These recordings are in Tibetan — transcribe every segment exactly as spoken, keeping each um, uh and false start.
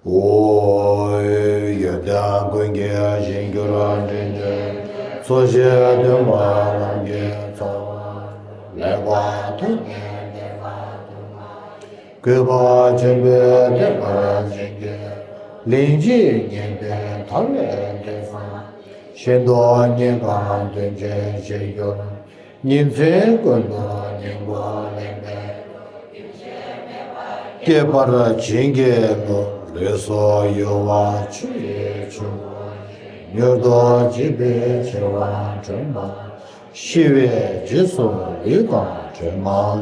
ཨོ། ཡོན་ཏན་ཀུན་གྱི་ཞིང་གྱུར་དྲིན་ཅན། འཚོ་ཞིང་སྟོན་པ་རྣམས་ཀྱི་ཚོགས། ལེགས་པར་ཐོས་ནས་བདེན་པར་གོ་བ། གུས་པ་ཆེན་པོས་བསྟེན་པར་བྱིན་གྱིས་རློབས། ལན་གཅིག་ཉན་པས་ཐར་པའི་གདན་བཟང་། ཤིན་ཏུ་སྙན་གང་དོན་ཆེན་ཞིག་གྱུར། ཉིན་མཚན་ཀུན་ཏུ་སྙིང་པོ་ལེན་པའི། བསྐྱེད་པར་བྱིན་གྱིས་རློབས། ལུས་སྲོག་གཡོ་བ་ཆུ་ཡི་ཆུ་བུར་བཞིན། མྱུར་དུ་འཇིག་པའི་འཆི་བ་དྲན་པ། ཤི་བའི་རྗེས་སུ་ལུས་དང་གྲོགས་མང་།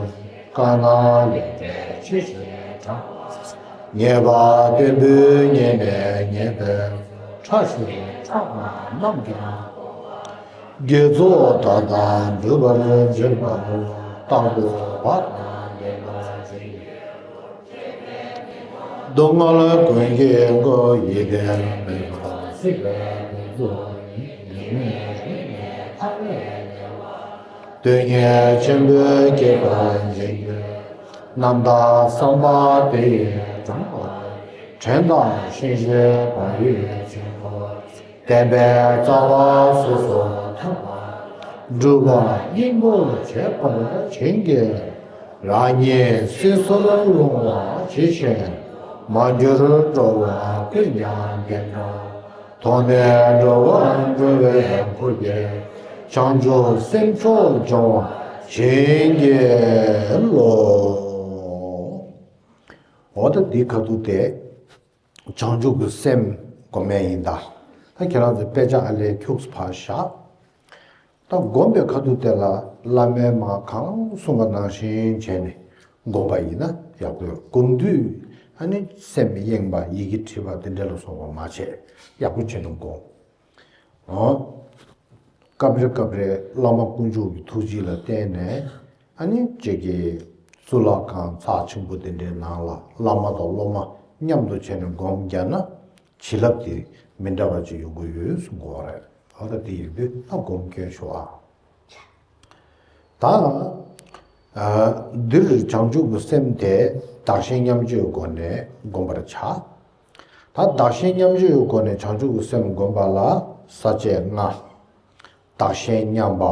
དཀར་ནག་ལས་འབྲས་ཕྱི་བཞིན་འབྲང་བ། ཉེས་པ་བརྟན་པོས་ཉེས་ནས་ཉེས་པའི། ཕྲ་ཞིང་ཕྲ་བ་རྣམས་ཀྱང་དགེ་ཚོགས་མཐའ་དག་འགྲུབ་པར་བྱེད་པ། རྟག་ཏུ་བག་དང་ལྡན་པར་བྱིན་གྱིས། སྡུག་བསྔལ་ཀུན་གྱི་སྒོ་ཡི་དེར། མེད་པར་སྲིད་པའི་གདུག་རྩུབ་ཉེས། ཉེས་མེད་རིང་ནས་ཐར་པའི་གདེང་བ། དོན་གཉེར་ཆེན་པོས་བསྐྱེད་པར་བྱིན་གྱིས། རྣམ་དག་བསམ་པ་དེ་ཡིས་དྲངས་པ། དྲན་དང་ཤེས་བཞིན་བག་ཡོད་ཆེན་པོ། བདེན་པའི་རྩ་བ་སོ་སོར་ཐོན་པ། སྒྲུབ་པ་སྙིང་པོར་བྱེད་པར་བྱིན་གྱིས། རང་ཉིད་སྲིད་མཚོར་ལྷུང་བ་ཇི་བཞིན། མ་གྱུར་འགྲོ་བ་ཀུན་ཀྱང་བདེ་འགྲོ། ཐོག་མེད་འགྲོ་བ་སྒྲོལ་བའི་ཁུར་གྱིས། བྱང་ཆུབ་སེམས་མཆོག་འབྱོངས་པར་བྱིན་གྱིས་རློབས། འོ་ད་འདི་ཁ་ཐུག་དེ། བྱང་ཆུབ་ཀྱི་སེམས་སྒོམ་ཡས་ཡིན་ད། ད་ཁྱེད་རང་ཚོས་དཔེ་ཆ་ཨ་ལས་ཁྱུགས་ཕར་བཞག་ད་སྒོམ་པའི་ཁ་ཐུག་དེ་ལ་བླ་མས་མར་གང་གསུངས་པ་ནང་བཞིན་བྱས་ནས་སྒོམ་པ་ཡིན་ན་ཡག་པོ་ཡོད། སྒོམ་དུས་ཨ་ནི་སེམས་གཡེངས་པ་ཡི་གེ་བྲིས་པ་དེ་འདྲ་ལ་སོགས་པ་མ་བྱས། ཡག་པོ་བྱས་ནས་སྒོམ། འོ། སྐབས་རེ་སྐབས་རེ་བླ་མ་དཀོན་མཆོག་གི་ཐུགས་རྗེ་ལ་བརྟེན་ནས་ཨ་ནི་གཅིག་གི་གཙུག་ལག་ཁང་ཚགས་ཆེན་པོ་དེ་འདྲའི་ནང་ལ་བླ་མ་དང་སློབ་མ་མཉམ་དུ་བྱས་ནས་སྒོམ་རྒྱག་ན་བྱིན་རླབས་དེ་མི་འདྲ་བ་ཅིག་ཡོང་གི་ཡོད་གསུང་གི་ཡོད་རེད། འོ་ད་དེ་ཡིན་དུས་ད་སྒོམ་སྐྱོན་ཞུ་ཨ། ད། ཨ། འདིར་བྱང་ཆུབ་ཀྱི་སེམས་དེ་བདག་གཞན་མཉམ་བརྗེའི་སྒོ་ནས་བསྒོམ་པར་བྱ། ད་བདག་གཞན་མཉམ་བརྗེའི་སྒོ་ནས་བྱང་ཆུབ་ཀྱི་སེམས་བསྒོམ་པ་ལ་ས་བཅད་ལྔ། བདག་གཞན་མཉམ་པ།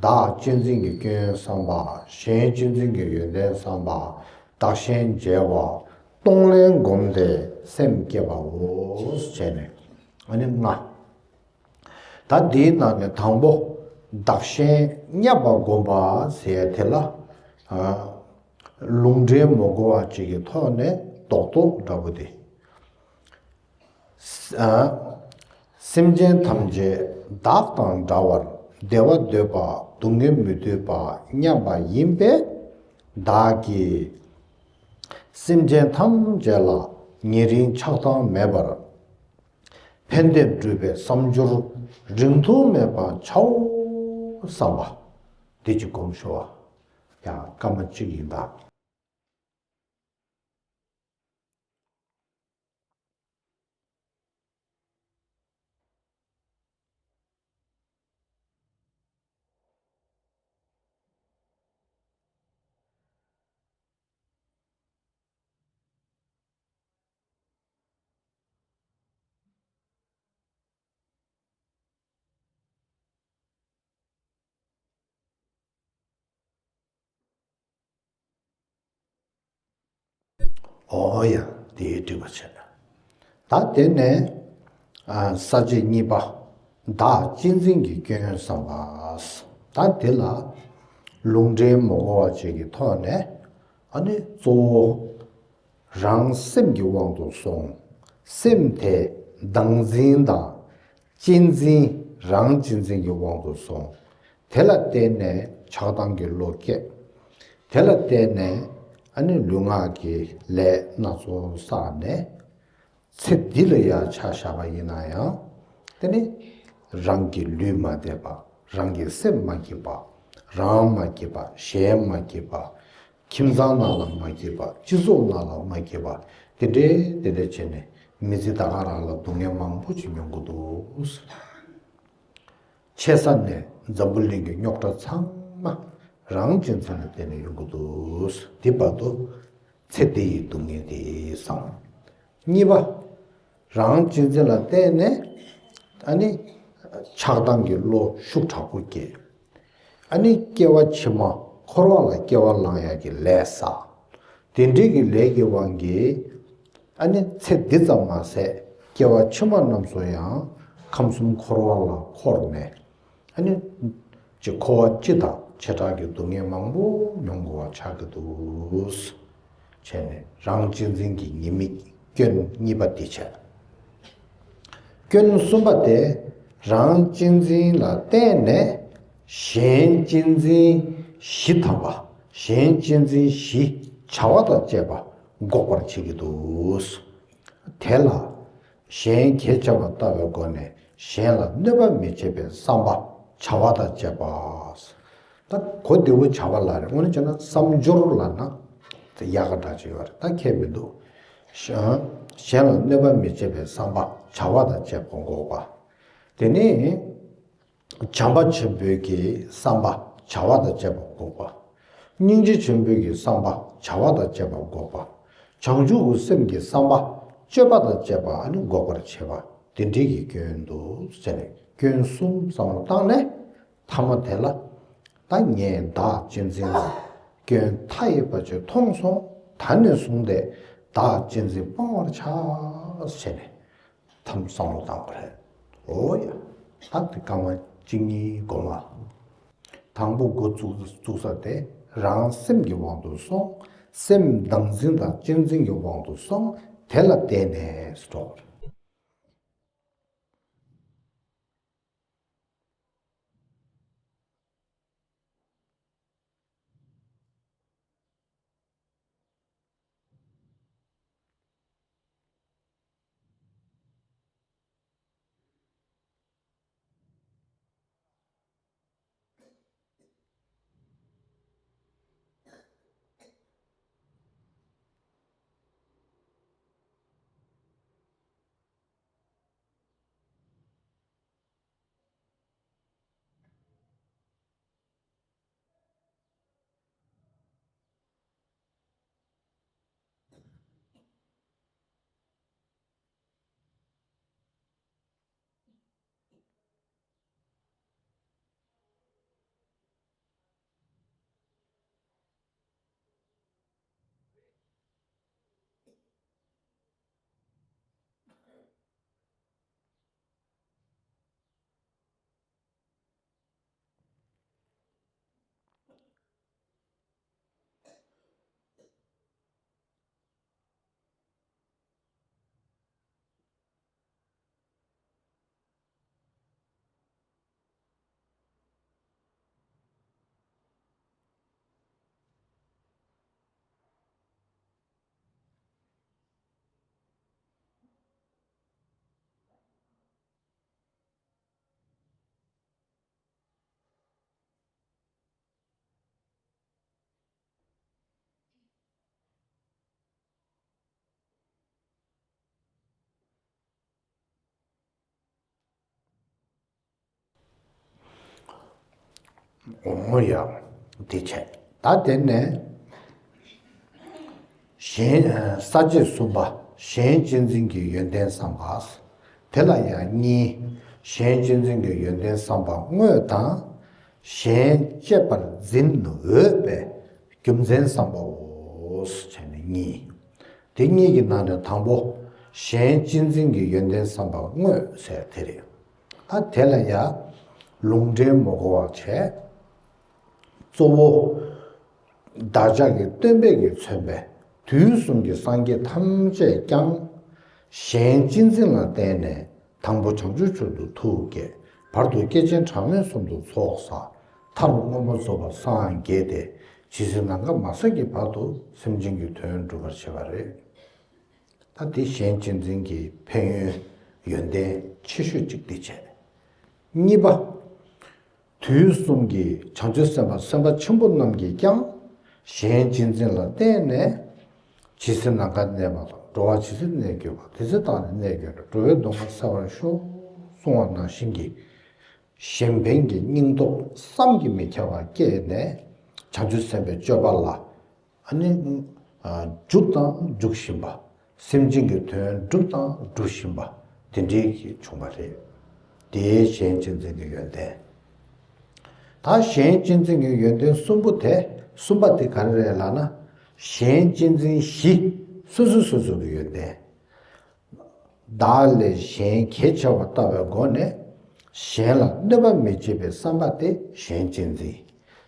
བདག་གཅེས་འཛིན་གྱི་སྐྱོན་བསམ་པ། གཞན་གཅེས་འཛིན་གྱི་ཡོན་ཏན་བསམ་པ། བདག་གཞན་བརྗེ་བ། གཏོང་ལེན་བསྒོམས་ཏེ་སེམས་བསྐྱེད་པའོ། ཞེས་ནས་ཨ་ནི་ལྔ། ད་འདིའི་ནང་ནས་དང་པོ་བདག་གཞན་མཉམ་པ་བསྒོམ་པ་ཟེར་དེ་ལ། ཨ། ལུང་འདྲེན་མི་དགོས་པ་ཅིག་གི་ཐོག་ནས་རྡོག་རྡོག་འདྲ་པོ་དེ། ཨ། སེམས་ཅན་ཐམས་ཅད་བདག་དང་འདྲ་བར་བདེ་བ་འདོད་པ་སྡུག་བསྔལ་མི་འདོད་པ་མཉམ་པ་ཡིན་པས། བདག་གིས་སེམས་ཅན་ཐམས་ཅད་ལ་ཉེ་རིང་ཆགས་སྡང་མེད་པར། ཕན་བདེ་སྒྲུབ་པའི་བསམ་སྦྱོར་རིང་ཐུང་མེད་པ་བྱའོ་བསམ་པ། འདི་གཅིག་སྒོམ་ཤོག་ཡང་སྐར་མ་གཅིག་ཡིན་ད། ཨོ་ཡ། དེ་འགྲིག་པ་བྱས། ད་དེ་ནས་ཨ། ས་བཅད་གཉིས་པ། བདག་གཅེས་འཛིན་གྱི་སྐྱོན་བསམ་པ། ད་དེ་ལ་ལུང་འདྲེན་མི་དགོས་པ་ཅིག་གི་ཐོག་ནས་ཨ་ནི་གཙོ་བོ། རང་སེམས་ཀྱི་དབང་དུ་སོང་། སེམས་དེ་བདག་འཛིན་དང་གཅེས་འཛིན། རང་གཅེས་འཛིན་གྱི་དབང་དུ་སོང་། དེ་ལ་བརྟེན་ནས་ཆགས་སྡང་གི་བློ་སྐྱེས། དེ་ལ་བརྟེན་ནས་ཨ་ནི་ལུས་ངག་གི་ལས་སྣ་ཚོགས་བསགས་ནས། ཚེ་འདི་ལ་ཡང་ཆ་བཞག་པ་ཡིན་ན་ཡང་། དེ་ནི་རང་གི་ལུས་མ་བདེ་བ། རང་གི་སེམས་མ་སྐྱིད་པ། རང་མ་སྐྱིད་པ། གཞན་མ་སྐྱིད་པ། ཁྱིམ་ཚང་ནང་ལ་མ་སྐྱིད་པ། སྤྱི་ཚོགས་ནང་ལ་མ་སྐྱིད་པ། དེ་འདྲའི་དེ་འདྲ་བྱས་ནས་མི་ཚེ་ད་ག་རང་ལ་སྡུག་བསྔལ་མང་པོ་ཅིག་མྱོང་གི་འདུག་ཆེ་ས་ནས་འཛམ་བུ་གླིང་གི་རྙོག་དྲ་ཚང་མ་རང་གཅེས་འཛིན་ལ་བརྟེན་ནས་ཡོང་གི་འདུག་དེ་བར་དུ་ཚེ་འདི་ཡི་སྡུག་བསྔལ་དེ་བསམ། གཉིས་པ། རང་གཅེས་འཛིན་ལ་བརྟེན་ནས་ཨ་ནི་ཆགས་སྡང་གི་བློ་ཤུགས་དྲག་པོ་སྐྱེ། ཨ་ནི་སྐྱེ་བ་ཕྱི་མ་འཁོར་བ་ལ་སྐྱེ་བ་བླང་ཡག་གི་ལས་བསགས། དེ་འདྲའི་གི་ལས་ཀྱི་དབང་གིས་ཨ་ནི་ཚེ་འདི་ཙམ་མ་ཟད་སྐྱེ་བ་ཕྱི་མ་རྣམས་སུ་ཡང་ཁམས་གསུམ་འཁོར་བ་ལ་འཁོར་ནས། ཨ་ནི་ཅི་འཁོར་བ་སྤྱི་དང་བྱེ་བྲག་གི་སྡུག་བསྔལ་མང་པོ་མྱོང་དགོས་པ་ཆགས་ཀྱི་འདུག། བྱས་ནས་རང་གཅེས་འཛིན་གྱི་ཉེས་དམིགས་སྐྱོན་གཉིས་པ་འདི་བྱས། སྐྱོན་གསུམ་པ་དེ་རང་གཅེས་འཛིན་ལ་བརྟེན་ནས་གཞན་གཅེས་འཛིན་ཞི་ཐབས་པ། གཞན་གཅེས་འཛིན་ཞི་བྱ་བ་དང་བཅས་པ་འགོག་པར་བྱེད་ཀྱི་འདུག། དེ་ལ་གཞན་གྱིས་བྱས་པ་ལྟ་བའི་སྒོ་ནས་གཞན་ལ་གནོད་པ་མི་བྱེད་པའི་བསམ་པ་བྱ་བ་དང་བཅས་པ། ད་གོ་བདེ་བོ་བྱ་བ་ལ་རེད། དངོས་གནས་བྱས་ན་བསམ་སྦྱོར་ལབ་ན་དེ་ཡག་ག་འདྲ་ཅིག་ཡོད་རེད། ད་ཁྱད་མི་འདུག། གཞན་གཞན་ལ་གནོད་པ་མི་བྱེད་པའི་བསམ་པ་བྱ་བ་དང་བཅས་པ་འགོག་པ། དེ་ནས་བྱམས་པ་ཆེན་པོའི་གི་བསམ་པ་བྱ་བ་དང་བཅས་པ་འགོག་པ། སྙིང་རྗེ་ཆེན་པོའི་གི་བསམ་པ་བྱ་བ་དང་བཅས་པ་འགོག་པ། བྱང་ཆུབ་ཀྱི་སེམས་ཀྱི་བསམ་པ་སྤྱོད་པ་དང་བཅས་པ་ཨ་ནི་འགོག་པར་བྱེད་པ། དེ་འདྲའི་གི་སྐྱོན་འདུག་ཟེར་ནས་སྐྱོན་གསུམ་བསམ་བློ་བཏང་ནས་ཐ་མ་དེ་ལ། ད་ངས་བདག་གཅེས་འཛིན་ལ་སྐྱོན་མཐའ་ཡས་པ་ཅིག་མཐོང་སོང་། ད་ནས་བཟུང་སྟེ་བདག་གཅེས་འཛིན་སྤང་བར་བྱ་ཟེར་ནས། ཐམ་བསམ་བློ་བཏང་བ་རེད། འོ་ཡ། ད་དེ་སྐར་མ་གཅིག་གཉིས་འགོར་བ། དང་པོ་འགོ་བཙུགས་བཙུགས་ས་དེ་རང་སེམས་ཀྱི་དབང་དུ་སོང་། སེམས་བདག་འཛིན་དང་གཅེས་འཛིན་གྱི་དབང་དུ་སོང་། དེ་ལ་བརྟེན་ནས་འགྲོ་བ་རེད། འོ་ཡ། དེ་བྱས། ད་དེ་ནས་གཞན་ས་བཅད་གསུམ་པ། གཞན་གཅེས་འཛིན་གྱི་ཡོན་ཏན་བསམ་པ། དེ་ལ་ཡང་གཉིས། གཞན་གཅེས་འཛིན་གྱི་ཡོན་ཏན་བསམ་པ་དངོས་དང་། གཞན་གཅེས་པར་འཛིན་འོས་པའི་རྒྱུ་མཚན་བསམ་པའོ། བྱས་ནས་གཉིས། དེ་གཉིས་ཀྱི་ནང་ནས་དང་པོ་གཞན་གཅེས་འཛིན་གྱི་ཡོན་ཏན་བསམ་པ་དངོས་ཟེར་དེ་རེད། ད་དེ་ལ་ཡང་ལུང་འདྲེན་མི་དགོས་པ་བྱས། གཙོ་བོ་བདག་ཅག་གི་སྟོན་པས་ཀྱིས་མཚོན་པའི་དུས་གསུམ་གྱི་སངས་རྒྱས་ཐམས་ཅད་ཀྱང་གཞན་གཅེས་འཛིན་ལ་བརྟེན་ནས་དང་པོ་བྱང་ཆུབ་མཆོག་ཏུ་ཐུགས་བསྐྱེད། བར་དུ་བསྐྱེད་ཆེན་གྲངས་མེད་གསུམ་དུ་ཚོགས་བསགས། མཐར་མངོན་པར་རྫོགས་པར་སངས་རྒྱས་ཏེ་ཇི་སྲིད་ནམ་མཁའ་མ་ཟད་ཀྱི་བར་དུ་སེམས་ཅན་གྱི་དོན་སྒྲུབ་པར་བྱེད་པ་རེད། ད་འདི་གཞན་གཅེས་འཛིན་གྱི་ཕན་ཡོན་ཡོན་ཏན་ཆེ་ཤོས་གཅིག་འདི་བྱས། གཉིས་པ། དུས་གསུམ་གྱི་བྱང་ཆུབ་སེམས་དཔའ་སེམས་དཔའ་ཆེན་པོ་རྣམས་ཀྱིས་ཀྱང་གཞན་གཅེས་འཛིན་ལ་བརྟེན་ནས་ཇི་སྲིད་ནམ་མཁའ་གནས་པ་དང་། འགྲོ་བ་ཇི་སྲིད་གནས་གྱུར་པ། དེ་སྲིད་བདག་ནི་གནས་གྱུར་ནས། འགྲོ་བའི་སྡུག་བསྔལ་སེལ་བར་ཤོག། གསུངས་པ་ནང་བཞིན་གྱི་གཞན་ཕན་གྱི་སྙིང་སྟོབས་བསམ་གྱིས་མི་ཁྱབ་པ་སྐྱེས་ནས་བྱང་ཆུབ་སེམས་དཔའི་སྤྱོད་པ་ལ་ཨ་ནི་འཇུག་དང་འཇུག་བཞིན་པ། སེམས་ཅན་གྱི་དོན་བསྒྲུབས་དང་སྒྲུབ་བཞིན་པ་དེ་འདྲའི་གི་བྱུང་བ་རེད། དེའི་གཞན་གཅེས་འཛིན་གྱི་ཡོན་ཏན། ད་གཞན་གཅེས་འཛིན་གྱི་ཡོན་ཏན་གསུམ་པོ་དེ་གསུམ་པ་དེ་ག་རེ་རེད་ལབ་ན། གཞན་གཅེས་འཛིན་བཞི། སོ་སོ་སོ་སོ་གི་ཡོན་ཏན། བདག་ལས་གཞན་གལ་ཆེ་བར་ལྟ་བའི་སྒོ་ནས། གཞན་ལ་གནོད་པ་མི་བྱེད་པའི་བསམ་པ་དེ་གཞན་གཅེས་འཛིན།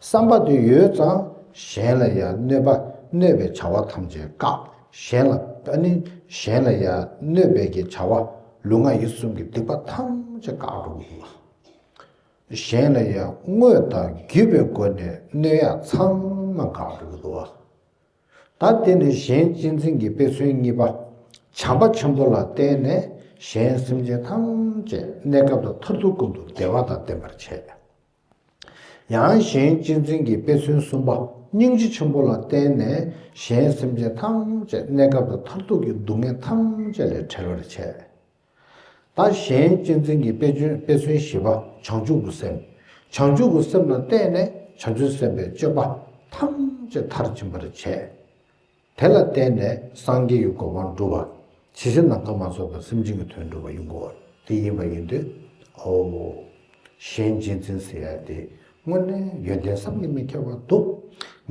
བསམ་པ་དེ་ཡོད་ཙང་གཞན་ལ་ཡང་གནོད་པ་གནོད་པའི་བྱ་བ་ཐམས་ཅད་བཀག་གཞན་ལ་ཨ་ནི་གཞན་ལ་ཡང་གནོད་པའི་གི་བྱ་བ་ལུས་ངག་ཡིད་གསུམ་གྱི་སྡིག་པ་ཐམས་ཅད་བཀག་འགྲོ་གི་ཡོད། གཞན་ལ་ཡང་དངོས་དང་བརྒྱུད་པའི་སྒོ་ནས་གནོད་ཡག་ཚང་མ་བཀག་འགྲོ་གི་འདུག་བ། ད་དེ་ནི་གཞན་གཅེས་འཛིན་གྱི་དཔེ་མཚོན་གཉིས་པ། བྱམས་པ་ཆེན་པོ་ལ་བརྟེན་ནས་གཞན་སེམས་ཅན་ཐམས་ཅད་གནས་སྐབས་དང་མཐར་ཐུག་ཀུན་ཏུ་བདེ་བ་དང་ལྡན་པར་བྱེད། ཡང་གཞན་གཅེས་འཛིན་གྱི་དཔེ་མཚོན་གསུམ་པ། སྙིང་རྗེ་ཆེན་པོ་ལ་བརྟེན་ནས་གཞན་སེམས་ཅན་ཐམས་ཅད་གནས་སྐབས་དང་མཐར་ཐུག་གི་སྡུག་བསྔལ་ཐམས་ཅད་ལས་བྲལ་བར་བྱེད། ད་གཞན་གཅེས་འཛིན་གྱི་དཔེ་མཚོན་དཔེ་མཚོན་བཞི་པ། བྱང་ཆུབ་ཀྱི་སེམས། བྱང་ཆུབ་ཀྱི་སེམས་ལ་བརྟེན་ནས་བྱང་ཆུབ་སེམས་དཔའི་སྤྱོད་པ་ཐམས་ཅད་མཐར་ཕྱིན་པར་བྱེད། དེ་ལ་བརྟེན་ནས་སངས་རྒྱས་ཀྱི་གོ་འཕང་སྒྲུབ་པ། ཇི་སྲིད་ནམ་མཁའ་མ་རྫོགས་པར་སེམས་ཅན་གྱི་དོན་སྒྲུབ་པ་ཡིན་དགོས་པ་དེ་ཡིན་པ་ཡིན་དུས། ཨོ། གཞན་གཅེས་འཛིན་ཟེར་ཡ་དེ་དངོས་གནས་ཡོན་ཏན་བསམ་གྱིས་མི་ཁྱབ་པ་འདུག་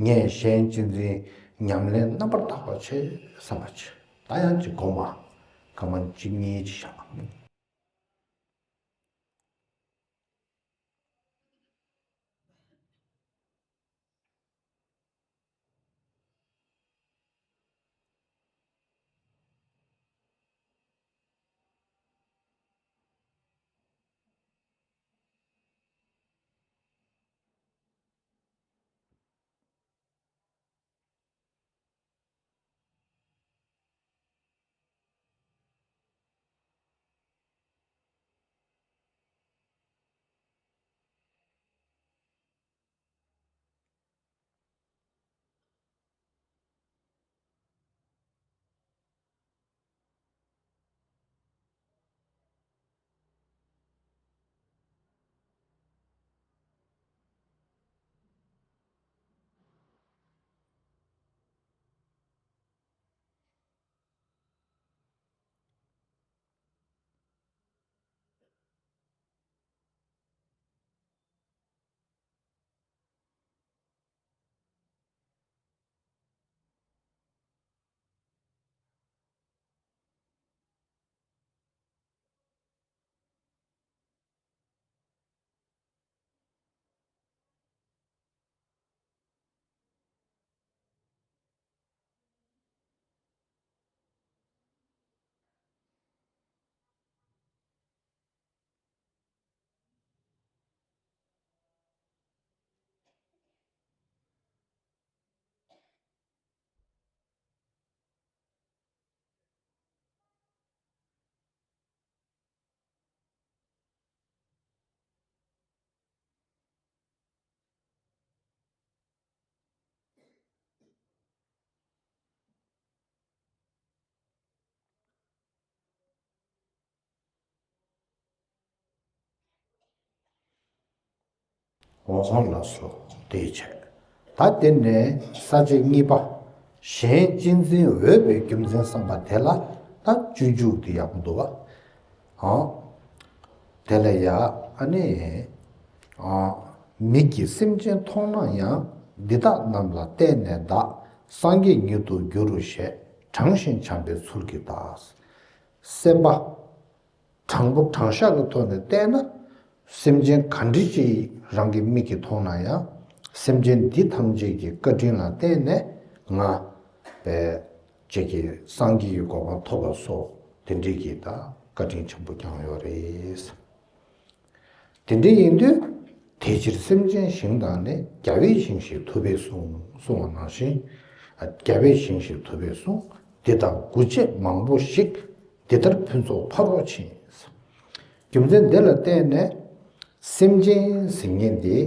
ངས་གཞན་གཅེས་འཛིན་ཉམས་ལེན་རྣམ་པར་དག་པ་བྱེད་བསམ་པ་བྱེད། ད་ཡང་གཅིག་གོ་མ། སྐར་མ་གཅིག་གཉིས་ཅིག་བཞག་འོ་ཧོ་ལགས་སོ། དེ་བྱས། ད་དེ་ནས་ས་བཅད་གཉིས་པ། གཞན་གཅེས་འཛིན་འོས་པའི་རྒྱུ་མཚན་བསམ་པ་དེ་ལ་ད་སྤྱོད་འཇུག་དེ་ཡག་པོ་འདུག་བ། ཨང་། དེ་ལ་ཡ་ཨ་ནི། ཨང་། མིག་གིས་སེམས་ཅན་མཐོང་ན་ཡང་། འདི་དག་རྣམས་ལ་བརྟེན་ནས་བདག་སངས་རྒྱས་ཉིད་དུ་འགྱུར་རོ་ཞེས། དྲང་ཞིང་བྱམས་པའི་ཚུལ་གྱིས་བདག་སེམས་པ། དྲང་པོ་དྲང་བཞག་གི་ཐོག་ནས་བལྟས་ན། སེམས་ཅན་ག་འདྲ་ཅིག་རང་གི་མིག་གིས་མཐོང་ན་ཡང་། སེམས་ཅན་འདི་ཐམས་ཅད་ཀྱི་བཀའ་དྲིན་ལ་བརྟེན་ནས་ང་བས་ཅིག་གིས་སངས་རྒྱས་ཀྱི་གོ་འཕང་ཐོབ་པ་སོགས་དེ་འདྲའི་གི་ད་བཀའ་དྲིན་ཆེན་པོ་བསྐྱངས་ཡོད་རེད། དེ་འདྲ་ཡིན་དུས། དེ་ཕྱིར་སེམས་ཅན་ཞིང་དང་ནི། རྒྱལ་བའི་ཞིང་ཞེས་ཐུབ་པས་གསུངས། གསུངས་པ་ནང་བཞིན། རྒྱལ་བའི་ཞིང་ཞེས་ཐུབ་པས་གསུངས། འདི་དག་དགུ་བྱས་མང་པོ་ཞིག་འདི་ལྟར་ཕུན་ཚོགས་འཕགས་པོ་ཕྱིན། རྒྱུ་མཚན་འདི་ལ་བརྟེན་ནས་སེམས་ཅན་ཟེར་མཁན་འདི་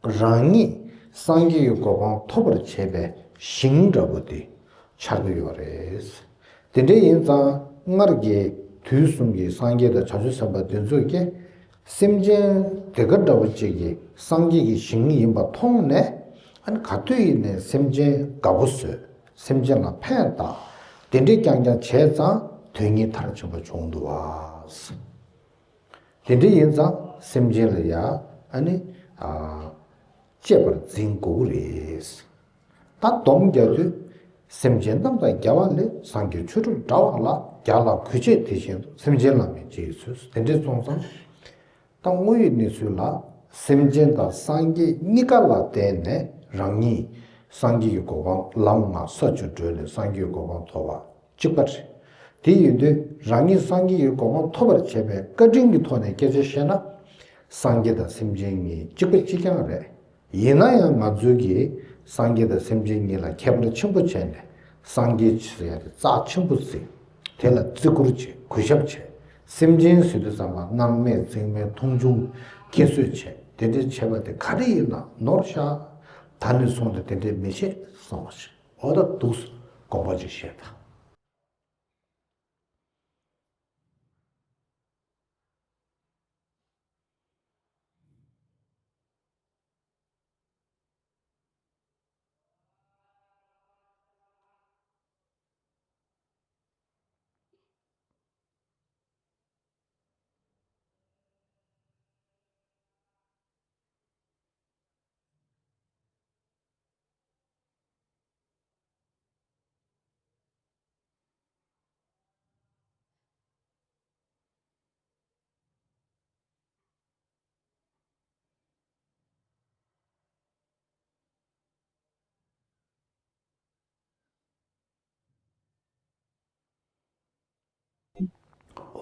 རང་ཉིད་སངས་རྒྱས་ཀྱི་གོ་འཕང་ཐོབ་པར་བྱེད་པའི་ཞིང་འདྲ་པོ་དེ་ཆགས་ཀྱི་ཡོད་རེད། དེ་འདྲ་ཡིན་ཙང་སྔར་གྱི་དུས་གསུམ་གྱི་སངས་རྒྱས་དང་བྱང་ཆུབ་སེམས་དཔའ་དེ་ཚོས་ཀྱང་སེམས་ཅན་དེ་ག་འདྲ་བོ་ཅིག་གི་སངས་རྒྱས་ཀྱི་ཞིང་ཡིན་པ་མཐོང་ནས། ཨ་ནི་ག་དུས་ཡིན་ནའི་སེམས་ཅན་དགའ་པོ་བཟོས། སེམས་ཅན་ལ་ཕན་བཏགས། དེ་འདྲས་རྐྱང་རྐྱང་བྱས་ཙང་དོན་གཉིས་མཐར་ཕྱིན་པ་བྱུང་འདུག་བ། དེ་འདྲས་ཡིན་ཙང་སེམས་ཅན་ལ་ཡ་ཨ་ནི་ཨ་གཅེས་པར་འཛིན་དགོས་ཀྱི་རེད། ད་སྡོམ་རྒྱག་དུས། སེམས་ཅན་རྣམས་དང་རྒྱལ་བ་ལས། སངས་རྒྱས་ཆོས་དྲུག་འདྲ་བ་ལ། རྒྱལ་ལ་གུས་བྱས་དེ་བཞིན་དུ། སེམས་ཅན་ལ་མི་ཅི་ཡིས་བཟོད། དེ་འདྲས་སོང་ཙང་། ད་དངོས་ཡོད་གནས་ཚུལ་ལ། སེམས་ཅན་དང་སངས་རྒྱས་གཉིས་ཀ་ལ་བརྟེན་ནས་རང་ཉིད་སངས་རྒྱས་ཀྱི་གོ་འཕང་ལམ་ལྔ་ས་བཅུ་བགྲོད་ནས་སངས་རྒྱས་ཀྱི་གོ་འཕང་ཐོབ་པ་གཅིག་པ་རེད། དེ་ཡིན་དུས་རང་ཉིད་སངས་རྒྱས་ཀྱི་གོ་འཕང་ཐོབ་པར་བྱེད་པའི་བཀའ་དྲིན་གྱི་ཐོག་ནས་སྐད་ཆ་བཤད་ན། སངས་རྒྱས་དང་སེམས་ཅན་གཉིས་གཅིག་པ་གཅིག་རྐྱང་རེད། ཡིན་ན་ཡང་ང་ཚོའི་གིས་སངས་རྒྱས་དང་སེམས་ཅན་གཉིས་ལ་ཁྱད་པར་ཆེན་པོ་བྱས་ནས་སངས་རྒྱས་ཟེར་ཡ་དེ་རྩ་ཆེན་པོ་བརྩི། དེ་ལ་བརྩི་བཀུར་བྱེད། གུས་ཞབས་བྱེད། སེམས་ཅན་ཟེར་དུས་ཙམ་པ་སྣང་མེད་འཛིང་མེད་མཐོང་ཆུང་ཁྱད་གསོད་བྱེད། དེ་འདྲའི་བྱེད་པ་དེ་ག་རེ་ཡིན་ན་ནོར་ཤག་ད་ནས་བཟུང་སྟེ་དེ་འདྲའི་མི་བྱེད་བསམ་པ་ཞིག་འོ་ད་འདུག་དགོངས་པ་ཅིག་བཞེས་དང་།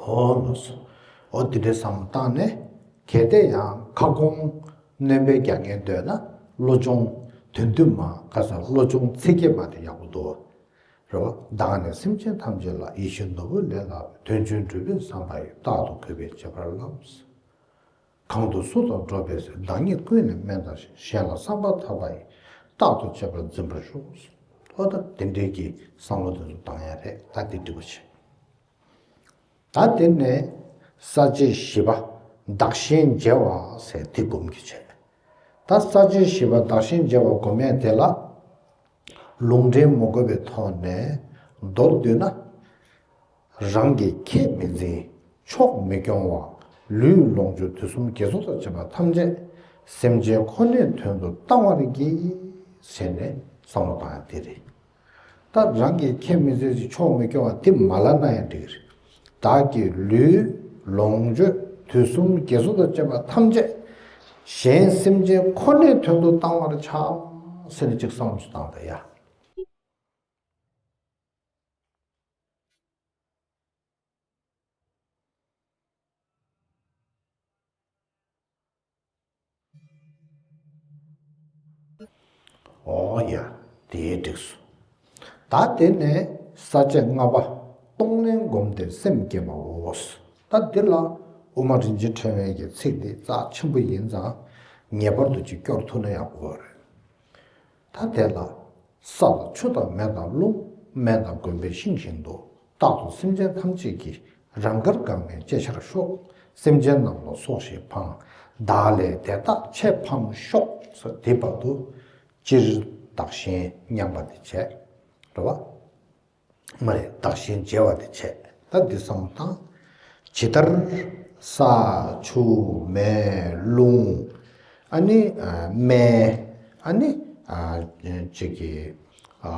འོ་ལགས་སོ། འོ་དེ་འདྲའི་བསམ་བློ་བཏང་ནས། གལ་ཏེ་ཡང་ཁ་སྐོང་སྣོན་པའི་རྒྱག་མཁན་འདོད་ན་བློ་སྦྱོང་དོན་བསྡུས་མ་ཁ་སང་བློ་སྦྱོང་ཚིག་བརྒྱད་མ་དེ་ཡག་པོ་འདུག་རེད་བ། བདག་ནི་སེམས་ཅན་ཐམས་ཅད་ལ། ཡིད་བཞིན་ནོར་བུ་ལས་ལྷག་པའི། དོན་ཆེན་སྒྲུབ་པའི་བསམ་པ་ཡིས། རྟག་ཏུ་གུས་པས་བྱེད་པར་བསླབ། གང་དུ་སུ་དང་འགྲོགས་པའི་ཚེ། བདག་ཉིད་ཀུན་ནས་དམན་བལྟ་ཞིང་། གཞན་ལ་བསམ་པ་ཐག་པ་ཡིས། རྟག་ཏུ་གཅེས་པར་འཛིན་པར་ཤོག་འོ་ད་དེ་འདྲའི་གི་བསམ་བློ་དེ་ཚོ་བཏང་ཡ་རེད། ད་དེ་འགྲིག་པ་བྱེད། ད་དེ་ནས་ས་བཅད་བཞི་པ་བདག་གཞན་བརྗེ་བ་ཟེར་དེ་སྒོམ་གྱི་བྱེད། ད་ས་བཅད་བཞི་པ་བདག་གཞན་བརྗེ་བ་སྒོམ་ཡས་དེ་ལ། ལུང་འདྲེན་མི་དགོས་པའི་ཐོག་ནས་མདོར་བསྡུས་ན། རང་གི་ཁྱད་མི་འཛིན། ཕྱོགས་མི་སྐྱོང་བ། ལུས་ལོངས་སྤྱོད་དུས་གསུམ་དགེ་ཚོགས་དང་བཅས་པ་ཐམས་ཅད་སེམས་ཅན་ཁོ་ནའི་དོན་དུ་བཏང་བར་བགྱི། ཟེར་ནས་བསམ་བློ་བཏང་ཡ་དེ་རེད། ད་རང་གི་ཁྱད་མི་འཛིན་ཞིང་ཕྱོགས་མི་སྐྱོང་བ་དེ་མ་ལབ་ན་ཡང་འགྲིག་གི་རེད། བདག་གི་ལུས་ལོངས་སྤྱོད་དུས་གསུམ་དགེ་ཚོགས་དང་བཅས་པ་ཐམས་ཅད་གཞན་སེམས་ཅན་ཁོ་ནའི་དོན་དུ་བཏང་བར་བྱ། ཟེར་ནས་ཅིག་བསམ་བློ་ཞིག་བཏང་དང་ཡ། འོ་ཡ། དེ་འགྲིག་སོང་། ད་དེ་ནས་ས་བཅད་ལྔ་པ། གཏོང་ལེན་བསྒོམས་ཏེ་སེམས་བསྐྱེད་པའོ། ད་འདི་ལ་དབུ་མ་རིན་ཆེན་ཕྲེང་བའི་གི་ཚིག་འདི་རྩ་ཆེན་པོ་ཡིན་ཙང་ངེས་པར་དུ་ཅིག་སྐྱོར་ཐུབ་ན་ཡག་པོ་རེད། ད་དེ་ལ། ས་དང་ཆུ་དང་མེ་དང་རླུང་། སྨན་དང་དགོན་པའི་ཤིང་བཞིན་དུ། རྟག་ཏུ་སེམས་ཅན་ཐམས་ཅད་ཀྱི། རང་དགར་འགག་མེད་སྤྱད་ཕྱིར་ཤོག་སེམས་ཅན་རྣམས་ལ་སོགས་ཤིག་ཕངས། བདག་ལས་དེ་དག་ཆེས་ཕམ་ཤོག་ཟེར་དེ་བར་དུ་སྤྱིར་བདག་གཞན་མཉམ་པ་དེ་བྱས། རེད་བ། མ་རེད། བདག་གཞན་བརྗེ་བ་དེ་བྱས། ད་འདི་བསམ་བློ་བཏང་། ཇི་ལྟར་ས་ཆུ་མེ་རླུང་། ཨ་ནི་ཨ་སྨན། ཨ་ནི་ཨ་ཅིག་གི་ཨ་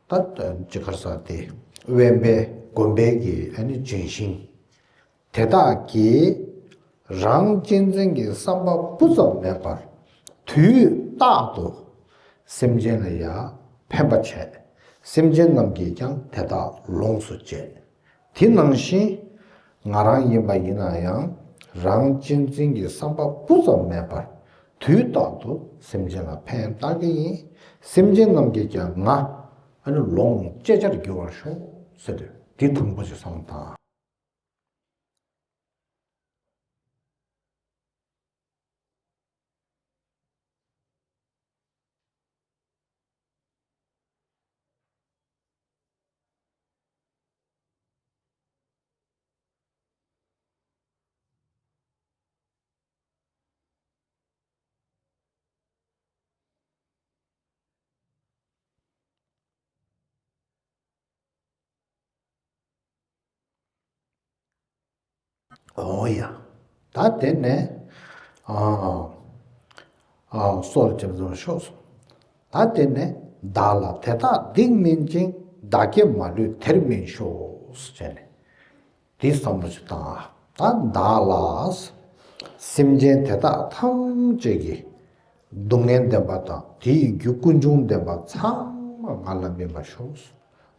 ད་ཅིག་ག་རེ་ཟེར་དེ། དབེན་པའི་དགོན་པའི་གི་ཨ་ནི་ལྗོན་ཤིང་དེ་དག་གིས་རང་གཅེས་འཛིན་གྱི་བསམ་པ་སྤུ་ཙམ་མེད་པར་དུས་རྟག་ཏུ་སེམས་ཅན་ལ་ཡང་ཕན་པ་བྱས། སེམས་ཅན་རྣམས་ཀྱིས་ཀྱང་དེ་དག་ལོངས་སུ་སྤྱད། དེ་ནང་བཞིན་ང་རང་ཡིན་པ་ཡིན་ན་ཡང་རང་གཅེས་འཛིན་གྱི་བསམ་པ་སྤུ་ཙམ་མེད་པར་དུས་རྟག་ཏུ་སེམས་ཅན་ལ་ཕན་བཏགས་ཀྱི་ཡིན། སེམས་ཅན་རྣམས་ཀྱིས་ཀྱང་ང་ཨ་ནི་ལོངས་སྤྱད་བྱར་འགྱུར་བར་ཤོག་ཟེར་དུས་འདི་དང་པོ་ཞིག་བསམ་བློ་བཏང་། འོ་ཡ། ད་དེ་ནས་ཨ་ཨ་སོ་ལ་ཅེས་པ་ཤོག་ད་དེ་ནས་བདག་ལ་དེ་དག་སྡིག་མིན་ཅིང་། བདག་གིས་མ་ལུས་དེར་སྨིན་ཤོག་ཟེར་ནས། དེའི་བསམ་བློ་ཞིག་བཏང་ཨ། ད་བདག་ལ། སེམས་ཅན་དེ་དག་ཐམས་ཅད་ཀྱི་སྡུག་བསྔལ་བདེན་པ་དང་དེ་ཡི་རྒྱུ་ཀུན་འབྱུང་བདེན་པ་ཚང་མ་ང་ལ་སྨིན་པར་ཤོག་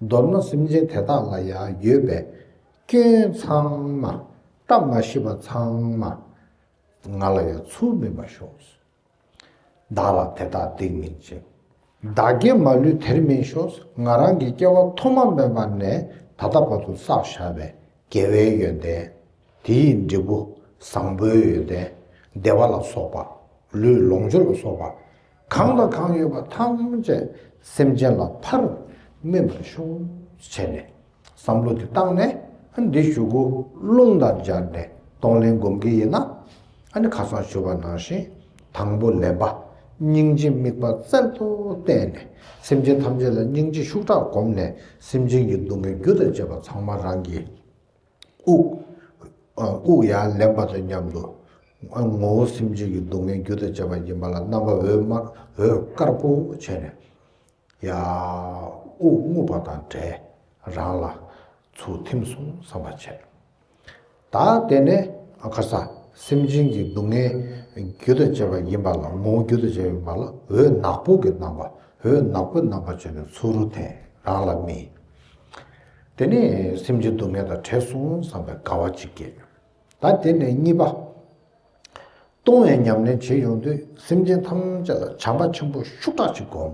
མདོར་ན་སེམས་ཅན་དེ་དག་ལ་ཡང་ཡོད་པའི་སྐྱོན་ཚང་མ་བཀྲ་མ་ཤིས་པ་ཚང་མ་ང་ལ་ཡང་ཚུར་སྨིན་པར་ཤོག་བདག་ལ་དེ་དག་སྡིག་མིན་ཅིང་། བདག་གིས་མ་ལུས་དེར་སྨིན་ཤོག་ང་རང་གི་སྐྱེ་བ་ཐོག་མ་མེད་པ་ནས་ད་ལྟ་བར་དུ་བསགས་བཞག་པའི་དགེ་བའི་ཡོན་ཏན། དེ་ཡི་འབྲས་བུ་བཟང་པོའི་ཡོན་ཏན། བདེ་བ་ལ་སོགས་པ། ལུས་ལོངས་སྤྱོད་ལ་སོགས་པ། གང་དང་གང་ཡོད་པ་ཐམས་ཅད་སེམས་ཅན་ལ་ཕར་སྨིན་པར་ཤོག་བྱས་ནས། བསམ་བློ་དེ་བཏང་ནས་ཨ་ནི་འདི་གཞུག་གུ་རླུང་དང་སྦྱར་ནས་གཏོང་ལེན་སྒོམ་གྱི་ཡིན་ན། ཨ་ནི་ཁ་སང་ཞུས་པ་ནང་བཞིན་དང་པོ་ལེན་པ། སྙིང་རྗེ་དམིགས་པ་རྩལ་དུ་བསྟན་ནས་སེམས་ཅན་ཐམས་ཅད་ལ་སྙིང་རྗེ་ཤུགས་དྲག་བསྒོམས་ནས་སེམས་ཅན་གྱི་སྡུག་བསྔལ་རྒྱུ་དང་བཅས་པ་ཚང་མ་རང་གི་དབུགས་དབུགས་ཡར་ལེན་པ་དང་མཉམ་དུ་ངོ་བོ་སེམས་ཅན་གྱི་སྡུག་བསྔལ་རྒྱུ་དང་བཅས་པ་ཡིན་པ་ལ་རྣམ་པ་འོད་དམར་འོད་དཀར་པོ་བྱས་ནས། ཡ། དབུགས་རྔུབ་པ་དང་བྲལ། རང་ལ་ཚུར་ཐིམ་སོང་བསམ་པ་བྱས། ད་དེ་ནས་ཁ་ས་སེམས་ཅན་གྱི་སྡུག་བསྔལ་རྒྱུ་དང་བཅས་པ་ཡིན་པ་ལ་ངོ་བོ་རྒྱུ་དང་བཅས་པ་ཡིན་པ་ལ་འོད་ནག་པོ་གི་རྣམ་པ་འོད་ནག་པོའི་རྣམ་པ་བྱས་ནས་ཚུར་རུ་འཐེན་རང་ལ་སྨིན། དེ་ནས་སེམས་ཅན་སྡུག་བསྔལ་དང་བྲལ་སོང་བསམ་པའི་དགའ་བ་ཅིག་སྐྱེས། ད་དེ་ནས་གཉིས་པ། གཏོང་བའི་ཉམས་ལེན་བྱེད་ཡོང་དུས་སེམས་ཅན་ཐམས་ཅད་ལ་བྱམས་པ་ཆེན་པོ་ཤུགས་དྲག་ཅིག་སྒོམ།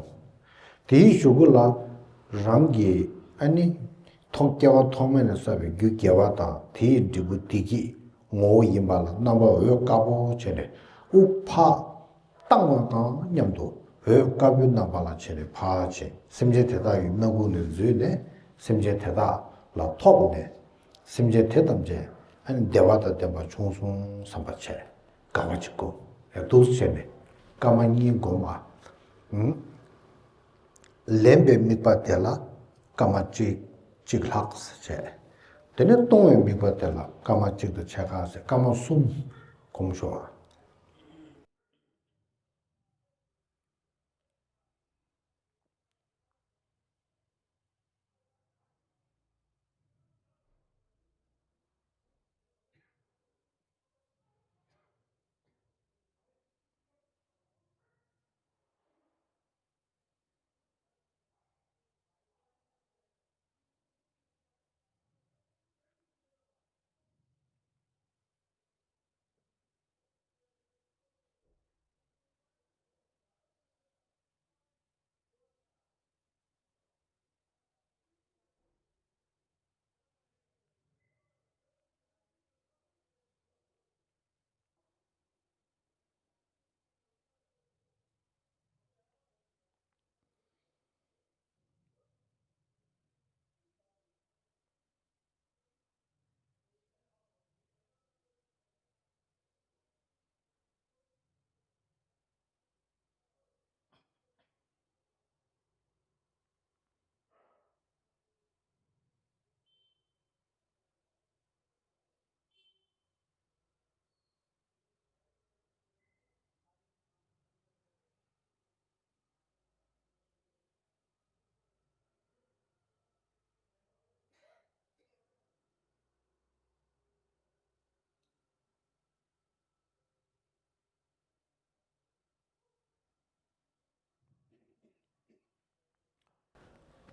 དེའི་གཞུག་གུ་ལ་རང་གི་ཨ་ནི་ཐོག་སྐྱེ་བ་ཐོག་མེད་ནས་བསགས་པའི་རྒྱུ་དགེ་བ་དང་དེའི་འབྲས་བུ་བདེ་སྐྱིད་ངོ་བོ་ཡིན་པ་ལ་རྣམ་པ་འོད་དཀར་པོ་བྱས་ནས་དབུགས་ཕར་བཏང་བ་དང་མཉམ་དུ་འོད་དཀར་པོའི་རྣམ་པ་ལ་བྱས་ནས་ཕར་ཕྱིན། སེམས་ཅན་དེ་དག་གི་སྣ་ཁུང་ནས་འཛུལ་ནས་སེམས་ཅན་དེ་དག་ལ་ཐོབ་ནས། སེམས་ཅན་དེ་ཐམས་ཅད་ཨ་ནི་བདེ་བ་དང་ལྡན་པ་བྱུང་སོང་བསམ་པ་བྱས། དགའ་བ་ཅིག་སྒོམ། ཡང་འདུག་བྱས་ནས་སྐར་མ་གཉིས་སྒོམ་ཨ། ལེན་པའི་དམིགས་པ་དེ་ལ་སྐར་མ་གཅིག་གཅིག་ལྷག་བྱས། དེ་ནས་གཏོང་བའི་དམིགས་པ་དེ་ལ་སྐར་མ་གཅིག་དང་ཕྱེད་ཀ་ཟེར་སྐར་མ་གསུམ་སྒོམ་ཤོག་ཨ།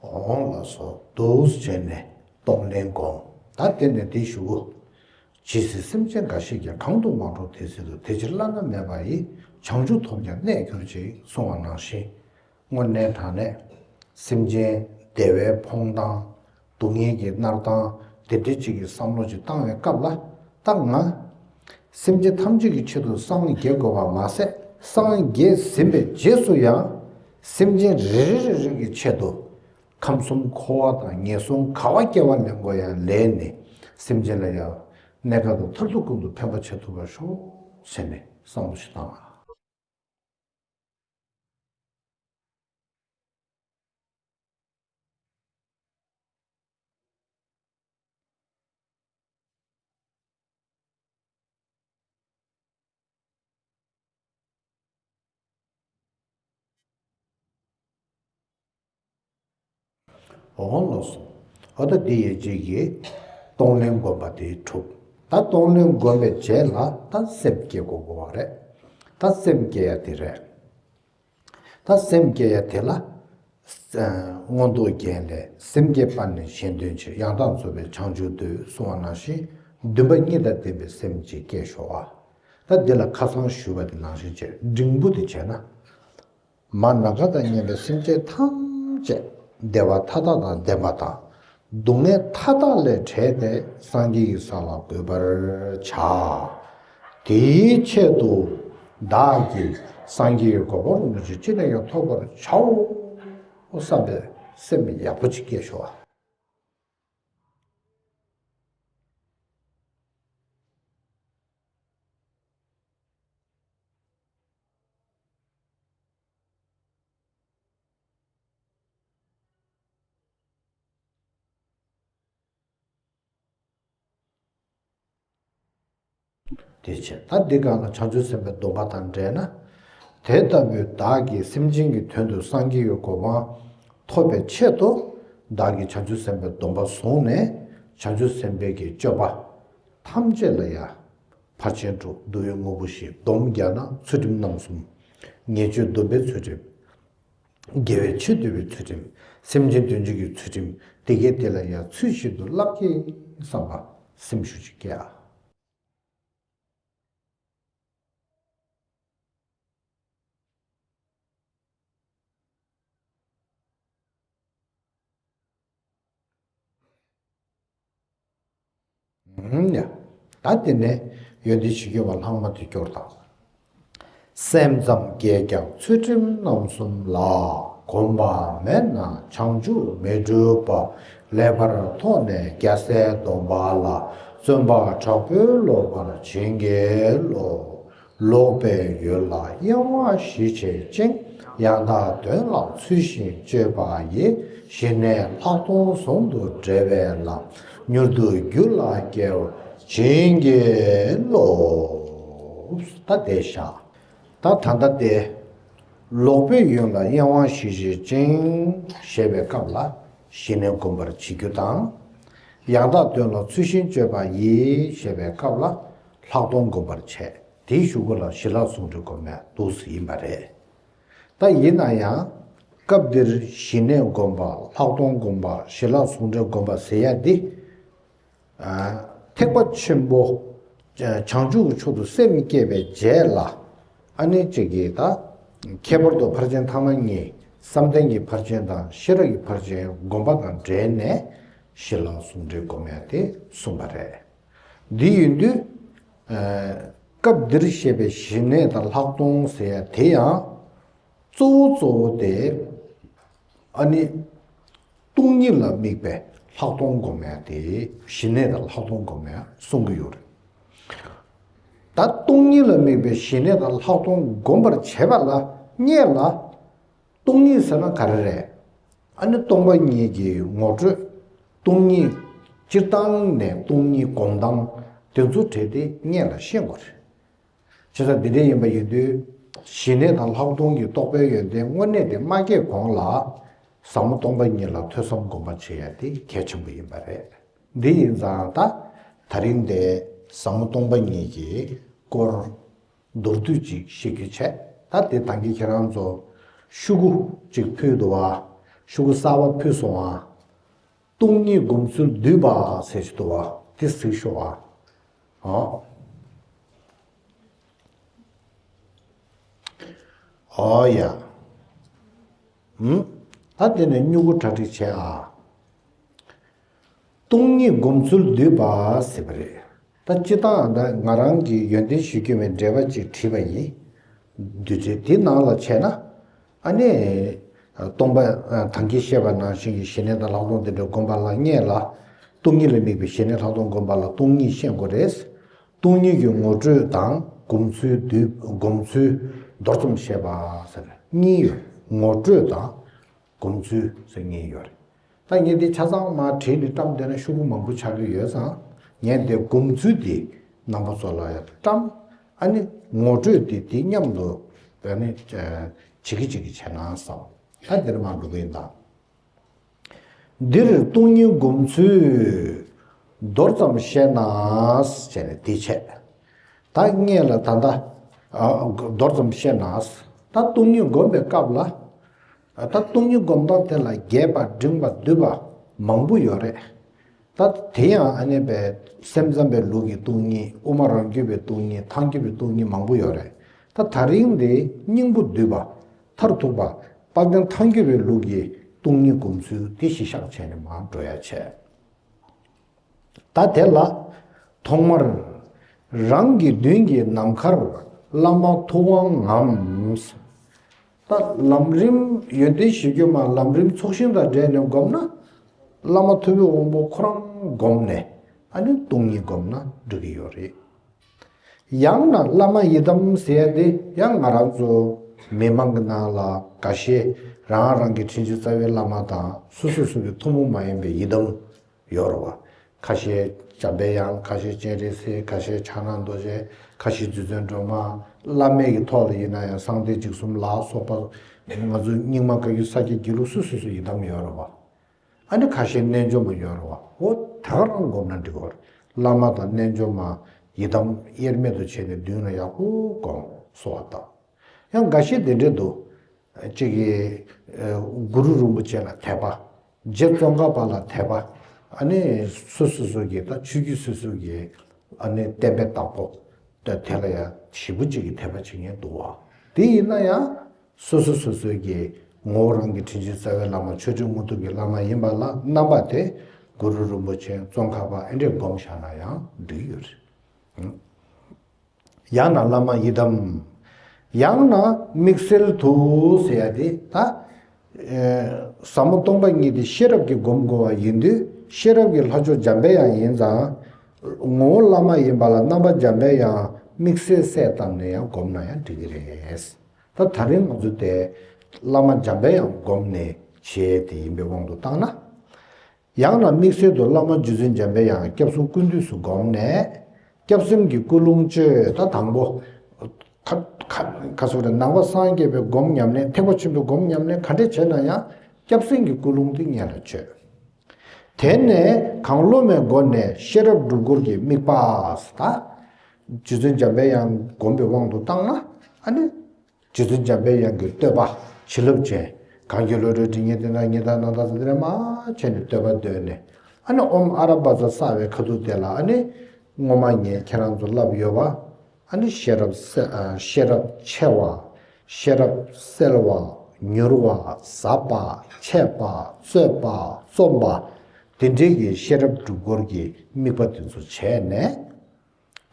འོང་ལ་སོགས་འདུག་བྱས་ནས་གཏོང་ལེན་སྒོམ། ད་དེ་ནས་དེའི་གཞུག་གུ། ཇི་སྲིད་སེམས་ཅན་འགའ་ཞིག་ཀྱང་གང་དུ་མ་འགྲོ་དེ་སྲིད་དུ་དེ་ཕྱིར་བླ་ན་མེད་པ་ཡི་བྱང་ཆུབ་ཐོབ་ཀྱང་གནས་གྱུར་ཅིག་གསུངས་པ་ནང་བཞིན། དངོས་གནས་དྲང་གནས་སེམས་ཅན་བདེ་བའི་ཕོངས་དང་སྡུག་བསྔལ་གྱི་མནར་སྟངས་དེ་འདྲ་ཅིག་གི་བསམ་བློ་ཅིག་བཏང་བའི་སྐབས་ལ་ད་ང་སེམས་ཅན་ཐམས་ཅད་ཀྱི་ཆེད་དུ་སངས་རྒྱས་དགོས་པ་མ་ཟད་སངས་རྒྱས་ཟིན་པའི་རྗེས་སུ་ཡང་སེམས་ཅན་རེ་རེ་རེ་རེ་གི་ཆེད་དུ་ཁམས་གསུམ་འཁོར་བ་དང་ངན་སོང་ག་བ་སྐྱེ་བ་ལེན་དགོས་ཡང་ལེན་ནས་སེམས་ཅན་ལ་ཡང་གནས་སྐབས་དང་མཐར་ཐུག་ཀུན་ཏུ་ཕན་པ་བྱེད་ཐུབ་པར་ཤོག་ཟེར་ནས་བསམ་བློ་ཞིག་བཏང་བ། འོ་ལགས་སོ། འོ་ད་འདི་ཡན་ཆད་ཀྱིས་གཏོང་ལེན་སྒོམ་པ་དེ་གྲུབ། ད་གཏོང་ལེན་སྒོམ་པའི་རྗེས་ལ་ད་སེམས་བསྐྱེད་དགོས་དགོས་པ་རེད། ད་སེམས་བསྐྱེད་ཡ་དེ་རེད། ད་སེམས་བསྐྱེད་ཡ་དེ་ལ། ཨ། མངོན་རྟོགས་རྒྱན་ལས། སེམས་བསྐྱེད་པ་ནི་གཞན་དོན་ཕྱིར། ཡང་དག་རྫོགས་པའི་བྱང་ཆུབ་འདོད། གསུངས་པ་ནང་བཞིན་འདུན་པ་གཉིས་དང་ལྡན་པའི་སེམས་ཅིག་བསྐྱེད་ཤོག་ཨ། ད་འདི་ལ་ཁ་སང་ཞུས་པ་དེ་ནང་བཞིན་བྱས། འབྲིང་པོ་དེ་བྱས་ན། མ་ནམ་མཁའ་དང་མཉམ་པའི་སེམས་ཅན་ཐམས་ཅད་བདེ་བ་མཐའ་དག་དང་ལྡན་པ་དང་། སྡུག་བསྔལ་མཐའ་དག་ལས་བྲལ་ཏེ་སངས་རྒྱས་ཀྱི་ས་ལ་འགོད་པར་བྱ། དེའི་ཆེད་དུ་བདག་གིས་སངས་རྒྱས་ཀྱི་གོ་འཕང་རིན་པོ་ཆེ་ཅི་ནས་ཀྱང་ཐོབ་པར་བྱའོ་བསམ་པའི་སེམས་ཡག་པོ་ཅིག་བསྐྱེད་ཤོག་ཨ། དེ་བྱས། ད་འདི་གང་ལ་བྱང་ཆུབ་སེམས་དཔའི་སྡོམ་པ་དང་འབྲེལ་ན། དེ་ལྟ་བུའི་བདག་གིས་སེམས་ཅན་གྱི་དོན་དུ་སངས་རྒྱས་ཀྱི་གོ་འཕང་ཐོབ་པའི་ཆེད་དུ། བདག་གིས་བྱང་ཆུབ་སེམས་དཔའི་སྡོམ་པ་བཟུང་ནས། བྱང་ཆུབ་སེམས་དཔའི་གི་སྤྱོད་པ་ཐམས་ཅད་ལ་ཡང་ཕར་ཕྱིན་དྲུག་སྡུག་བསྔལ་དངོས་པོ་བཞི། སྡོམ་རྒྱག་ན་ཚུལ་ཁྲིམས་རྣམ་གསུམ། ཉེས་སྤྱོད་སྡོམ་པའི་ཚུལ་ཁྲིམས། དགེ་བའི་ཆོས་སྡུད་པའི་ཚུལ་ཁྲིམས། སེམས་ཅན་དོན་བྱེད་ཀྱི་ཚུལ་ཁྲིམས། དེ་གའི་དེ་ལ་ཡང་ཚུལ་བཞིན་དུ་བསླབ་ཀྱི་བསམ་པ་སེམས་ཤུགས་ཅིག་སྐྱེ་ཨ། ཡ། ད་དེ་ནས་ཡོན་ཏན་གཞིར་གྱུར་པ་ལྷག་མ་དེ་སྐྱོར་དང་། སེམས་ཙམ་བསྐྱེད་ཀྱང་ཚུལ་ཁྲིམས་རྣམ་གསུམ་ལ། གོམས་པ་མེད་ན་བྱང་ཆུབ་མི་འགྲུབ་པ། ལེགས་པར་མཐོང་ནས་རྒྱལ་སྲས་སྡོམ་པ་ལ། བརྩོན་པ་དྲག་པོས་ལོག་པར་བྱིན་གྱིས་རློབས། ལོག་པའི་ཡུལ་ལ་གཡེང་བ་ཞི་བྱེད་ཅིང་། ཡང་དག་དོན་ལ་ཚུལ་བཞིན་སྤྱོད་པ་ཡིས། ཞི་གནས་ལྷག་མཐོང་ཟུང་དུ་འབྲེལ་བའི་ལམ། མྱུར་དུ་རྒྱུད་ལ་སྐྱེ་བར་བྱིན་གྱིས་རློབས། ད་དེ་བཞག་ད་ད་ལྟ་དེ། ལོག་པའི་ཡུལ་ལ་གཡེང་བ་ཞི་བྱེད་ཅིང་ཞེས་པའི་སྐབས་ལ་ཞི་གནས་སྒོམ་པར་བྱེད་རྒྱུ་དང་། ཡང་དག་དོན་ལ་ཚུལ་བཞིན་སྤྱོད་པ་ཡིས་ཞེས་པའི་སྐབས་ལ་ལྷག་མཐོང་སྒོམ་པར་བྱེད། དེའི་གཞུག་གུ་ལ་ཞི་ལྷག་ཟུང་འབྲེལ་སྒོམ་ཡ་འདུག་སེ་ཡིན་པ་རེད། ད་ཡིན་ན་ཡང་། སྐབས་འདིར་ཞི་གནས་སྒོམ་པ། ལྷག་མཐོང་སྒོམ་པ། ཞི་ལྷག་ཟུང་འབྲེལ་སྒོམ་པ་ཟེར་ཡ་འདི། ཨ། ཐེག་པ་ཆེན་པོ། བྱང་ཆུབ་ཀྱི་མཆོག་ཏུ་སེམས་བསྐྱེད་པའི་རྗེས་ལ། ཨ་ནི་གཅིག་གིས་ད། ཁྱད་པར་དུ་ཕར་ཕྱིན་ཐ་མ་གཉིས། བསམ་གཏན་གྱི་ཕར་ཕྱིན་དང་ཤེས་རབ་ཀྱི་ཕར་ཕྱིན་སྒོམ་པ་དང་འབྲེལ་ནས་ཞི་ལྷག་ཟུང་འབྲེལ་སྒོམ་ཡ་དེ་གསུངས་པ་རེད། འདི་ཡིན་དུས། ཨ། སྐབས་འདིར་བཤད་པའི་ཞི་གནས་དང་ལྷག་མཐོང་ཟེར་ཡ་དེ་ཡང་། གཙོ་བོ་གཙོ་བོ་དེ། ཨ་ནི། སྟོང་ཉིད་ལ་དམིགས་པའི་ལྷག་མཐོང་སྒོམ་ཡ་དེ་ཞི་གནས་དང་ལྷག་མཐོང་སྒོམ་ཡ་གསུང་གི་ཡོད་རེད། ད་སྟོང་ཉིད་ལ་དམིགས་པའི་ཞི་གནས་དང་ལྷག་མཐོང་སྒོམ་པར་བྱེད་པ་ལ་སྔོན་ལ། སྟོང་ཉིད་ཟེར་ན་ག་རེ་རེད། ཨ་ནི་སྟོང་པ་ཉིད་ཀྱི་ངོ་སྤྲོད། སྟོང་ཉིད་སྤྱིར་བཏང་ནས་སྟོང་ཉིད་སྒོམ་སྟངས་དེ་ཚོ་གྲས་དེ་སྔོན་ལ་ཤེས་དགོས་རེད། བྱས་ཙང་འདི་འདྲ་ཡིན་པ་ཡིན་དུས། ཞི་གནས་དང་ལྷག་མཐོང་གི་རྟོགས་པའི་ཡོན་ཏན་དངོས་གནས་དེ་མ་སྐྱེས་གོང་ལ། ཟབ་མོ་སྟོང་པ་ཉིད་ལ་ཐོས་བསམ་སྒོམ་པ་བྱེད་ཡ་དེ་གལ་ཆེན་པོ་ཡིན་པ་རེད། འདི་ཡིན་ཙང་ད། ད་རིང་འདི་ཟབ་མོ་སྟོང་པ་ཉིད་ཀྱི་སྐོར་མདོར་བསྡུས་ཅིག་བཤད་རྒྱུ་བྱས། ད་དེ་ད་གིན་ཁྱེད་རང་ཚོ་ཤོག་གུ་ཅིག་ཕུལ་འདུག་བ། ཤོག་གུ་གསར་པ་ཕུལ་སོང་བ། སྟོང་ཉིད་སྒོམ་ཚུལ་བསྡུས་པ་ཟེར་གྱི་འདུག་བ། དེ་གཟིགས་ཤོག་ཨ། ཨོ། ཨོ་ཡ། ཧུམ། ད་དེ་ནས་སྨྱུ་གུ་གྲ་སྒྲིག་བྱས་ཨ། སྟོང་ཉིད་སྒོམ་ཚུལ་བསྡུས་པ་ཟེར་བ་རེད། ད་སྤྱིར་བཏང་ད་ང་རང་གི་ཡོན་ཏན་གཞིར་གྱུར་པའི་འགྲེལ་པ་ཅིག་བྲིས་པ་ཡིན། བསྡུས་གྲྭའི་དེ་ནང་ལ་བྱས་ན། ཨ་ནི། སྟོང་པ། ད་གིན་བཤད་པ་ནང་བཞིན་གྱི་ཞི་གནས་དང་ལྷག་མཐོང་དེ་འདྲ་སྒོམ་པ་ལ་སྔོན་ལ། སྟོང་ཉིད་ལ་དམིགས་པའི་ཞི་གནས་ལྷག་མཐོང་སྒོམ་པ་ལ་སྟོང་ཉིད་ཤེས་དགོས་རེད། སྟོང་ཉིད་ཀྱི་ངོ་སྤྲོད་དང་སྒོམ་ཚུལ་བསྡུས། སྒོམ་ཚུལ་མདོར་ཙམ་བཤད་པ་ཟེར་གཉིས་ཡོད། ངོ་སྤྲོད་དང་སྒོམ་ཚུལ་ཟེར་གཉིས་ཡོད་རེད། ད་ངས་འདི་ཆ་ཚང་མ་བྲིས་ནས་བཀྲམ་བསྡད་ན་ཤོག་གུ་མང་པོ་ཆགས་ཀྱི་ཡོད་ཙང་། ངས་འདི་སྒོམ་ཚུལ་འདི་རྣམ་པ་ཚོ་ལ་ཡང་བཀྲམ། ཨ་ནི་ངོ་སྤྲོད་འདི་དེ་མཉམ་དུ་ཨ་ནི་བྱེད་ཀྱི་བྱེད་ཀྱི་བྱས་ན་བསམ། ད་འདིར་མ་འགྲོ་གི་ཡིན་ད། འདིར་སྟོང་ཉིད་སྒོམ་ཚུལ་མདོར་ཙམ་བཤད་ན་ཟེར་ནས་དེ་བྱས། ད་སྔོན་ལ་ད་ལྟ་ཨ་མདོར་ཙམ་བཤད་ན། ད་སྟོང་ཉིད་སྒོམ་པའི་སྐབས་ལ། ད་སྟོང་ཉིད་སྒོམ་སྟངས་དེ་ལ་རྒྱས་པ་འབྲིང་བ་བསྡུས་པ་མང་པོ་ཡོད་རེད། ད་དེ་ཡང་ཨ་ནི་པའི་སེམས་ཙམ་པའི་ལུགས་ཀྱི་སྟོང་ཉིད། དབུ་མ་རང་རྒྱུད་པའི་སྟོང་ཉིད། ཐལ་འགྱུར་བའི་སྟོང་ཉིད་མང་པོ་ཡོད་རེད། ད་ད་རིང་འདི་སྙིང་པོ་བསྡུས་པ། མཐར་ཐུག་པ། དཔལ་ལྡན་ཐལ་འགྱུར་བའི་ལུགས་ཀྱི་སྟོང་ཉིད་སྒོམ་ཚུལ་དེ་གཞི་བཞག་བྱས་ནས་མར་འགྲོ་ཡ་བྱས། ད་དེ་ལ་ཐོག་མར་རང་གི་མདུན་གྱི་ནམ་མཁར་བླ་མ་ཐུབ་དབང་ངམ། ད་ལམ་རིམ་ཡོན་ཏན་གཞིར་གྱུར་མ་ལམ་རིམ་ཚོགས་ཞིང་དང་འབྲེལ་ནས་བསྒོམས་ན། བླ་མ་ཐུབ་པའི་དབང་པོ་ཁོ་རང་བསྒོམས་ནས་ཨ་ནི་སྟོང་ཉིད་བསྒོམས་ན་འགྲིག་གི་ཡོད་རེད། ཡང་ན་བླ་མ་ཡི་དམ་ཟེར་ཡ་དེ་ཡང་ང་རང་ཚོ་མི་མང་གི་ནང་ལ་འགའ་ཤས་རང་རང་གི་དྲིན་ཅན་རྩ་བའི་བླ་མ་དང་སོ་སོ་སོ་སོའི་ཐུན་མོང་མ་ཡིན་པའི་ཡི་དམ་ཡོད་རེད་བ། ཁ་ཤས་འཇམ་པའི་དབྱངས། ཁ་ཤས་སྤྱན་རས་གཟིགས། ཁ་ཤས་ཕྱག་ན་རྡོ་རྗེ། ཁ་ཤས་རྗེ་བཙུན་སྒྲོལ་མ། བླ་མའི་གི་ཐོག་ལ་ཡིན་ན་ཡང་གསང་བདེ་འཇིགས་གསུམ་ལ་སོགས་པ། ང་ཚོ་རྙིང་མ་བཀའ་བརྒྱུད་ས་སྐྱའི་དགེ་ལུགས་སོ་སོ་སོའི་ཡི་དམ་ཡོད་རེད་བ། ཨ་ནི་ཁ་ཤས་རྣལ་འབྱོར་མ་ཡོད་རེད་བ། འོ་ད་ག་རང་བསྒོམས་ན་འགྲིག་གོ། བླ་མ་དང་རྣལ་འབྱོར་མ་ཡི་དམ་དབྱེར་མེད་དུ་བྱས་ནས་མདུན་ལ་ཡག་པོ་བསྒོམ། གསོལ་བ་བཏབ། ཡང་འགའ་ཤས་དེ་འདྲས་འདུག་གཅིག་གིས་ཨ་གུ་རུ་རིན་པོ་ཆེ་ལ་དད་པ། རྗེ་ཙོང་ཁ་པ་ལ་དད་པ། ཨ་ནི་སོ་སོ་སོ་གི་ད་ཆོས་བརྒྱུད་སོ་སོ་གི་ཨ་ནི་བསྟན་པའི་བདག་པོ། ད་དེ་ལ་ཡང་ཞེ་པོ་ཅིག་གིས་དད་པ་བྱེད་མཁན་འདུག་བ། དེ་ཡིན་ན་ཡང་སོ་སོ་སོ་སོའི་གི་ངོ་བོ་རང་གི་དྲིན་ཅན་རྩ་བའི་བླ་མ་ཆོས་དྲུག་དངོས་གྲུབ་ཀྱི་བླ་མ་ཡིན་པ་ལ་རྣམ་པ་དེ་གུ་རུ་རིན་པོ་ཆེ། ཙོང་ཁ་པ། ཨེ་འདྲས་བསྒོམ་བཞག་ན་ཡང་འགྲིག་ཡོད་རེད། ཡང་ན་བླ་མ་ཡི་དམ། ཡང་ན་དམིགས་བསལ་དུ་ཟེར་ཡ་དེ་ད། ཨེ་ཟབ་མོ་སྟོང་པ་ཉིད་དེ་ཤེས་རབ་ཀྱིས་སྒོམ་དགོས་པ་ཡིན་དུས། ཤེས་རབ་ཀྱི་ལྷ་མཆོག་འཇམ་པའི་དབྱངས་ཡིན་ཙང་། ངོ་བོ་བླ་མ་ཡིན་པ་ལ་རྣམ་པ་འཇམ་པའི་དབྱངས་དམིགས་བསལ་གསལ་བཏབ་ནས་ཡང་བསྒོམས་ན་ཡང་འགྲིག་གི་རེད། ད་ད་རིང་ང་ཚོ་དེ་བླ་མ་འཇམ་པའི་དབྱངས་བསྒོམས་ནས་བྱས་དེ་ཡིན་པའི་དབང་དུ་བཏང་ན། ཡང་ན་དམིགས་བསལ་དུ་བླ་མ་རྗེ་བཙུན་འཇམ་པའི་དབྱངས་སྐྱབས་གསུམ་ཀུན་འདུས་སུ་བསྒོམས་ནས། སྐྱབས་སེམས་ཀྱི་ཀུན་སློང་བཅོས། ད་དང་པོ། ཁ་ཁ་ཁ་སོ་རེ་ནང་པ་སངས་རྒྱས་པའི་སྒོམ་ཉམས་ལེན། ཐེག་པ་ཆེན་པོའི་སྒོམ་ཉམས་ལེན་ག་འདྲས་བྱས་ན་ཡང་སྐྱབས་སེམས་ཀྱི་ཀུན་སློང་དེ་སྔོན་ལ་བཅོས། དེ་ནས་གང་བློ་མའི་སྒོ་ནས་ཤེས་རབ་སྒྲུབ་སྐོར་གྱི་དམིགས་པ། ད་རྗེ་བཙུན་འཇམ་པའི་དབྱངས་བསྒོམས་པའི་དབང་དུ་བཏང་ན། ཨ་ནི། རྗེ་བཙུན་འཇམ་པའི་དབྱངས་ཀྱི་བསྟོད་པ་བྱིན་རླབས་ཅན། གང་གི་བློ་གྲོས་དྲི་ཉན་ཏིང་འཛིན་ཉི་ཟླ་ནག་ཟླ་ཟེར་དེ་འདྲ་མ་བྱས་ནས་བསྟོད་པ་བཏོན་ནས། ཨ་ནི་ཨོཾ་ཨ་ར་པ་ཙ་བསགས་པའི་ཁ་ཐུག་དེ་ལ་ཨ་ནི། སྔོན་མ་ངས་ཁྱེད་རང་ཚོ་ལབ་ཡོད་པ། ཨ་ནི་ཤེས་རབ་གསལ་ཨ་ཤེས་རབ་ཆེ་བ། ཤེས་རབ་གསལ་བ། མྱུར་བ། ཟབ་པ། འཆད་པ། རྩོད་པ། རྩོམ་པ། དེ་འདྲའི་གི་ཤེས་རབ་སྒྲུབ་སྐོར་གྱི་དམིགས་པ་དེ་ཚོ་བྱས་ནས།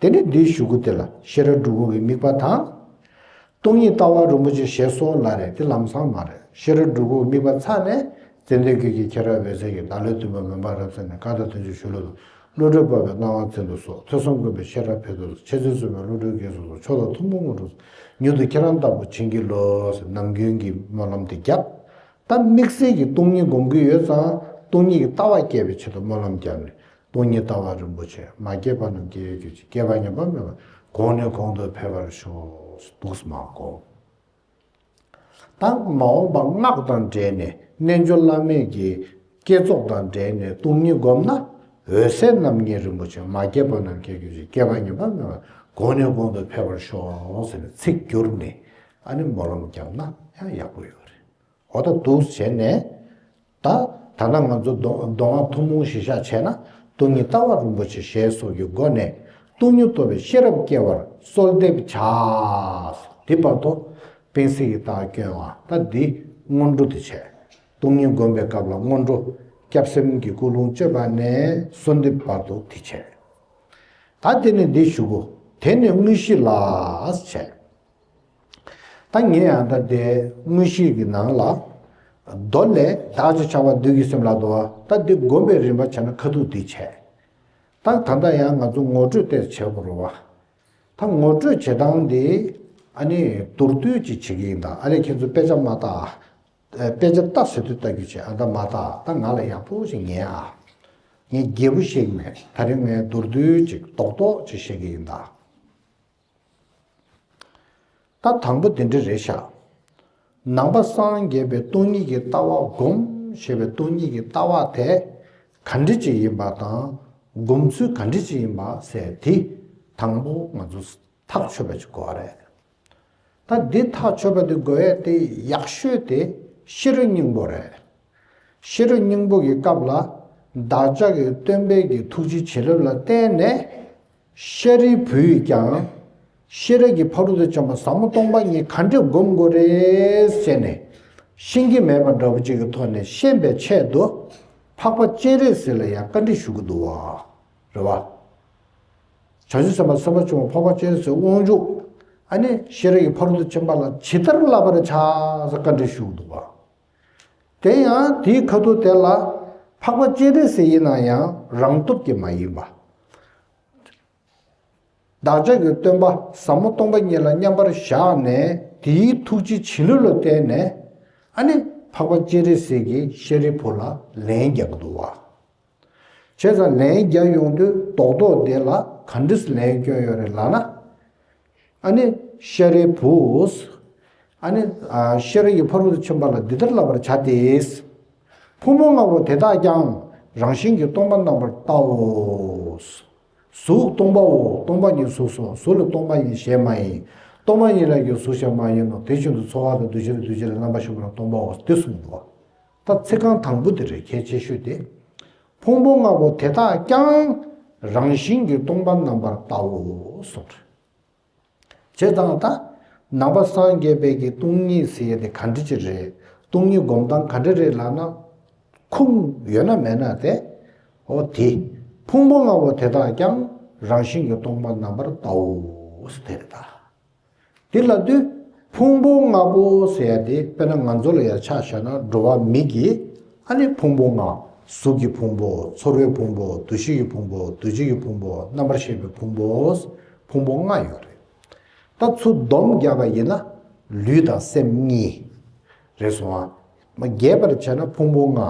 དེ་ནས་འདིའི་གཞུག་གུ་དེ་ལ་ཤེས་རབ་སྒྲུབ་སྐོར་གྱི་དམིགས་པ་དང་། སྟོང་ཉིད་ལྟ་བ་རིན་པོ་ཆེ་ཞེས་སོགས་ལ་རེད། དེ་ལམ་སང་མ་རེད། ཤེས་རབ་སྒྲུབ་སྐོར་གྱི་དམིགས་པ་ཚར་ནས། ཙན་དན་ཁྱོད་ཀྱིས་མཁྱེན་རབ་འོད་གསལ་གྱིས། བདག་བློའི་མཐུན་པ་མུན་པ་རབ་བསལ་ནས། བཀའ་དང་བསྟན་བཅོས་གཞུང་ལུགས་དང་། བློ་གྲོས་སྤོབས་པས་སྣང་བ་མཚོན་དུ་གསོལ། ཐོས་བསམ་སྒོམ་པས་ཤེས་རབ་འཕེལ་དུ་གསོལ། འཆད་རྩོད་རྩོམ་པས་བློ་གྲོས་རྒྱས་སུ་གསོལ། མཆོག་དང་ཐུན་མོང་དངོས་གྲུབ་མྱུར་དུ་ཁྱེད་རང་ལྟ་བུར་བྱིན་གྱིས་རློབས། ཟེར་ནམ་རྒྱུན་གྱི་སྨོན་ལམ་དེ་བརྒྱབ། ད་དམིགས་བསལ་གྱི་སྟོང་ཉིད་སྒོམ་གྱི་ཡོད་ཙང་། སྟོང་ཉིད་ཀྱི་ལྟ་བ་སྐྱེ་བའི་ཆེད་དུ་སྨོན་ལམ་བརྒྱབ་ནས། སྟོང་ཉིད་ལྟ་བ་རིན་པོ་ཆེ། མ་སྐྱེས་པ་རྣམས་སྐྱེ་གྱུར་ཅིག་སྐྱེས་པ་ཉམས་པ་མེད་པར། གོང་ནས་གོང་དུ་འཕེལ་བར་ཤོག་འདུག་སེ་མར་བསྒོམ། ད་མ་འོངས་པ་སྔགས་དང་འབྲེལ་ནས། རྣལ་འབྱོར་བླ་མེད་ཀྱི་བསྐྱེད་རྫོགས་དང་འབྲེལ་ནས་སྟོང་ཉིད་བསྒོམས་ན། འོད་གསལ་རྣམ་གཉིས་རིན་པོ་ཆེ། མ་སྐྱེས་པ་རྣམས་སྐྱེ་གྱུར་ཅིག་སྐྱེས་པ་ཉམས་པ་མེད་པར། གོང་ནས་གོང་དུ་འཕེལ་བར་ཤོག་ཟེར་ནས་ཚིག་བསྒྱུར་ནས་ཨ་ནི་སྨོན་ལམ་བརྒྱབ་ན་ཡང་ཡག་པོ་ཡོད་རེད། འོ་ད་འདུག་བྱས་ནས། ད་ད་ལྟ་ང་ཚོ་མདོ་མདོ་སྔགས་ཐུན་མོང་གཞིར་བཞག་བྱས་ན། སྟོང་ཉིད་ལྟ་བ་རིན་པོ་ཆེ་ཞེས་སོགས་ཀྱི་སྒོ་ནས་སྟོང་ཉིད་རྟོགས་པའི་ཤེས་རབ་སྐྱེ་བར་གསོལ་འདེབས་བྱ། འདི་བར་དུ་སྤེལ་གསལ་གྱི་རྟགས་བསྐྱོན་པ། ད་འདི་སྔོན་འགྲོ་དེ་བྱས། སྟོང་ཉིད་སྒོམ་པའི་སྐབས་ལ་སྔོན་འགྲོ། སྐྱབས་སེམས་ཀྱི་ཀུན་སློང་བཅོས་པ་ནས་གསོལ་འདེབས་བར་དུ་དེ་བྱས། ད་དེ་ནས་འདི་གཞུག་གུ། དེ་ནས་དངོས་གཞི་ལ་བྱས། ད་ངས་ཡང་ད་དེ་དངོས་གཞི་གི་ནང་ལ། མདོ་ལས། བདག་ཅེས་བྱ་བ་བདུད་ཀྱི་སེམས་ལ་འདུ་བ། ད་འདི་སྒོམ་པའི་རིམ་པ་བྱས་ན་ཁ་ཐུག་འདི་བྱས། ད་ད་ལྟ་ཡང་ང་ཚོ་ངོ་སྤྲོད་དེ་བྱེད་དགོས་རེད་བ། ད་ངོ་སྤྲོད་བྱེད་སྟངས་འདི་ཨ་ནི་མདོར་བསྡུས་ཅིག་བྱེད་ཀྱི་ཡིན། ད་ཨ་ལས་ཁྱེད་ཚོ་དཔེ་ཆ་མ་ལྟ། ཨ་དཔེ་ཆ་ལྟ་ཟེར་དུས་ལྟ་རྒྱུ་བྱེད། ཨ་ད་མ་ལྟ། ད་ང་ལ་ཡག་པོ་ཞིག་ཉན་ཨ། ངས་རྒྱས་པོ་བཤད་ཀྱི་མེད། ད་རིང་ངས་མདོར་བསྡུས་ཅིག་རྡོག་རྡོག་ཅིག་བཤད་ཀྱི་ཡིན་ད། ད་དང་པོ་དེ་འདྲ་རེད་ཤག་ནང་པ་སངས་རྒྱས་པའི་སྟོང་ཉིད་ཀྱི་ལྟ་བ་སྒོམ་ ཞེས་པའི་སྟོང་ཉིད་ཀྱི་ལྟ་བ་དེ་ག་འདྲ་ཅིག་ཡིན་པ་དང་། སྒོམ་ཚུལ་ག་འདྲ་ཅིག་ཡིན་པ་ཟེར་དེ་དང་པོ་ང་ཚོ་ཐག་ཆོད་པ་ཅིག་དགོས་པ་རེད། ད་འདི་ཐག་ཆོད་པ་དེ་དགོས་ཡས་དེ་ཡག་ཤོས་དེ་ཤེས་རབ་སྙིང་པོ་རེད། ཤེས་རབ་སྙིང་པོ་གི་སྐབས་ལ་བདག་ཅག་གི་སྟོན་པའི་གི་ཐུགས་རྗེ་བྱིན་རླབས་ལ་བརྟེན་ནས། ཤཱ་རིའི་བུས་ཀྱང་ཤེས་རབ་ཀྱི་ཕ་རོལ་ཏུ་ཕྱིན་པ་ཟབ་མོ་སྟོང་པ་ཉིད་ག་འདྲས་སྒོམ་དགོས་རེད་ཟེར་ནས་ཤེས་ཀྱི་མེད་པ་འདྲ་པོ་ཅིག་གི་ཐོག་ནས་ཤེས་པའི་ཆེད་དུ་འཕགས་པ་སྤྱན་རས་གཟིགས་ལ་ཡང་བཀའ་འདྲི་ཞུ་གི་འདུག་བ། རེད་བ། བྱང་ཆུབ་སེམས་དཔའ་སེམས་དཔའ་ཆེན་པོ་འཕགས་པ་སྤྱན་རས་གཟིགས་དབང་ཕྱུག་ཨ་ནི་ཤེས་རབ་ཀྱི་ཕ་རོལ་ཏུ་ཕྱིན་པ་ལ་ཇི་ལྟར་བསླབ་པར་བྱ་ཟེར་བཀའ་འདྲི་ཞུ་གི་འདུག་བ། དེ་ཡང་དེའི་ཁ་ཐུག་དེ་ལ་འཕགས་པ་སྤྱན་རས་གཟིགས་ཡིན་ན་ཡང་རང་སྟོབས་ཀྱིས་མ་ཡིན་པ། བདག་ཅག་གི་སྟོན་པ་ཟབ་མོ་སྟོང་པ་ཉིད་ལ་མཉམ་པར་བཞག་ནས་དེའི་ཐུགས་རྗེ་བྱིན་རླབས་ལ་བརྟེན་ནས་ཨ་ནི་འཕགས་པ་སྤྱན་རས་གཟིགས་ཀྱིས་ཤཱ་རིའི་བུ་ལ་ལན་རྒྱག་གི་འདུག་བ། བྱས་ཙང་ལན་རྒྱག་ཡོང་དུས་རྡོག་རྡོག་དེ་ལ་ག་འདྲས་ལན་སྐྱོན་ཡོད་རེད་ལབ་ན། ཨ་ནི་ཤཱ་རིའི་བུ། ཨ་ནི་ཨ་ཤེས་རབ་ཀྱི་ཕ་རོལ་ཏུ་ཕྱིན་པ་ལ་འདི་ལྟར་བསླབ་པར་བྱ་སྟེ། ཕུང་པོ་ལྔ་པོ་དེ་དག་ཀྱང་རང་བཞིན་གྱིས་སྟོང་པར་རྣམ་པར་བལྟའོ། གཟུགས་སྟོང་པའོ། སྟོང་པ་ཉིད་གཟུགས་སོ། གཟུགས་ལ་སྟོང་པ་ཉིད་གཞན་མ་ཡིན། སྟོང་པ་ཉིད་ལ་ཡང་གཟུགས་གཞན་མ་ཡིན་ནོ། དེ་བཞིན་དུ་ཚོར་བ་དང་། འདུ་ཤེས་དང་། འདུ་བྱེད་དང་། རྣམ་པར་ཤེས་པ་ལ་སྟོང་པའོ། དེ་གསུངས་འདུག་ད་ཚིག་རྐང་དང་པོ་དེ་རེད་གལ་ཆེ་ཤོས་དེ། ཕུང་པོ་ལྔ་པོ་དེ་དག་ཀྱང་རང་བཞིན་གྱིས་སྟོང་པར་རྣམ་པར་བལྟའོ་གསུངས་རེད། བྱས་ཙང་ད་ནང་པ་སངས་རྒྱས་པའི་གི་སྟོང་ཉིད་ཟེར་ཡས་དེ་ག་འདྲ་ཅིག་རེད། སྟོང་ཉིད་སྒོམ་སྟངས་ག་འདྲ་རེད་ལབ་ན། ཁུངས་ཡོད་ན་མེད་ན་དེ། འོ་དེ། ཕུང་པོ་ལྔ་པོ་དེ་དག་ཀྱང་རང་བཞིན་གྱིས་སྟོང་པར་རྣམ་པར་བལྟའོ་ཟེར་དེ་རེད་ད། དེ་ལབ་དུས་ཕུང་པོ་ལྔ་པོ་ཟེར་ཡ་དེ་དཔེར་ན་ང་ཚོ་ལ་ཡར་ཆ་བཞག་ན་འགྲོ་བ་མི་གི་ཨ་ནི་ཕུང་པོ་ལྔ། གཟུགས་ཀྱི་ཕུང་པོ། ཚོར་བའི་ཕུང་པོ། འདུ་ཤེས་ཀྱི་ཕུང་པོ། འདུ་བྱེད་ཀྱི་ཕུང་པོ། རྣམ་པར་ཤེས་པའི་ཕུང་པོ། ཕུང་པོ་ལྔ་ཡོད་རེད། ད་ཚུར་སྡོམ་བརྒྱབ་པ་ཡིན་ན་ལུས་དང་སེམས་གཉིས་རེད་སོང་ཨ། མ་རྒྱས་པར་བྱས་ན་ཕུང་པོ་ལྔ།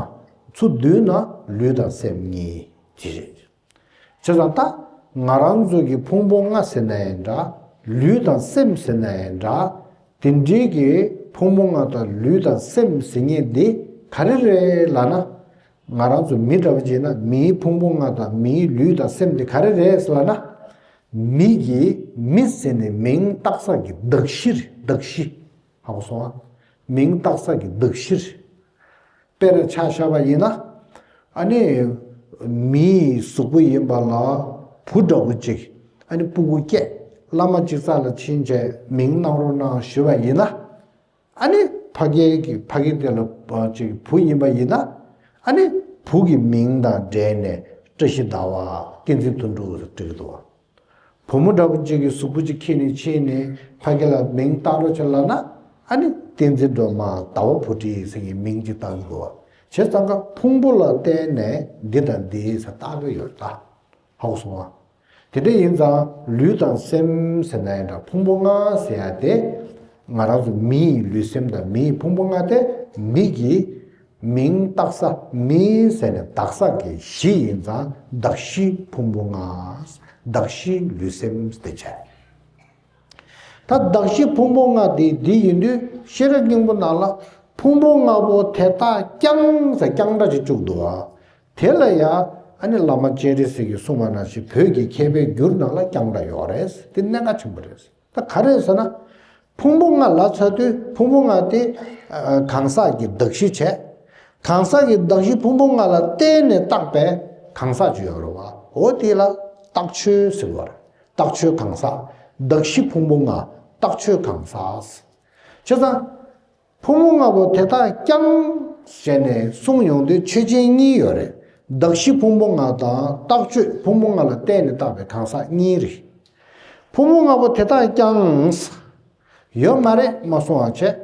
ཚུར་བསྡུས་ན་ལུས་དང་སེམས་གཉིས་དེ་རེད། བྱས་ཙང་ད་ང་རང་ཚོ་གི་ཕུང་པོ་ལྔ་ཟེར་ན་ཡང་འདྲ། ལུས་དང་སེམས་ཟེར་ན་ཡང་འདྲ། དེ་འདྲའི་གི་ཕུང་པོ་ལྔ་དང་ལུས་དང་སེམས་ཟེར་མཁན་འདི་ག་རེ་རེད་ལབ་ན། ང་རང་ཚོ་མི་འདྲ་བ་ཅིག་ཡིན་ན་མིའི་ཕུང་པོ་ལྔ་དང་མིའི་ལུས་དང་སེམས་འདི་ག་རེ་རེད་ལབ་ན། མི་གི་མི་ཟེར་ནས་མིང་བཏགས་ས་གི་གདགས་གཞི་རེད། གདགས་གཞི། ཧ་གོ་སོང་ཨ། མིང་བཏགས་ས་གི་གདགས་གཞི་རེད། དཔེར་ཆ་བཞག་པ་ཡིན་ན། ཨ་ནི། མིའི་གཟུགས་པོ་ཡིན་པ་ལ། བུ་འདྲ་བོ་ཅིག་ཨ་ནི་སྤུ་གུ་སྐྱེས། བླ་མ་ཅིག་རྩ་ལ་ཕྱིན་བྱས་མིང་གནང་རོགས་གནང་ཞུས་པ་ཡིན་ན། ཨ་ནི་ཕ་གི་གི་ཕ་གི་དེ་ལ་ཅིག་བུ་ཡིན་པ་ཡིན་ན། ཨ་ནི་བུ་གི་མིང་དང་འབྲེལ་ནས་བཀྲ་ཤིས་ཟླ་བ། བསྟན་འཛིན་དོན་གྲུབ་ཟེར་འབྲི་གི་འདུག་བ། བུ་མོ་འདྲ་བོ་གཅིག་གིས་གཟུགས་པོ་གཅིག་ཁྱེར་ནས་ཕྱིན་ནས་ཕ་གི་ལ་མིང་བཏགས་རོགས་བྱེད་ལབ་ན། ཨ་ནི་བསྟན་འཛིན་སྒྲོལ་མ་ཟླ་བ་བུ་ཁྲིད་ཟེར་གྱི་མིང་གཅིག་བཏགས་ཀྱི་འདུག་བ། བྱས་ཙང་ཀ་ཕུང་པོ་ལ་བརྟེན་ནས་འདི་དང་འདི་ཟེར་བཏགས་ཀྱི་ཡོད་ད། ཧ་གོ་སོང་ང་། དེ་འདྲ་ཡིན་ཙང་ལུས་དང་སེམས་ཟེར་ན་ཡང་འདྲ། ཕུང་པོ་ལྔ་ཟེར་ཡ་དེ། ང་རང་ཚོ་མིའི་ལུས་སེམས་དང་མིའི་ཕུང་པོ་ལྔ་དེ་མི་གི་མིང་བཏགས་ས། མི་ཟེར་ནས་གདགས་ས་གི་གཞི་ཡིན་ཙང་གདགས་གཞི་ཕུང་པོ་ལྔ། གདགས་གཞི་ལུས་སེམས་དེ་བྱས། ད་གདགས་གཞི་ཕུང་པོ་ལྔ་དེ་འདི་ཡིན་དུས་ཤེས་རབ་སྙིང་པོ་ནང་ལ་ཕུང་པོ་ལྔ་པོ་དེ་དག་ཀྱང་ཟེར་རྐྱང་སྒྲ་ཅིག་བཅུག་འདུག་བ། དེ་ལ་ཡང་ཨ་ནི་བླ་མ་སྤྱན་རས་གཟིགས་ཀྱིས་གསུངས་པ་ནང་བཞིན་བོད་ཀྱི་མཁས་པའི་འགྱུར་ནང་ལ་རྐྱང་སྒྲ་ཡོད་རེད། དེ་གནད་འགག་ཆེན་པོ་རེད། ད་ག་རེ་ཟེར་ན། ཕུང་པོ་ལྔ་ལབ་ཚར་དུས་ཕུང་པོ་ལྔ་དེ་ཨ་གང་ཟག་གི་གདགས་གཞི་བྱས། གང་ཟག་གི་གདགས་གཞི་ཕུང་པོ་ལྔ་ལ་བརྟེན་ནས་བཏགས་པའི་གང་ཟག་ཅིག་ཡོད་རེད་བ། འོ་དེ་ལ་བཏགས་ཆོས་ཟེར་བ་རེད། བཏགས་ཆོས་གང་ཟག་གདགས་གཞི་ཕུང་པོ་ལྔ། བཏགས་ཆོས་གང་ཟག་བྱས་ཙང་། ཕུང་པོ་ལྔ་པོ་དེ་དག་ཀྱང་ཟེར་ནས་གསུངས་ཡོང་དུས་ཆོས་ཅན་གཉིས་ཡོད་རེད། གདགས་གཞི་ཕུང་པོ་ལྔ་དང་བཏགས་ཆོས་ཕུང་པོ་ལྔ་ལ་བརྟེན་ནས་བཏགས་པའི་གང་ཟག་གཉིས་རེད། ཕུང་པོ་ལྔ་པོ་དེ་དག་ཀྱང་ཡོད་མ་རེད་མ་གསུང་བ་བྱས།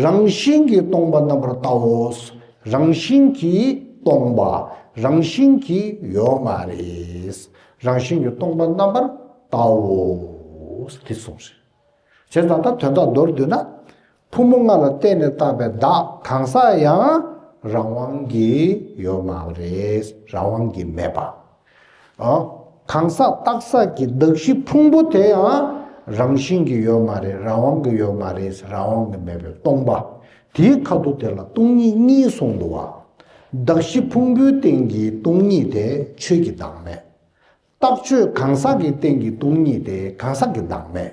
རང་བཞིན་གྱིས་སྟོང་པར་རྣམ་པར་བལྟའོ། རང་བཞིན་གྱིས་སྟོང་པ། རང་བཞིན་གྱིས་ཡོད་མ་རེད། རང་བཞིན་གྱིས་སྟོང་པར་རྣམ་པར་བལྟའོ། དེ་གསུངས་རེད། བྱས་ཙང་ད་དོན་དག་མདོར་བསྡུས་ན། ཕུང་པོ་ལྔ་ལ་བརྟེན་ནས་བཏགས་པའི་བདག་གང་ཟག་ཡང་རང་དབང་གིས་ཡོད་མ་རེད། རང་དབང་གིས་མེད་པ། ཨ། གང་ཟག་བཏགས་ས་ཀྱི་གདགས་གཞི་ཕུང་པོ་དེ་ཡང་རང་བཞིན་གྱིས་ཡོད་མ་རེད། རང་དབང་གིས་ཡོད་མ་རེད། རང་དབང་གིས་མེད་པའི་སྟོང་པ། དེའི་ཁ་ཐུག་དེ་ལ་སྟོང་ཉིད་གཉིས་གསུངས་འདུག་བ། གདགས་གཞི་ཕུང་པོའི་སྟེང་གི་སྟོང་ཉིད་དེ་ཆོས་ཀྱི་བདག་མེད། རྟགས་ཆོས་གང་ཟག་གི་སྟེང་གི་སྟོང་ཉིད་དེ་གང་ཟག་གི་བདག་མེད།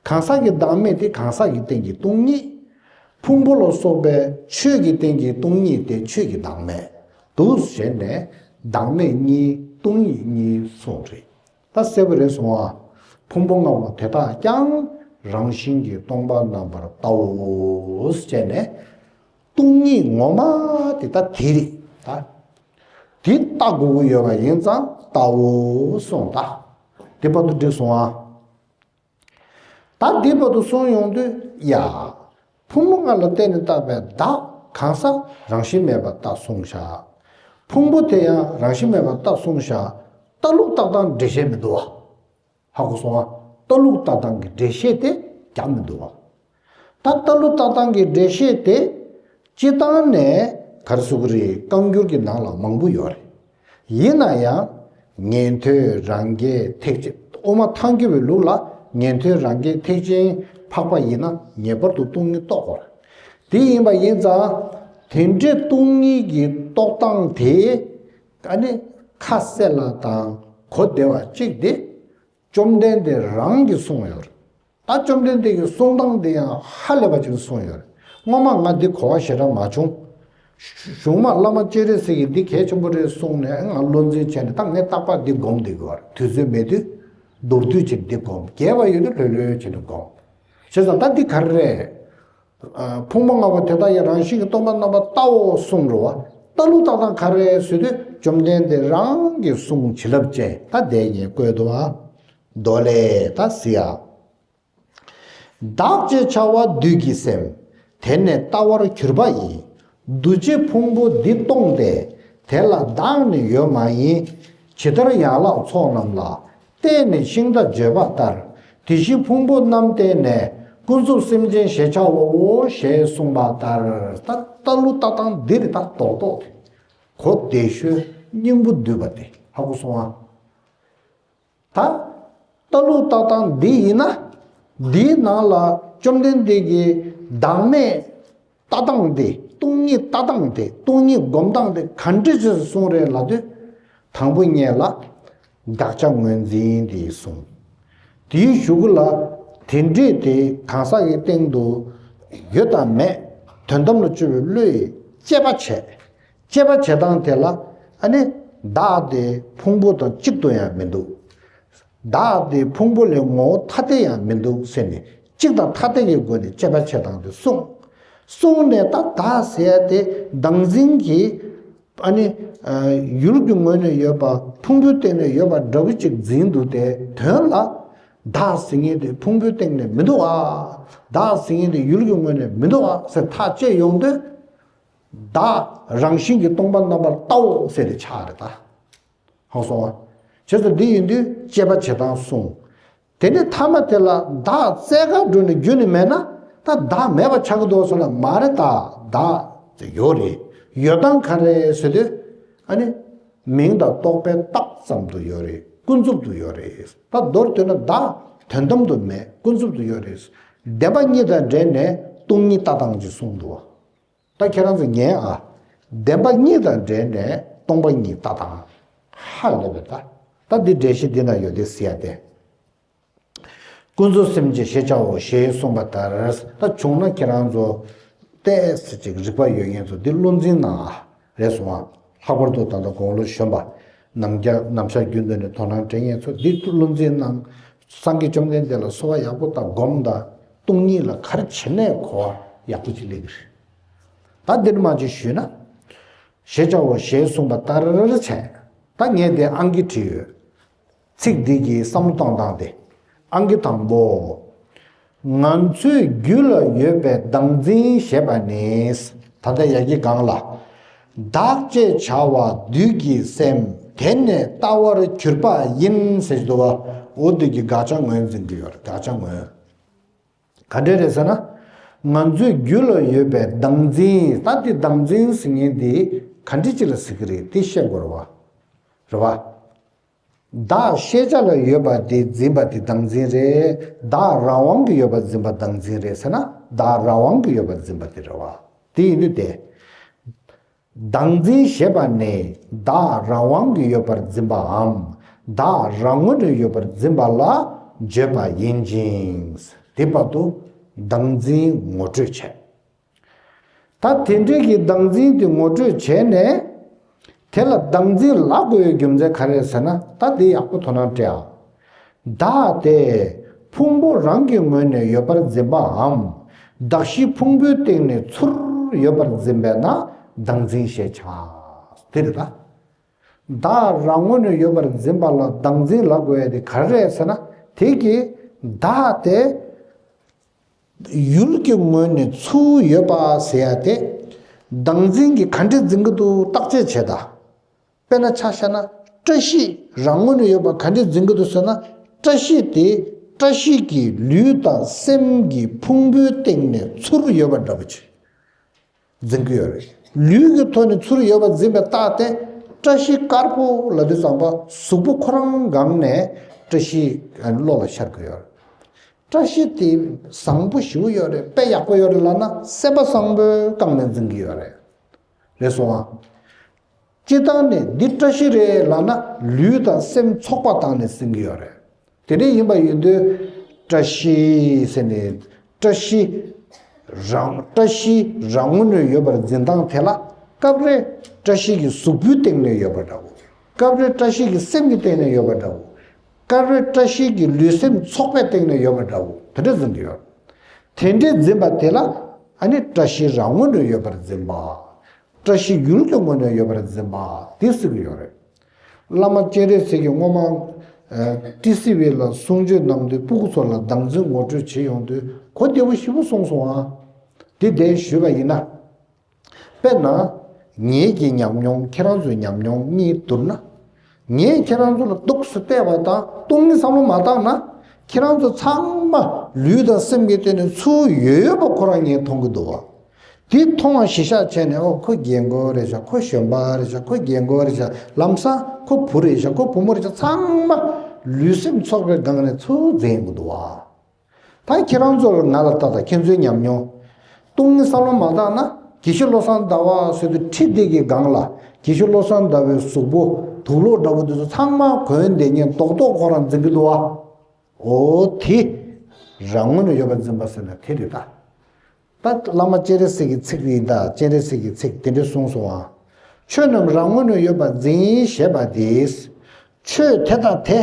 གང་ཟག་གི་བདག་མེད་དེ་གང་ཟག་གི་སྟེང་གི་སྟོང་ཉིད། ཕུང་པོ་ལ་སོགས་པའི་ཆོས་ཀྱི་སྟེང་གི་སྟོང་ཉིད་དེ་ཆོས་ཀྱི་བདག་མེད་དུ་ཞེན་ནས་བདག་མེད་གཉིས་སྟོང་ཉིད་གཉིས་གསུངས་རེད། ད་གསལ་པོ་རེད་སོང་ཨ། ཕུང་པོ་ལྔ་པོ་དེ་དག་ཀྱང་རང་བཞིན་གྱིས་སྟོང་པ་རྣམ་པར་བལྟའོ་ཞེས་ནས། སྟོང་ཉིད་ངོ་མ་དེ་ད་དེ་རེད་ད། དེ་ལྟ་དགོས་ཀྱི་ཡོད་པ་ཡིན་ཙང་ལྟའོ་གསུངས་ད། དེ་བར་དུ་འགྲིག་སོང་ཨ། ད་དེ་བར་དུ་གསུངས་ཡོང་དུས་ཡ། ཕུང་པོ་ལྔ་ལ་བརྟེན་ནས་བཏགས་པའི་བདག་གང་ཟག་རང་བཞིན་མེད་པར་བཏགས་གསུངས་བཞག་ཕུང་པོ་དེ་ཡང་རང་བཞིན་མེད་པར་བཏགས་གསུངས་བཞག་ལྟ་ལུགས་བཏགས་སྟངས་འགྲེལ་བཤད་མི་འདུག་བ། ཧ་གོ་སོང་ཨ། ལྟ་ལུགས་ལྟ་སྟངས་ཀྱི་འགྲེལ་བཤད་དེ་རྒྱག་མི་འདུག་བ། ད་ལྟ་ལུགས་ལྟ་སྟངས་ཀྱི་འགྲེལ་བཤད་དེ་སྤྱི་བཏང་ནས་ག་རེ་ཟེར་གྱི་རེད། རྐང་འགྱུར་གྱི་ནང་ལ་མང་པོ་ཡོད་རེད། ཡིན་ན་ཡང་ཉན་ཐོས་རང་རྒྱལ་ཐེག་ཆེན། དབུ་མ་ཐལ་འགྱུར་བའི་ལུགས་ལ་ཉན་ཐོས་རང་རྒྱལ་ཐེག་ཆེན་འཕགས་པ་ཡིན་ན་ངེས་པར་དུ་སྟོང་ཉིད་རྟོགས་དགོས་རེད། དེ་ཡིན་པ་ཡིན་ཙང་དེ་འདྲའི་སྟོང་ཉིད་ཀྱི་རྟོགས་སྟངས་དེ་ཨ་ནི་ཁ་གསལ་ལ་དང་གོ་བདེ་བ་གཅིག་དེ། བཅོམ་ལྡན་འདས་རང་གིས་གསུངས་ཡོད་རེད། ད་བཅོམ་ལྡན་འདས་ཀྱི་གསུང་སྟངས་འདི་ཡང་ཧ་ལས་པ་ཅིག་གསུངས་ཡོད་རེད། སྔོན་མ་ང་འདི་གོ་བ་ཞེ་དྲག་མ་བྱུང་། གཞུང་མ་བླ་མ་སྤྱན་རས་གཟིགས་ཀྱིས་འདི་གལ་ཆེན་པོ་རེད་གསུངས་ནས་ང་བློ་འཛིན་བྱས་ནས་ད་ངས་རྟག་པར་འདི་སྒོམ་བསྡད་ཀྱི་ཡོད་རེད། དུས་ཚོད་མེད་དུས་མདོར་བསྡུས་ཅིག་འདི་སྒོམ། རྒྱས་པ་ཡོད་དུས་ལྷོད་ལྷོད་བྱས་ནས་སྒོམ། བྱས་ཙང་ད་འདི་ག་རེ་རེད། ཕུང་པོ་ལྔ་པོ་དེ་དག་ཡང་རང་བཞིན་གྱིས་སྟོང་པ་རྣམ་པར་བལྟའོ་གསུངས་རེད་བ། ལྟ་ལུགས་ལྟ་སྟངས་ག་རེ་ཟེར་དུས་བཅོམ་ལྡན་འདས་རང་གི་གསུང་བྱིན་རླབས་ཅན་ད་དེ་ངས་བཀོད་འདུག་བ། མདོ་ལས་ད་ཟེར་ཡ། བདག་ཅེས་བྱ་བ་བདུད་ཀྱི་སེམས། དེ་ནི་ལྟ་བར་གྱུར་པ་ཡིན། འདུ་བྱེད་ཕུང་པོ་འདི་སྟོང་སྟེ། དེ་ལ་བདག་ནི་ཡོད་མ་ཡིན། ཇི་ལྟར་ཡན་ལག་ཚོགས་རྣམས་ལ། བརྟེན་ནས་ཤིང་རྟ་བརྗོད་པ་ལྟར། དེ་བཞིན་ཕུང་པོ་རྣམས་བརྟེན་ནས། ཀུན་རྫོབ་སེམས་ཅན་ཞེས་བྱའོ་ཞེས་གསུངས་པ་ལྟར། ད་ལྟ་ལུགས་ལྟ་སྟངས་འདི་རེད། ད་རྡོག་རྡོག་དེ་གོ་བདེ་ཤོས་སྙིང་པོ་བསྡུས་པ་དེ་ཧ་གོ་སོང་ཨ། ད་ལྟ་ལུགས་ལྟ་སྟངས་འདི་ཡིན་ན། འདིའི་ནང་ལ་བཅོམ་ལྡན་འདས་ཀྱིས་བདག་མེད་ལྟ་སྟངས་དེ། སྟོང་ཉིད་ལྟ་སྟངས་དེ། སྟོང་ཉིད་སྒོམ་སྟངས་དེ་ག་འདྲ་ཅིག་གསུངས་རེད་ལབ་དུས། དང་པོ་ཉིད་ལ་དགག་བྱ་ངོས་འཛིན་དེ་གསུངས། དེའི་གཞུག་གུ་ལ་དེ་འདྲས་དེ་གང་ཟག་གི་སྟེང་དུ་ཡོད་དང་མེད། དོན་དམ་ལ་དཔྱོད་པའི་བློས་དཔྱད་པ་བྱས། དཔྱད་པ་བྱེད་སྟངས་དེ་ལ་ཨ་ནི་བདག་དེ་ཕུང་པོ་དང་གཅིག་ཏུ་ཡང་མི་འདུག་བདག་དེ་ཕུང་པོ་ལས་ངོ་བོ་ཐ་དད་ཡང་མི་འདུག་ཟེར་ནས་གཅིག་དང་ཐ་དད་ཀྱི་སྒོ་ནས་དཔྱད་པ་བྱེད་སྟངས་དེ་གསུངས། གསུངས་ནས་ད་བདག་ཟེར་ཡ་དེ་བདག་འཛིན་གྱིས་ཨ་ནི་ཡུལ་གྱི་ངོས་ནས་ཡོད་པ་ཕུང་པོའི་སྟེང་ནས་ཡོད་པ་འདྲ་བོ་ཅིག་འཛིན་འདུག་སྟེ། དོན་ལ་བདག་ཟེར་མཁན་དེ་ཕུང་པོའི་སྟེང་ནས་མི་འདུག་ཨ། བདག་ཟེར་མཁན་དེ་ཡུལ་གྱི་ངོས་ནས་མི་འདུག་ཨ་ཟེར་ཐག་བཅད་ཡོང་དུས། བདག་རང་བཞིན་གྱིས་སྟོང་པ་རྣམ་པར་བལྟའོ་ཟེར་ཏེ་ཆགས་རེད་ད། ཧང་སོང་བ། བྱས་ཙང་འདི་ཡིན་དུས་དཔྱད་པ་བྱེད་སྟངས་གསུངས། དེ་ནས་ཐ་མ་དེ་ལ་བདག་རྩལ་དགར་འགྲོ་ནས་རྒྱུ་ནི་མེད་ན་ད་བདག་མེད་པ་ཆགས་ཀྱི་འདུག་ཟེར་ན་མ་རེད་ད། བདག་དེ་ཡོད་རེད། ཡོད་སྟངས་ག་རེ་ཟེར་དུས། ཨ་ནི། མིང་དང་རྟོག་པའི་རྟགས་ཙམ་དུ་ཡོད་རེད། ཀུན་རྫོབ་ཏུ་ཡོད་རེད། ད་མདོར་བསྡུས་ན་བདག་དོན་དམ་དུ་མེད། ཀུན་རྫོབ་ཏུ་ཡོད་རེད། བདེན་པ་གཉིས་དང་འབྲེལ་ནས་སྟོང་ཉིད་ལྟ་སྟངས་ཀྱི་གསུངས་འདུག་བ། ད་ཁྱེད་རང་ཚོ་ཉན་ཨ། བདེན་པ་གཉིས་དང་འབྲེལ་ནས་སྟོང་པ་ཉིད་ལྟ་སྟངས། ཧ་ལས་པའི་ད། ད་འདི་འགྲེལ་བཤད་འདི་ན་ཡོད་དེ་ཟེར་ཡ་དེ། ཀུན་རྫོབ་སེམས་ཅན་ཞེས་བྱའོ་ཞེས་གསུངས་པ་ལྟར། ད་བྱུང་ན་ཁྱེད་རང་ཚོ་ཏོག་ཙམ་ཅིག་རིག་པ་ཡོད་མཁན་ཚོ་འདི་བློ་འཛིན་གནང་ཨ། རེད་སོང་ཨ། ལྷག་པར་དུ་ད་ལྟ་དགུང་ལོ་གཞོན་པ། ནམ་རྒྱ་ནམ་ཞག་རྒྱུན་དུ་ནས་དོ་སྣང་སྤྲད་མཁན་ཚོ་འདི་བློ་འཛིན་གནང་། སངས་རྒྱས་བཅོམ་ལྡན་འདས་ལ་གསོལ་བ་ཡག་པོ་བཏབ། སྒོམ་དང་སྟོང་ཉིད་ལ་ག་རེ་བྱེད་ནས་གོ་བ་ཡག་པོ་ཅིག་སླེབས་ཀྱི་རེད། ད་འདིར་མ་ཅིག་ཞུས་ན། ཞེས་བྱའོ་ཞེས་གསུངས་པ་ལྟར་བྱས། ད་ངས་དེ་ཨང་ཀི་བྲིས་ཡོད། ཚིག་འདི་གི་བསམ་བློ་གཏོང་སྟངས་དེ། ཨང་ཀི་དང་པོ། ང་ཚོའི་རྒྱུད་ལ་ཡོད་པའི་བདག་འཛིན་ཞེས་པ་ནི། ད་ལྟ་ཡ་གི་སྒང་ལ། བདག་ཅེས་བྱ་བ་བདུད་ཀྱི་སེམས། དེ་ནི་ལྟ་བར་གྱུར་པ་ཡིན་ཟེར་གྱི་འདུག་བ། འོ་འདི་གི་དགག་བྱ་ངོས་འཛིན་གྱི་ཡོད་རེད། དགག་བྱ་ངོས། ག་འདྲ་རེད་ཟེར་ན། ང་ཚོའི་རྒྱུད་ལ་ཡོད་པའི་བདག་འཛིན། ད་འདི་བདག་འཛིན་ཟེར་མཁན་འདི་ག་འདྲ་ཅིག་ལ་ཟེར་གྱི་རེད། དེ་བཤད་དགོས་རེད་བ། རེད་བ། བདག་ཤེས་བྱ་ལ་ཡོད་པ་དེ་འཛིན་པ་དེ་བདག་འཛིན་རེད། བདག་རང་དབང་གི་ཡོད་པ་འཛིན་པ་བདག་འཛིན་རེད་ཟེར་ན། བདག་རང་དབང་གི་ཡོད་པ་འཛིན་པ་དེ་རེད་བ། དེ་ཡིན་དུས་དེ། བདག་འཛིན་ཞེས་པ་ནི་བདག་རང་དབང་གིས་ཡོད་པར་འཛིན་པའམ། བདག་རང་ངོས་ནས་ཡོད་པར་འཛིན་པ་ལ་བརྗོད་པ་ཡིན་ཅིང་། དེ་བར་དུ་བདག་འཛིན་ངོ་སྤྲོད་བྱས། ད་དེ་འདྲའི་གི་བདག་འཛིན་དེ་ངོ་སྤྲོད་བྱས་ནས། དེ་ལ་བདག་འཛིན་ལབ་དགོས་པའི་རྒྱུ་མཚན་ག་རེ་རེད་ཟེར་ན། ད་དེ་ཡག་པོ་དོ་སྣང་སྤྲད་ཨ། བདག་དེ་ཕུང་པོ་རང་གི་ངོས་ནས་ཡོད་པར་འཛིན་པའམ། གདགས་གཞི་ཕུང་པོའི་སྟེང་ནས་ཚུར་ཡོད་པར་འཛིན་པས་ན་བདག་འཛིན་ཞེས་བྱ། དེ་རེད་ད། བདག་རང་ངོས་ནས་ཡོད་པར་འཛིན་པ་ལ་བདག་འཛིན་ལབ་དགོས་ཡ་དེ་ག་རེ་རེད་ཟེར་ན། དེ་གི་བདག་དེ་ཡུལ་གྱི་ངོས་ནས་ཚུར་ཡོད་པ་ཟེར་ཡ་དེ། བདག་འཛིན་གྱིས་ག་འདྲས་འཛིན་གྱི་འདུག་བརྟག་དཔྱད་བྱེད་ད། དཔེར་ན་ཆ་བཞག་ན། བཀྲ་ཤིས་རང་ངོས་ནས་ཡོད་པ་ག་འདྲས་འཛིན་གྱི་འདུག་ཟེར་ན། བཀྲ་ཤིས་དེ་བཀྲ་ཤིས་ཀྱི་ལུས་དང་སེམས་ཀྱི་ཕུང་པོའི་སྟེང་ནས་ཚུར་ཡོད་པ་འདྲ་པོ་ཅིག་འཛིན་གྱི་ཡོད་རེད། ལུས་ཀྱི་ཐོག་ནས་ཚུར་ཡོད་པ་འཛིན་པའི་རྟགས་དེ། བཀྲ་ཤིས་དཀར་པོ་ལབ་དུས་ཙམ་པ་གཟུགས་པོ་ཁོ་རང་སྒང་ནས་བཀྲ་ཤིས་བློ་ལ་ཤར་གྱི་ཡོད་རེད། བཀྲ་ཤིས་དེ་བཟང་པོ་ཞེ་པོ་ཡོད་རེད། དཔེ་ཡག་པོ་ཡོད་རེད་ལབ་ན་སེམས་པ་བཟང་པོའི་སྒང་ནས་འཛིན་གྱི་ཡོད་རེད། རེད་སོང་ཨ། སྤྱིར་བཏང་ནས་འདི་བཀྲ་ཤིས་རེད་ལབ་ན་ལུས་དང་སེམས་ཚོགས་པ་བཏང་ནས་འཛིན་གྱི་ཡོད་རེད། དེ་འདྲ་ཡིན་པ་ཡིན་དུས། བཀྲ་ཤིས་ཟེར་ནས། བཀྲ་ཤིས་རང་། བཀྲ་ཤིས་རང་ངོས་ནས་ཡོད་པར་འཛིན་སྟངས་དེ་ལ། སྐབས་རེ་བཀྲ་ཤིས་ཀྱི་གཟུགས་པོའི་སྟེང་ནས་ཡོད་པ་འདྲ་བོ། སྐབས་རེ་བཀྲ་ཤིས་ཀྱི་སེམས་ཀྱི་སྟེང་ནས་ཡོད་པ་འདྲ་བོ། སྐབས་རེ་བཀྲ་ཤིས་ཀྱི་ལུས་སེམས་ཚོགས་པའི་སྟེང་ནས་ཡོད་པ་འདྲ་བོ། དེ་འདྲ་འཛིན་གྱི་ཡོད། དེ་འདྲའི་འཛིན་པ་དེ་ལ། ཨ་ནི་བཀྲ་ཤིས་རང་ངོས་ནས་ཡོད་པར་འཛིན་པ། བཀྲ་ཤིས་ཡུལ་གྱི་ངོས་ནས་ཡོད་པར་འཛིན་པ་དེ་ཟེར་གྱི་ཡོད་རེད། བླ་མ་སྤྱན་རས་གཟིགས་ཀྱིས་སྔོན་མ། ཨ། ཏི་སེ་ཝེ་ལ་གསུང་ཆོས་གནང་དུས་སྤུ་གུ་ཚོ་ལ་བདག་འཛིན་ངོ་སྤྲོད་བྱེད་ཡོང་དུས་གོ་བདེ་པོ་ཞེ་པོ་གསུངས་སོང་ཨ། དེ་དེ་ཞུས་པ་ཡིན་ན། དཔེར་ན། ངེད་ཀྱི་ཉམས་མྱོང་ཁྱེད་རང་ཚོའི་ཉམས་མྱོང་གཉིས་བསྡུར་ན། ངས་ཁྱེད་རང་ཚོ་ལ་འདུག་སེ་བལྟས་པ་དང་སྟོང་ཉིད་བསམ་བློ་མ་བཏང་ན། ཁྱེད་རང་ཚོ་ཚང་མ་ལུས་དང་སེམས་ཀྱི་སྟེང་ནས་ཚུར་ཡོད་པ་ཁོ་རང་ངས་མཐོང་གི་འདུག་བ། དེ་མཐོང་བ་གཞི་བཞག་བྱས་ནས། ཨོ། ཁོ་རྒན་རྒོན་རེད་ཤག་ཁོ་གཞོན་པ་རེད་ཤག་ཁོ་རྒན་རྒོན་རེད་ཤག་ལམ་སང་ཁོ་བུ་རེད་ཤག་ཁོ་བུ་མོ་རེད་ཤག་ཚང་མ་ལུས་སེམས་ཚོགས་པའི་སྒང་ནས་ཚུར་འཛིན་གྱི་འདུག་བ། ད་ཁྱེད་རང་ཚོར་ང་ལ་ལྟ་དང་། ཁྱེད་ཚོའི་ཉམས་མྱོང་། སྟོང་ཉིད་བསམ་བློ་མ་བཏང་ན། དགེ་བཤེས་བློ་བཟང་ཟླ་བ་ཟེར་དུས་ཁྲི་འདི་གི་སྒང་ལ་དགེ་བཤེས་བློ་བཟང་ཟླ་བའི་གཟུགས་པོ་དུག་ལོག་འདྲ་པོ་འདི་ཚོ་ཚང་མ་གོན་བསྡད་མཁན་རྡོག་རྡོག་ཁོ་རང་འཛིན་གྱི་འདུག་བ། འོ་དེ། རང་ངོས་ནས་ཡོད་པར་འཛིན་པ་ཟེར་ན་དེ་རེད་ད། ད་བླ་མ་སྤྱན་རས་གཟིགས་ཀྱི་ཚིག་རེད་ད། སྤྱན་རས་གཟིགས་ཀྱི་ཚིག་དེ་འདྲ་གསུངས་སོང་ཨ། ཆོས་རྣམས་རང་ངོས་ནས་ཡོད་པར་འཛིན་ཞེས་པ་དེས། ཆོས་དེ་དང་དེ།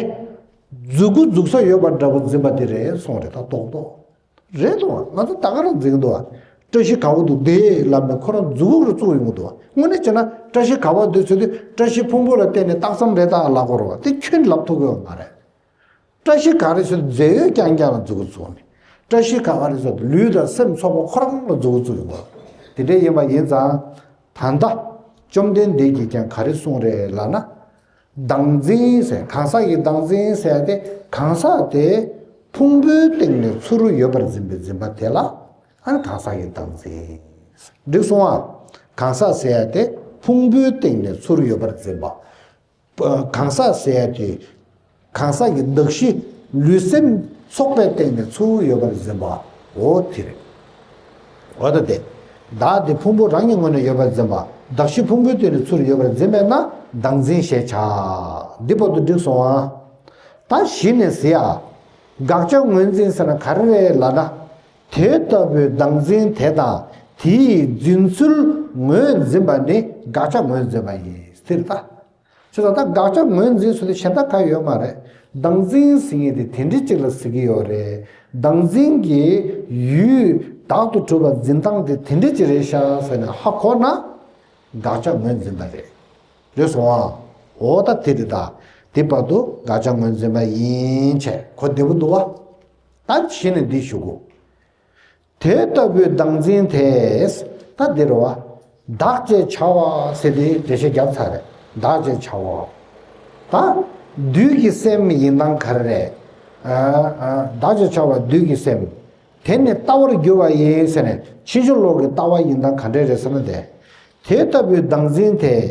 མཛུབ་གུ་འཛུགས་ས་ཡོད་པ་འདྲ་པོ་འཛིན་པ་དེ་རེད་གསུངས་རེད་ད། རྡོག་རྡོག་རེད་འདུག་བ། ང་ཚོ་ད་ག་རང་འཛིན་གྱི་འདུག་བ། བཀྲ་ཤིས་ག་པར་འདུག་དེ་ལབ་ནས་ཁོ་རང་མཛུབ་གུ་རུ་བཙུགས་ཡོང་གི་འདུག་བ། དངོས་གནས་བྱས་ན་བཀྲ་ཤིས་ག་པར་འདུག་ཟེར་དུས་བཀྲ་ཤིས་ཕུང་པོ་ལ་བརྟེན་ནས་རྟགས་ཙམ་རེད་ད་ལབ་དགོས་རེད་བ། དེ་ཁྱོན་ནས་ལབ་ཐུབ་ཀྱི་ཡོད་མ་རེད། བཀྲ་ཤིས་ག་རེ་ཟེར་རྫས་ཡོད་རྐྱང་རྐྱང་ལ་མཛུབ་གུ་བཙུགས་ནས། བཀྲ་ཤིས་ག་ག་རེ་ཟེར་ལུས་དང་སེམས་ཚོགས་པ་ཁོ་རང་ལ་མཛུབ་གུ་བཙུགས་ཡོང་གི་རེད། དེ་འདྲ་ཡིན་པ་ཡིན་ཙང་། ད་ལྟ་བཅོམ་ལྡན་འདས་ཀྱིས་ཀྱང་ག་རེ་གསུངས་རེད་ལབ་ན། བདག་འཛིན་ཟེར། གང་ཟག་གི་བདག་འཛིན་ཟེར་ཡ་དེ། གང་ཟག་དེ་ཕུང་པོའི་སྟེང་ནས་ཚུར་ཡོད་པར་འཛིན་པའི་འཛིན་པ་དེ་ལ། ཨ་ནི་གང་ཟག་གི་བདག་འཛིན། འགྲིག་སོང་ཨ། གང་ཟག་ཟེར་ཡ་དེ་ཕུང་པོའི་སྟེང་ནས་ཚུར་ཡོད་པར་འཛིན་པ། གང་ཟག་ཟེར་ཡ་དེ། གང་ཟག་གི་གདགས་གཞི་ལུས་སེམས་ཚོགས་པའི་སྟེང་ནས་ཚུར་ཡོད་པར་འཛིན་པ། འོ་དེ་རེད། འོ་ད་དེ། བདག་དེ་ཕུང་པོ་རང་གི་ངོས་ནས་ཡོད་པར་འཛིན་པ། གདགས་གཞི་ཕུང་པོའི་སྟེང་ནས་ཚུར་ཡོད་པར་འཛིན་པས་ན་བདག་འཛིན་ཞེས་བྱ། འདི་བར་དུ་འགྲིག་སོང་ཨ། ད་གཞི་ནས་ཟེར་ཡ། དགག་བྱ་ངོས་འཛིན་ཟེར་ན་ག་རེ་རེད་ལབ་ན། དེ་ལྟ་བུའི་བདག་འཛིན་དེ་དང་དེའི་འཛིན་ཚུལ་ངོས་འཛིན་པ་ནི་དགག་བྱ་ངོས་འཛིན་པ་ཡིན་ཟེར་ད། བྱས་ཙང་ད་དགག་བྱ་ངོས་འཛིན་ཟེར་དུས་གཞན་དག་གང་ཡོད་མ་རེད། བདག་འཛིན་ཟེར་མཁན་དེ་དེ་འདྲ་ཅིག་ལ་ཟེར་གྱི་ཡོད་རེད། བདག་འཛིན་གྱི་ཡུལ་བདག་ཏུ་གྲུབ་པ་འཛིན་སྟངས་དེ་དེ་འདྲ་ཅིག་རེད་ཤག་ཟེར་ནས་ཧ་གོ་ན། དགག་བྱ་ངོས་འཛིན་པ་རེད། རེད་སོང་ཨ། འོ་ད་དེ་རེད་ད། དེ་བར་དུ་དགག་བྱ་ངོས་འཛིན་པ་ཡིན་བྱས་གོ་བདེ་པོ་འདུག་བ། ད་གཞི་ནས་འདི་ཞུ་དགོས། དེ་ལྟ་བུའི་བདག་འཛིན་དེས། ད་འདིར་བ། བདག་ཅེས་བྱ་བ་ཟེར་དེ་འགྲེལ་བཤད་བརྒྱབ་ཚར་རེད། བདག་ཅེས་བྱ་བ། ད། བདུད་ཀྱི་སེམས་ཡིན་སྟངས་ག་རེ་རེད། ཨ། ཨ། བདག་ཅེས་བྱ་བ་བདུད་ཀྱི་སེམས། དེ་ནི་ལྟ་བར་འགྱུར་བ་ཡིན་ཟེར་ནས་ཕྱིན་ཅི་ལོག་གི་ལྟ་བ་ཡིན་སྟངས་ག་འདྲས་རེད་ཟེར་ན་དེ། དེ་ལྟ་བུའི་བདག་འཛིན་དེས་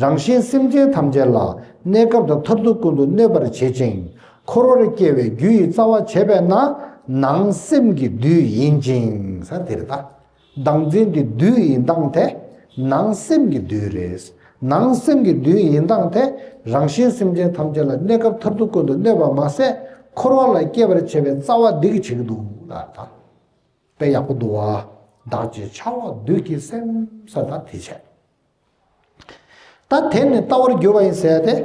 རང་གཞན་སེམས་ཅན་ཐམས་ཅད་ལ་གནས་སྐབས་དང་མཐར་ཐུག་ཀུན་ཏུ་གནོད་པར་བྱེད་ཅིང་། འཁོར་བར་སྐྱེ་བའི་རྒྱུ་ཡི་རྩ་བ་བྱེད་པས་ན་ནང་སེམས་ཀྱི་བདུད་ཡིན་ཅིང་ཟེར་དེ་རེད་ད། བདག་འཛིན་དེ་བདུད་ཡིན་སྟངས་དེ་ ནང་སེམས་ཀྱི་བདུད་རེད། ནང་སེམས་ཀྱི་བདུད་ཡིན་སྟངས་དེ་རང་གཞན་སེམས་ཅན་ཐམས་ཅད་ལ་གནས་སྐབས་མཐར་ཐུག་ཀུན་ཏུ་གནོད་པ་མ་ཟད་འཁོར་བ་ལ་སྐྱེ་བར་བྱེད་པའི་རྩ་བ་འདི་གིས་བྱེད་ཀྱི་འདུག་ལ་ད། དཔེ་ཡག་པོ་འདུག་བ། བདག་ཅེས་བྱ་བ་བདུད་ཀྱི་སེམས་ཟེར་ད་དེ་བྱས། ད་དེ་ནི་ལྟ་བར་གྱུར་པ་ཡིན་ཟེར་ཏེ།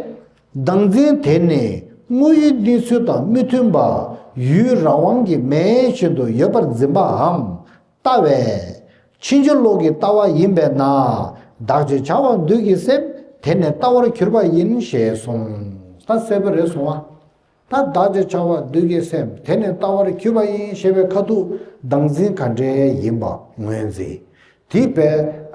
བདག་འཛིན་དེ་ནི་དངོས་ཡུལ་གནས་ཚུལ་དང་མི་མཐུན་པ་ཡུལ་རང་དབང་གིས་མེད་བཞིན་དུ་ཡོད་པར་འཛིན་པའམ་ལྟ་བས། ཕྱིན་ཅི་ལོག་གི་ལྟ་བ་ཡིན་པས་ན། བདག་ཅེས་བྱ་བ་བདུད་ཀྱི་སེམས་དེ་ནི་ལྟ་བར་གྱུར་པ་ཡིན་ཞེས་གསུངས། ད་གསལ་པོ་རེད་གསུང་བ། ད་བདག་ཅེས་བྱ་བ་བདུད་ཀྱི་སེམས་དེ་ནི་ལྟ་བར་གྱུར་པ་ཡིན་ཞེས་པའི་ཁ་ཐུག་བདག་འཛིན་ག་འདྲའི་ཡིན་པ་ངོས་འཛིན། དེ་བས་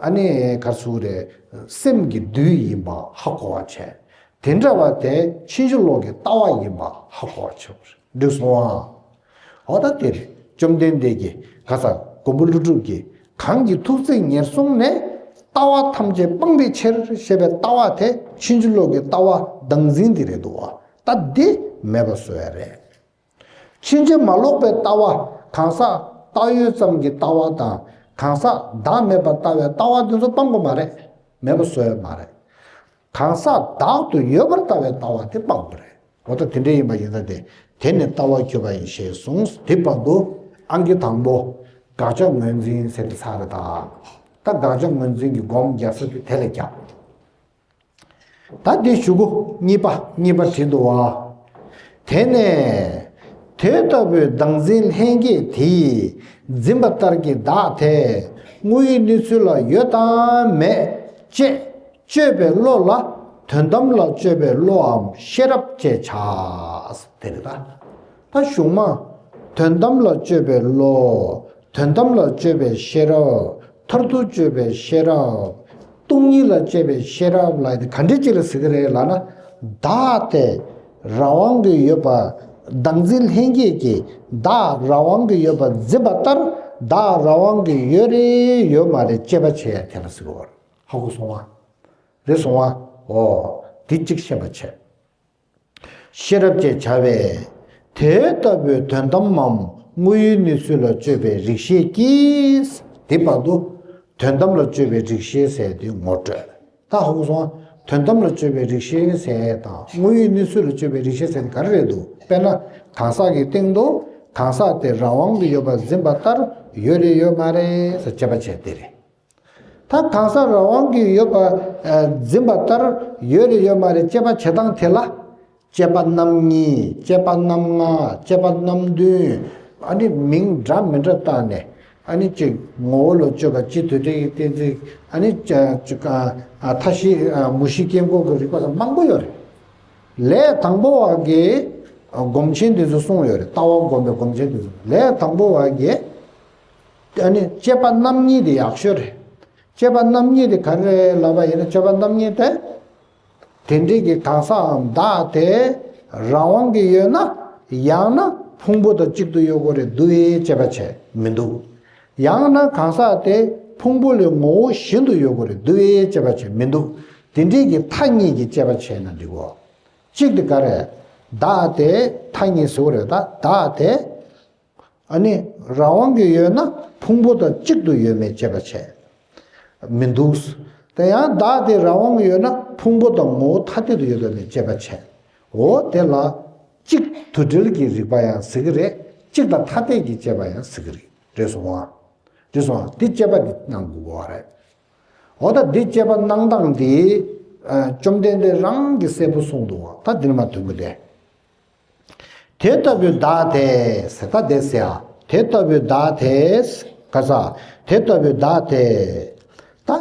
ཨ་ནི་ག་རེ་ཟེར་དགོས་རེད། སེམས་ཀྱི་བདུད་ཡིན་པ་ཧ་གོ་བ་བྱས། དེ་འདྲ་བ་དེ་ཕྱིན་ཅི་ལོག་གི་ལྟ་བ་ཡིན་པ་ཧ་གོ་བ་བྱས་པ་རེད། འགྲིག་སོང་ཨ། འོ་ད་དེ་རེད། བཅོམ་ལྡན་འདས་ཀྱིས་ག་ས་མགོན་པོ་ཀླུ་སྒྲུབ་ཀྱིས་གང་གི་ཐུགས་བརྩེ་ཉེར་བཟུང་ནས་ལྟ་བ་ཐམས་ཅད་སྤངས་པའི་ཕྱིར་ཞེས་པའི་ལྟ་བ་དེ་ཕྱིན་ཅི་ལོག་གི་ལྟ་བ་བདག་འཛིན་དེ་རེད་འདུག་བ། ད་འདི་མེད་པ་བཟོ་ཡ་རེད། ཕྱིན་ཅི་མ་ལོག་པའི་ལྟ་བ་གང་ཟག་བཏགས་ཡོད་ཙམ་གྱི་ལྟ་བ་དང་གང་ཟག་བདག་མེད་པར་ལྟ་བའི་ལྟ་བ་འདི་ཚོ་སྤང་དགོས་མ་རེད། མེད་པ་བཟོ་ཡ་མ་རེད། གང་ཟག་བདག་ཏུ་ཡོད་པར་ལྟ་བའི་ལྟ་བ་དེ་སྤང་དགོས་རེད། འོ་ད་དེ་འདྲ་ཡིན་པ་ཡིན་ན་དེ་དེ་ནི་ལྟ་བ་གྱུར་པ་ཡིན་ཞེས་གསུངས། དེ་བར་དུ་ཨང་ཀི་དང་པོ་དགག་བྱ་ངོས་འཛིན་ཟེར་དེ་ཚར་རེད་ད། ད་དགག་བྱ་ངོས་འཛིན་གྱི་སྒོམ་རྒྱག་ས་དེ་དེ་ལ་རྒྱག་ད་འདི་གཞུག་གུ་གཉིས་པ་གཉིས་པ་བྲིས་འདུག་བ། དེ་ནས་དེ་ལྟ་བུའི་བདག་འཛིན་ལྷན་སྐྱེས་དེས་འཛིན་པ་ལྟར་གྱི་བདག་དེ་དངོས་ཡུལ་གནས་ཚུལ་ལ་ཡོད་དམ་མེད་ཅེས་དཔྱོད་པའི་བློ་ལ་དོན་དམ་ལ་དཔྱོད་པའི་བློའམ་ཤེས་རབ་ཅེས་བྱ། དེ་རེད་ད། ད་གཞུག་མ། དོན་དམ་ལ་དཔྱོད་པའི་བློ། དོན་དམ་ལ་དཔྱོད་པའི་ཤེས་རབ། མཐར་ཐུག་དཔྱོད་པའི་ཤེས་རབ། སྟོང་ཉིད་ལ་དཔྱོད་པའི་ཤེས་རབ་ལ་དེ་ག་འདྲ་ཅིག་ལ་ཟེར་གི་རེད་ལབ་ན། བདག་དེ་རང་དབང་གི་ཡོད་པ། བདག་འཛིན་ལྷན་སྐྱེས་ཀྱི་བདག་རང་དབང་གི་ཡོད་པ་འཛིན་པ་ལྟར་བདག་རང་དབང་གི་ཡོད་རེད་ཡོད་མ་རེད་དཔྱད་པ་བྱེད་ཡ་དེ་ལ་ཟེར་གི་རེད། ཧ་གོ་སོང་བ། རེད་སོང་བ། འོ། དེ་གཅིག་ཤེས་པ་བྱས། ཤེས་རབ་ཅེས་བྱ་བས། དེ་ལྟ་བུའི་དོན་དམ་མམ་དངོས་ཡུལ་གནས་ཚུལ་ལ་དཔྱོད་པའི་རིགས་ཤེས་ཀྱིས། དེ་བར་དུ་དོན་དམ་ལ་དཔྱོད་པའི་རིགས་ཤེས་ཟེར་དེ་ངོ་སྤྲོད། ད་ཧ་གོ་སོང་། དོན་དམ་ལ་དཔྱོད་པའི་རིགས་ཤེས་ཟེར་དང་དངོས་ཡུལ་གནས་ཚུལ་ལ་དཔྱོད་པའི་རིགས་ཤེས་ཟེར་དེ་ག་རེ་རེད་འདུག་དཔེར་ན་གང་ཟག་གི་སྟེང་དུ་གང་ཟག་དེ་རང་དབང་གི་ཡོད་པར་འཛིན་པ་ལྟར་ཡོད་རེད་ཡོད་མ་རེད་ཟེར་དཔྱད་པ་བྱས་དེ་རེད། ད་གང་ཟག་རང་དབང་གིས་ཡོད་པ་ཨ་འཛིན་པ་ལྟར་ཡོད་རེད་ཡོད་མ་རེད་དཔྱད་པ་བྱེད་སྟངས་དེ་ལ། དཔྱད་པ་རྣམ་གཉིས། དཔྱད་པ་རྣམ་ལྔ། དཔྱད་པ་རྣམ་བདུན། ཨ་ནི་མིང་འདྲ་མི་འདྲ་བཏགས་ནས་ཨ་ནི་གཅིག་ངོ་བོ་ལ་དཔྱོད་པ། གཅིག་དུ་འགྲིག་གི་གཏན་ཚིགས། ཨ་ནི་ཅ་ཅ་ཨ་མཐའ་བཞི་ཨ་མུ་བཞི་སྐྱེ་འགོག་གི་རིགས་པ་སོགས་མང་པོ་ཡོད་རེད། ལས་དང་པོ་བ་གི་སྒོམ་ཆེན་དེ་ཚོ་གསུངས་ཡོད་རེད། ལྟ་བ་སྒོམ་པའི་སྒོམ་ཆེན་དེ་ཚོ་ལས་དང་པོ་བ་གི་ཨ་ནི་དཔྱད་པ་རྣམ་གཉིས་དེ་ཡག་ཤོས་རེད། དཔྱད་པ་རྣམ་གཉིས་དེ་ག་རེ་རེད་ལབ་པ་ཡིན་ན་དཔྱད་པ་རྣམ་གཉིས་དེ། དེ་འདྲའི་གི་གང་ཟག་བདག་དེ་རང་དབང་གི་ཡོད་ན་ཡང་ན་ཕུང་པོ་དང་གཅིག་ཏུ་ཡོད་དགོས་རེད་འདུག་ཨེ་དཔྱད་པ་བྱས་མི་འདུག་ཡང་ན་གང་ཟག་དེ་ཕུང་པོ་ལས་ངོ་བོ་གཞན་དུ་ཡོད་དགོས་རེད་འདུག་ཨེ་དཔྱད་པ་བྱས་མི་འདུག་དེ་འདྲའི་གི་མཐའ་གཉིས་ཀྱི་དཔྱད་པ་བྱས་ན་འགྲིག་གོ་གཅིག་དེ་ག་རེད། བདག་དེ་མཐའ་གཉིས་ཟེར་བ་རེད་ད། བདག་དེ། ཨ་ནི་རང་དབང་གིས་ཡོད་ན་ཕུང་པོ་དང་གཅིག་ཏུ་ཡོད་མེད་དཔྱད་པ་བྱས། མི་འདུག་དེ་ཡང་བདག་དེ་རང་དབང་གིས་ཡོད་ན་ཕུང་པོ་དང་ངོ་བོ་ཐ་དད་དུ་ཡོད་དམ་མེད་དཔྱད་པ་བྱས། འོ་དེ་ལ་གཅིག་དུ་འབྲེལ་གྱི་རིགས་པ་ཡང་ཟེར་གི་རེད། གཅིག་དང་ཐ་དད་ཀྱི་དཔྱད་པ་ཡང་ཟེར་གི་རེད། རེད་སོང་ཨ། རེད་སོང་ཨ། དེ་དཔྱད་པ་འདི་གནང་དགོས་པ་རེད། འོ་ད་འདི་དཔྱད་པ་གནང་སྟངས་འདི་ཨ་བཅོམ་ལྡན་འདས་རང་གིས་གསལ་པོ་གསུངས་འདུག་བ། ད་འདི་ནི་མ་དོན་གྱི་རེད། དེ་ལྟ་བུའི་བདག་དེ་ཟེར་ད་དེ་ཟེར་ཨ། དེ་ལྟ་བུའི་བདག་དེ་ག་ས། དེ་ལྟ་བུའི་བདག་དེ། ད་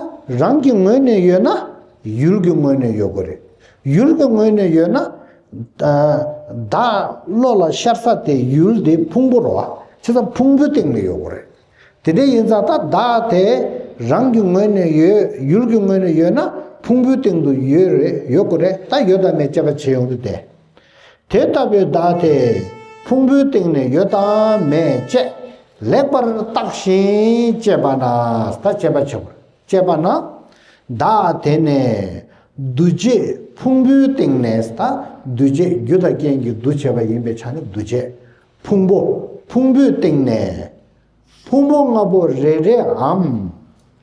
རང་གི་ངོས་ནས་ཡོད་ན་ཡུལ་གྱི་ངོས་ནས་ཡོད་དགོས་རེད། ཡུལ་གྱི་ངོས་ནས་ཡོད་ན་བདག་བློ་ལ་ཤར་ས་དེ་ཡུལ་དེ་ཕུང་པོ་རེད་བ། བྱས་ཙང་ཕུང་པོའི་སྟེང་ནས་ཡོད་དགོས་རེད། དེ་འདྲ་ཡིན་ཙང་ད་བདག་དེ་རང་གི་ངོས་ནས་ཡོད། ཡུལ་གྱི་ངོས་ནས་ཡོད་ན་ཕུང་པོའི་སྟེང་དུ་ཡོད་རེད། ཡོད་དགོས་རེད། ད་ཡོད་དམ་མེད་དཔྱད་པ་བྱེད་ཡོང་དུས་དེ། དེ་ལྟ་བུའི་བདག་དེ་ཕུང་པོའི་སྟེང་ནས་ཡོད་དམ་མེད་ཅེས་ལེགས་པར་བརྟགས་ཤིང་དཔྱད་པ་ན། ད་དཔྱད་པ་བྱེད་དགོས་རེད། དཔྱད་པ་ན། བདག་དེ་ནི་འདུ་བྱེད་ཕུང་པོའི་སྟེང་ནས། ད་འདུ་བྱེད་རྒྱུ་དང་རྐྱེན་གྱིས་འདུ་བྱས་པ་ཡིན་པའི་ཆ་ནས་འདུ་བྱེད་ཕུང་པོ། ཕུང་པོའི་སྟེང་ནས། ཕུང་པོ་ལྔ་པོ་རེ་རེའམ།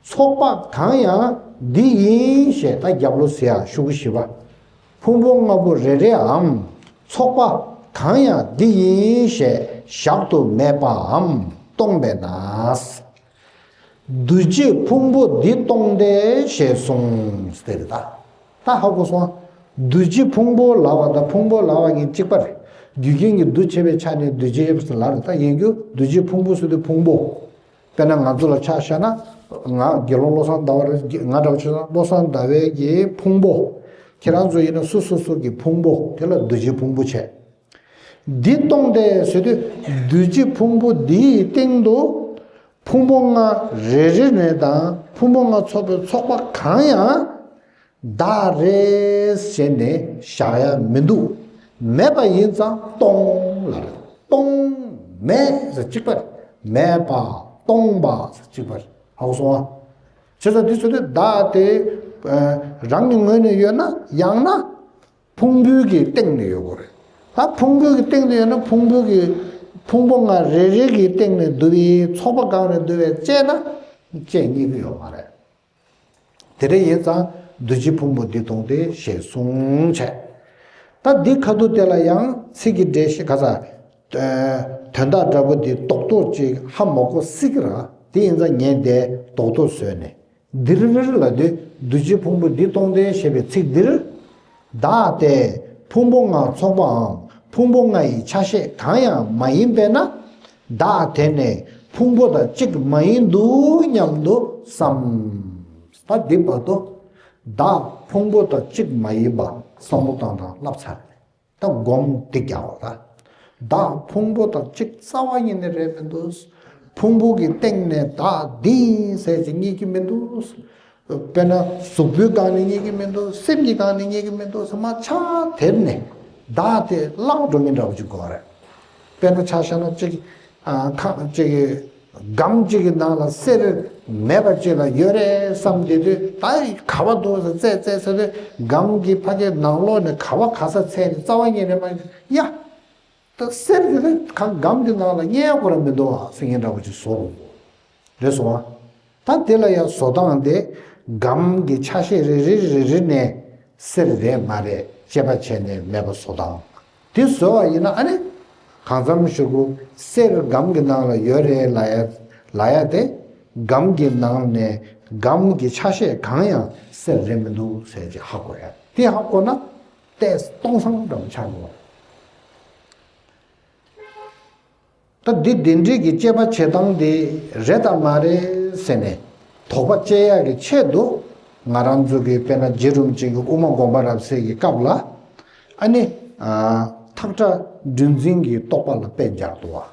ཚོགས་པ་གང་ཡང་འདི་ཡིན་ཞེས། ད་རྒྱབ་ལོགས་ཟེར་ཡ་ཤོག་གུ་བཞི་པ། ཕུང་པོ་ལྔ་པོ་རེ་རེའམ་ཚོགས་པ་གང་ཡང་འདི་ཡིན་ཞེས་གཞག་ཏུ་མེད་པའམ་སྟོང་པས་ན། འདུ་བྱེད་ཕུང་པོ་འདི་སྟོང་སྟེ་ཞེས་གསུངས་ཟེར་ད། ད་ཧ་གོ་སོང་ཨ། འདུ་བྱེད་ཕུང་པོ་ལབ་པ་དང་ཕུང་པོ་ལབ་པ་གཉིས་གཅིག་པ་རེད། རྒྱུ་རྐྱེན་གྱི་འདུ་བྱེད་པའི་ཆ་ནས་འདུ་བྱེད་ཡོད་པ་ལབ་རེད། ད་ཡིན་རྒྱུ་འདུ་བྱེད་ཕུང་པོ་ཟེར་དུས་ཕུང་པོ། དཔེར་ན་ང་ཚོ་ལ་ཆ་བཞག་ན། ང་དགེ་སློང་བློ་བཟང་ཟླ་བ་རེད། ང་འདྲ་བོ་བྱས་ན་བློ་བཟང་ཟླ་བའི་གི་ཕུང་པོ། ཁྱེད་རང་ཚོ་ཡིན་ན་སོ་སོ་སོ་གི་ཕུང་པོ་དེ་ལ་འདུ་བྱེད་ཕུང་པོ་བྱས། འདི་སྟོང་སྟེ་ཟེར་དུས་འདུ་བྱེད་ཕུང་པོ་འདིའི་སྟེང་དུ་ཕུང་པོ་ལྔ་རེ་རེ་ནས་དང་ཕུང་པོ་ལྔ་ཚོགས་པའི་ཚོགས་པ་གང་ཡང་བདག་རེད་ཟེར་ནས་བཞག་ཡ་མི་འདུག་མེད་པ་ཡིན་ཙང་སྟོང་ལ་རེད། སྟོང་མེད་ཟེར་གཅིག་པ་རེད། མེད་པ་སྟོང་པ་ཟེར་གཅིག་པ་རེད། ཧ་གོ་སོང་ཨ། བྱས་ཙང་འདི་ཚོ་དེ་བདག་དེ་རང་གི་ངོས་ནས་ཡོད་ན་ཡང་ན། ཕུང་པོའི་གི་སྟེང་ནས་ཡོད་དགོས་རེད། ད་ཕུང་པོའི་གི་སྟེང་ནས་ཡོད་ན་ཕུང་པོའི་གི་ཕུང་པོ་ལྔ་རེ་རེ་གི་སྟེང་ནས་འདུ་བའི་ཚོགས་པ་གང་ནས་འདུ་བའི་བཅད་ན་བཅད་རྙེད་ཀྱི་ཡོད་མ་རེད། དེ་འདྲ་ཡིན་ཙང་འདུ་བྱེད་ཕུང་པོ་འདི་སྟོང་སྟེ་ཞེས་གསུངས་བྱས། ད་འདི་ཁ་ཐུག་དེ་ལ་ཡང་ཚིག་གི་འགྲེལ་བཤད་ག་ས། དོན་དག་འདྲ་པོ་འདི་རྡོག་རྡོག་ཅིག་ཧ་མ་གོ་སྲིད་ཀྱི་ར། དེ་ཡིན་ཙང་ངས་འདི་རྡོག་རྡོག་བཟོས་ནས། འདིར་རིར་ལ་དུས་འདུ་བྱེད་ཕུང་པོ་འདི་སྟོང་སྟེ་ཞེས་པའི་ཚིག་འདིར། བདག་སྟེ་ཕུང་པོ་ལྔ་ཚོགས་པའམ་ཕུང་པོ་ལྔ་ཡི་ཆ་ཤས་གང་ཡང་མ་ཡིན་པས་ན། བདག་དེ་ནི་ཕུང་པོ་དང་གཅིག་མ་ཡིན་འདུག་སྙམ་དུ་བསམ། ད་འདི་བར་དུ་བདག་ཕུང་པོ་དང་གཅིག་མ་ཡིན་པ་བསམ་བློ་བཏང་དང་བསླབ་ཚར། ད་སྒོམ་འདི་རྒྱག་པ་ད། བདག་ཕུང་པོ་དང་གཅིག་རྩ་བ་ཉིད་ནས་རེད་མི་འདུག་ཕུང་པོ་གི་སྟེང་ནས་བདག་འདི་ཡིན་ཟེར་གྱི་རྙེད་ཀྱི་མི་འདུག་དཔེར་ན་གཟུགས་པོའི་སྒང་ནས་རྙེད་ཀྱི་མི་འདུག་སེམས་ཀྱི་སྒང་ནས་རྙེད་ཀྱི་མི་འདུག་ཟེར་མ་ཆ་དེར་ནས་བདག་དེ་བརླག་འགྲོ་མཁན་འདྲ་པོ་ཅིག་དགོས་རེད། དཔེར་ན་ཆ་བཞག་ན་གཅིག་ཨ་ཁ་གཅིག་སྒམ་གཅིག་གི་ནང་ལ་གསེར་མེད་པ་ཅིག་ལ་ཡོད་རེད་བསམ་བསྡད་དུས་ད་ག་བ་འདུག་ཟེར་བཙལ་བཙལ་ཟེར་དུས་སྒམ་གྱི་ཕ་གའི་ནང་ལོགས་ནས་ག་བ་ག་ས་འཚོལ་ནས་རྩ་བ་ཉིད་ནས་མ་ཡ། ད་གསེར་དེ་ད་ག་སྒམ་གྱི་ནང་ལ་རྙེད་ཡ་ཁོ་རང་མི་འདུག་ཨ་ཟེར་མཁན་འདྲ་པོ་ཅིག་བཟོ་རུང་། རེད་སོང་ཨ། ད་དེ་ལ་ཡང་བཟོ་སྟངས་དེ་སྒམ་གྱི་ཆ་ཤས་རེ་རེ་རེ་རེ་ནས་གསེར་རེད་མ་རེད་དཔྱད་པ་བྱས་ནས་མེད་པ་བཟོ་སྟངས། དེ་བཟོ་བ་ཡིན་ན་ཨ་ནི། གང་འཚམ་ཞུ་གུ་གསེར་སྒམ་གྱི་ནང་ལ་ཡོད་རེད་ལ་ཡ་ལ་ཡ་དེ། སྒམ་གྱི་ནང་ནས་སྒམ་གྱི་ཆ་ཤས་གང་ཡང་གསེར་རེད་མི་འདུག་ཟེར་གྱི་ཧ་གོ་ཡ། དེ་ཧ་གོ་ན་ཏོག་ཙམ་སྟོང་སང་འདྲ་པོ་ཆགས་འགྲོ། ད་འདི་དེ་འདྲའི་གི་དཔྱད་པ་བྱེད་སྟངས་དེ་རེད་དང་མ་རེད་ཟེར་ནས་དོགས་པ་དཔྱད་ཡག་གི་ཆེད་དུ་ང་རང་ཚོ་གི་དཔེར་ན་རྗེ་རིན་པོ་ཆེ་གི་དབུ་མ་དགོངས་པ་རབ་གསལ་གྱི་སྐབས་ལ་ཨ་ནི་ཐག་ཁྲ་སྒྲུབ་འཛིན་གྱི་རྟོག་པ་ལ་དཔེ་སྦྱར་འདུག་བ།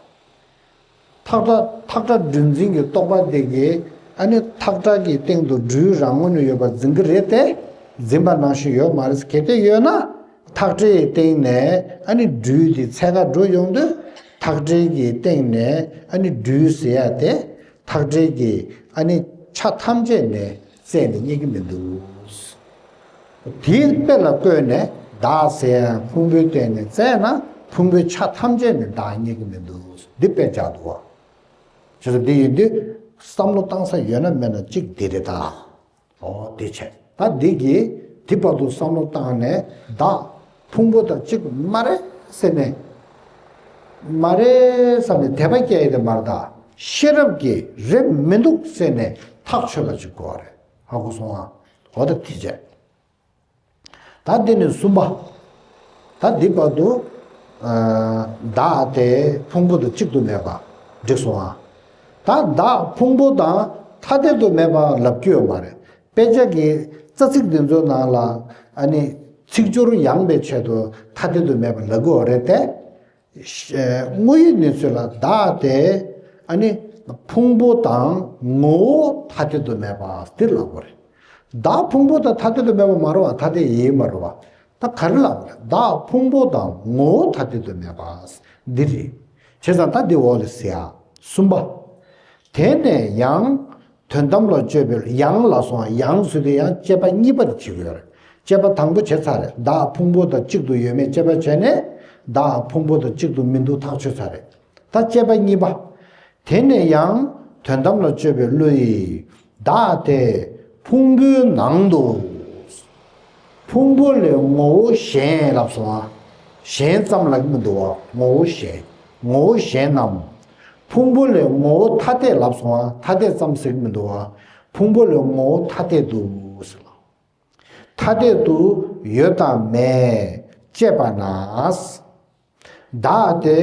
ཐག་ཁྲ་ཐག་ཁྲ་སྒྲུབ་འཛིན་གྱི་རྟོག་པ་དེ་གིས་ཨ་ནི་ཐག་ཁྲ་གི་སྟེང་དུ་སྦྲུལ་རང་ངོས་ནས་ཡོད་པ་འཛིན་གྱི་རེད་དེ། འཛིན་པ་ནང་བཞིན་ཡོད་མ་རེད། གལ་ཏེ་ཡོད་ན། ཐག་ཁྲའི་སྟེང་ནས་ཨ་ནི་སྦྲུལ་དེ་འཚོལ་ག་འགྲོ་ཡོང་དུས་ཐག་ཁྲའི་གི་སྟེང་ནས་ཨ་ནི་སྦྲུལ་ཟེར་ཡ་དེ་ཐག་ཁྲའི་གི་ཨ་ནི་ཆ་ཐམས་ཅད་ནས་བཙལ་ནས་རྙེད་ཀྱི་མི་འདུག་དེའི་དཔེ་ལ་བཀོད་ནས་བདག་ཟེར་ཡ་ཕུང་པོའི་སྟེང་ནས་བཙལ་ན་ཕུང་པོའི་ཆ་ཐམས་ཅད་ནས་བདག་རྙེད་ཀྱི་མི་འདུག་འདི་དཔེ་བཞག་འདུག་བ། བྱས་ཙང་འདི་ཡིན་དུས་བསམ་བློ་བཏང་ས་ཡོད་ན་མེད་ན་གཅིག་འདི་རེད་ད། ཨོ་དེ་བྱས། ད་འདི་གིས་དེ་བར་དུ་བསམ་བློ་བཏང་ནས་བདག་ཕུང་པོ་དང་གཅིག་མ་རེད་ཟེར་ནས། མ་རེད་བསམ་ནས་དད་པ་སྐྱེ་ཡི་དེ་མ་རེད་ད། ཤེས་རབ་ཀྱིས་རེད་མི་འདུག་ཟེར་ནས་ཐག་ཆོད་པ་ཅིག་དགོས་རེད། ཧ་གོ་སོང་ཨ། འོ་ད་དེ་བྱས། ད་འདི་ནི་གསུམ་པ། ད་འདི་བར་དུ། ཨ། བདག་དེ་ཕུང་པོ་དང་གཅིག་ཏུ་མེད་པ་འགྲིག་སོང་ཨ། ད་བདག་ཕུང་པོ་དང་ཐ་དད་དུ་མེད་པ་ལབ་རྒྱུ་ཡོད་མ་རེད། དཔེ་ཆ་གི་རྩ་ཚིག་འདི་ཚོའི་ནང་ལ་ཨ་ནི་ཚིག་སྦྱོར་ཡངས་པའི་ཆེད་དུ་ཐ་དད་དུ་མེད་པ་ལབ་དགོས་རེད་དེ། དངོས་ཡོད་གནས་ཚུལ་ལ་བདག་དེ་ཨ་ནི་ཕུང་པོ་དང་ངོ་བོ་ཐ་དད་དུ་མེད་པ་འདི་ལབ་དགོས་རེད། བདག་ཕུང་པོ་དང་ཐ་དད་དུ་མེད་པ་མ་རེད་བ། ཐ་དད་ཡིན་མ་རེད་བ། ད་ག་རེ་ལབ་དགོས་རེད། བདག་ཕུང་པོ་དང་ངོ་བོ་ཐ་དད་དུ་མེད་པ་འདི་རེད། བྱས་ཙང་ད་འདི་འོག་ལ་ཟེར་ཡ། གསུམ་པ། དེ་ནས་ཡང་དོན་དམ་ལ་དཔྱོད་པའི་ཡང་ལ་སོང་ཡང་ཟེར་དུས་ཡང་དཔྱད་པ་གཉིས་པ་དེ་བྱེད་དགོས་རེད། དཔྱད་པ་དང་པོ་བྱས་ཚར་རེད། བདག་ཕུང་པོ་དང་གཅིག་ཏུ་ཡོད་མེད་དཔྱད་པ་བྱས་ནས་བདག་ཕུང་པོ་དང་གཅིག་ཏུ་མི་འདུག་ཐག་ཆོད་ཚར་རེད། ད་དཔྱད་པ་གཉིས་པ། དེ་ནས་ཡང་དོན་དམ་ལ་དཔྱོད་པའི་བློ་ཡིས་ བདག་དེ་ཕུང་པོའི་ནང་དུ། ཕུང་པོ་ལས་ངོ་བོ་གཞན་ལབ་སོང་ཨ། གཞན་ཙམ་ལབ་ཀྱི་མི་འདུག་བ། ངོ་བོ་གཞན། ངོ་བོ་གཞན་ནམ། ཕུང་པོ་ལས་ངོ་བོ་ཐ་དད་ལབ་སོང་ཨ། ཐ་དད་ཙམ་ཟེར་གྱི་མི་འདུག་བ། ཕུང་པོ་ལས་ངོ་བོ་ཐ་དད་དུ་ཟེར་ལ། ཐ་དད་དུ་ཡོད་དམ་མེད་དཔྱད་པ་ན། བདག་དེ་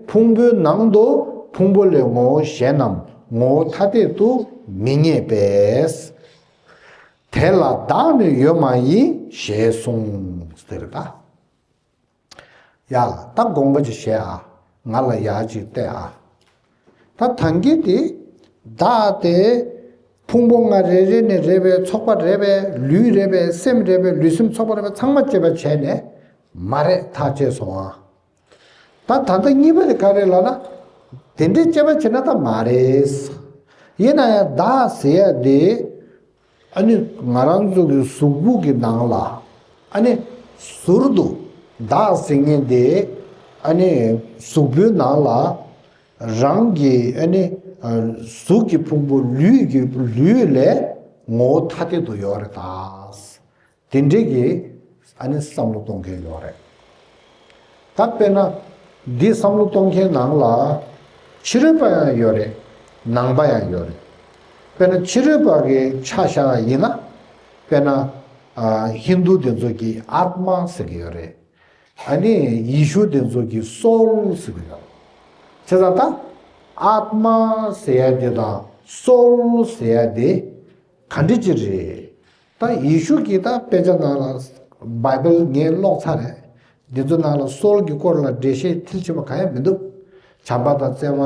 ཕུང་པོའི་ནང་དུ་ཕུང་པོ་ལས་ངོ་བོ་གཞན་ནམ་ངོ་བོ་ཐ་དད་དུ་མི་རྙེད་པས། དེ་ལ་བདག་ནི་ཡོད་མ་ཡིན་ཞེས་གསུངས་ཟེར་ད། ཡ། ད་དགོངས་པ་ཅིག་བཞེས་ཨ། ང་ལ་ཡ་ཅིག་བལྟས་ཨ། ད་ཐང་གི་དེ། བདག་དེ། ཕུང་པོ་ལྔ་རེ་རེ་ནས་རེད་པས། ཚོགས་པ་རེད་པས། ལུས་རེད་པས། སེམས་རེད་པས། ལུས་སེམས་ཚོགས་པ་རེད་པས། ཚང་མ་དཔྱད་པ་བྱས་ནས། མ་རེད་ཐག་བཅད་སོང་ཨ། ད་ད་ལྟ་གཉིས་པ་དེ་ག་རེ་ལབ་ན། དེ་འདྲའི་དཔྱད་པ་བྱས་ན་ད་མ་རེད། ཡིན་ན་ཡང་བདག་ཟེར་ཡ་དེ། ཨ་ནི་ང་རང་ཚོ་གི་གཟུགས་པོ་གི་ནང་ལ། ཨ་ནི་ཟུར་དུ་བདག་ཟེར་མཁན་དེ། ཨ་ནི་གཟུགས་པོའི་ནང་ལ། རང་གི་ཨ་ནི་གཟུགས་ཀྱི་ཕུང་པོ་ལུས་ཀྱི་ལུས་ལས་ངོ་བོ་ཐ་དད་དུ་ཡོད་རེད་ད། དེ་འདྲའི་གི་ཨ་ནི་བསམ་བློ་གཏོང་མཁན་ཡོད་རེད། ད་དཔེར་ན་འདི་བསམ་བློ་གཏོང་མཁན་ནང་ལ་ཕྱི་རོལ་པ་ཡང་ཡོད་རེད། ནང་པ་ཡང་ཡོད་རེད། དཔེར་ན་ཕྱི་རོལ་པ་གི་ཆ་བཞག་ཡིན་ན། དཔེར་ན་ཨ་ཧིན་དུ་དེ་ཚོ་གི་ཨཱཏྨ་ཟེར་གི་ཡོད་རེད། ཨ་ནི་ཡེ་ཤུ་དེ་ཚོ་གི་སོལ་ཟེར་གི་ཡོད་རེད། བྱས་ཙང་ད་ཨཱཏྨ་ཟེར་ཡ་དེ་དང་སོལ་ཟེར་ཡ་དེ་ག་འདྲ་ཅིག་རེད། ད་ཡེ་ཤུ་གིས་ད་དཔེ་ཆ་ནང་ལ། བྷའི་བལ་ངས་ཀློག་ཚར་རེད། འདི་ཚོ་ནང་ལ་སོལ་གྱི་སྐོར་ལ་འགྲེལ་བཤད་མཐིལ་ཕྱིན་པ་གང་ཡང་མི་འདུག་བྱམས་པ་དང་བརྩེ་བ།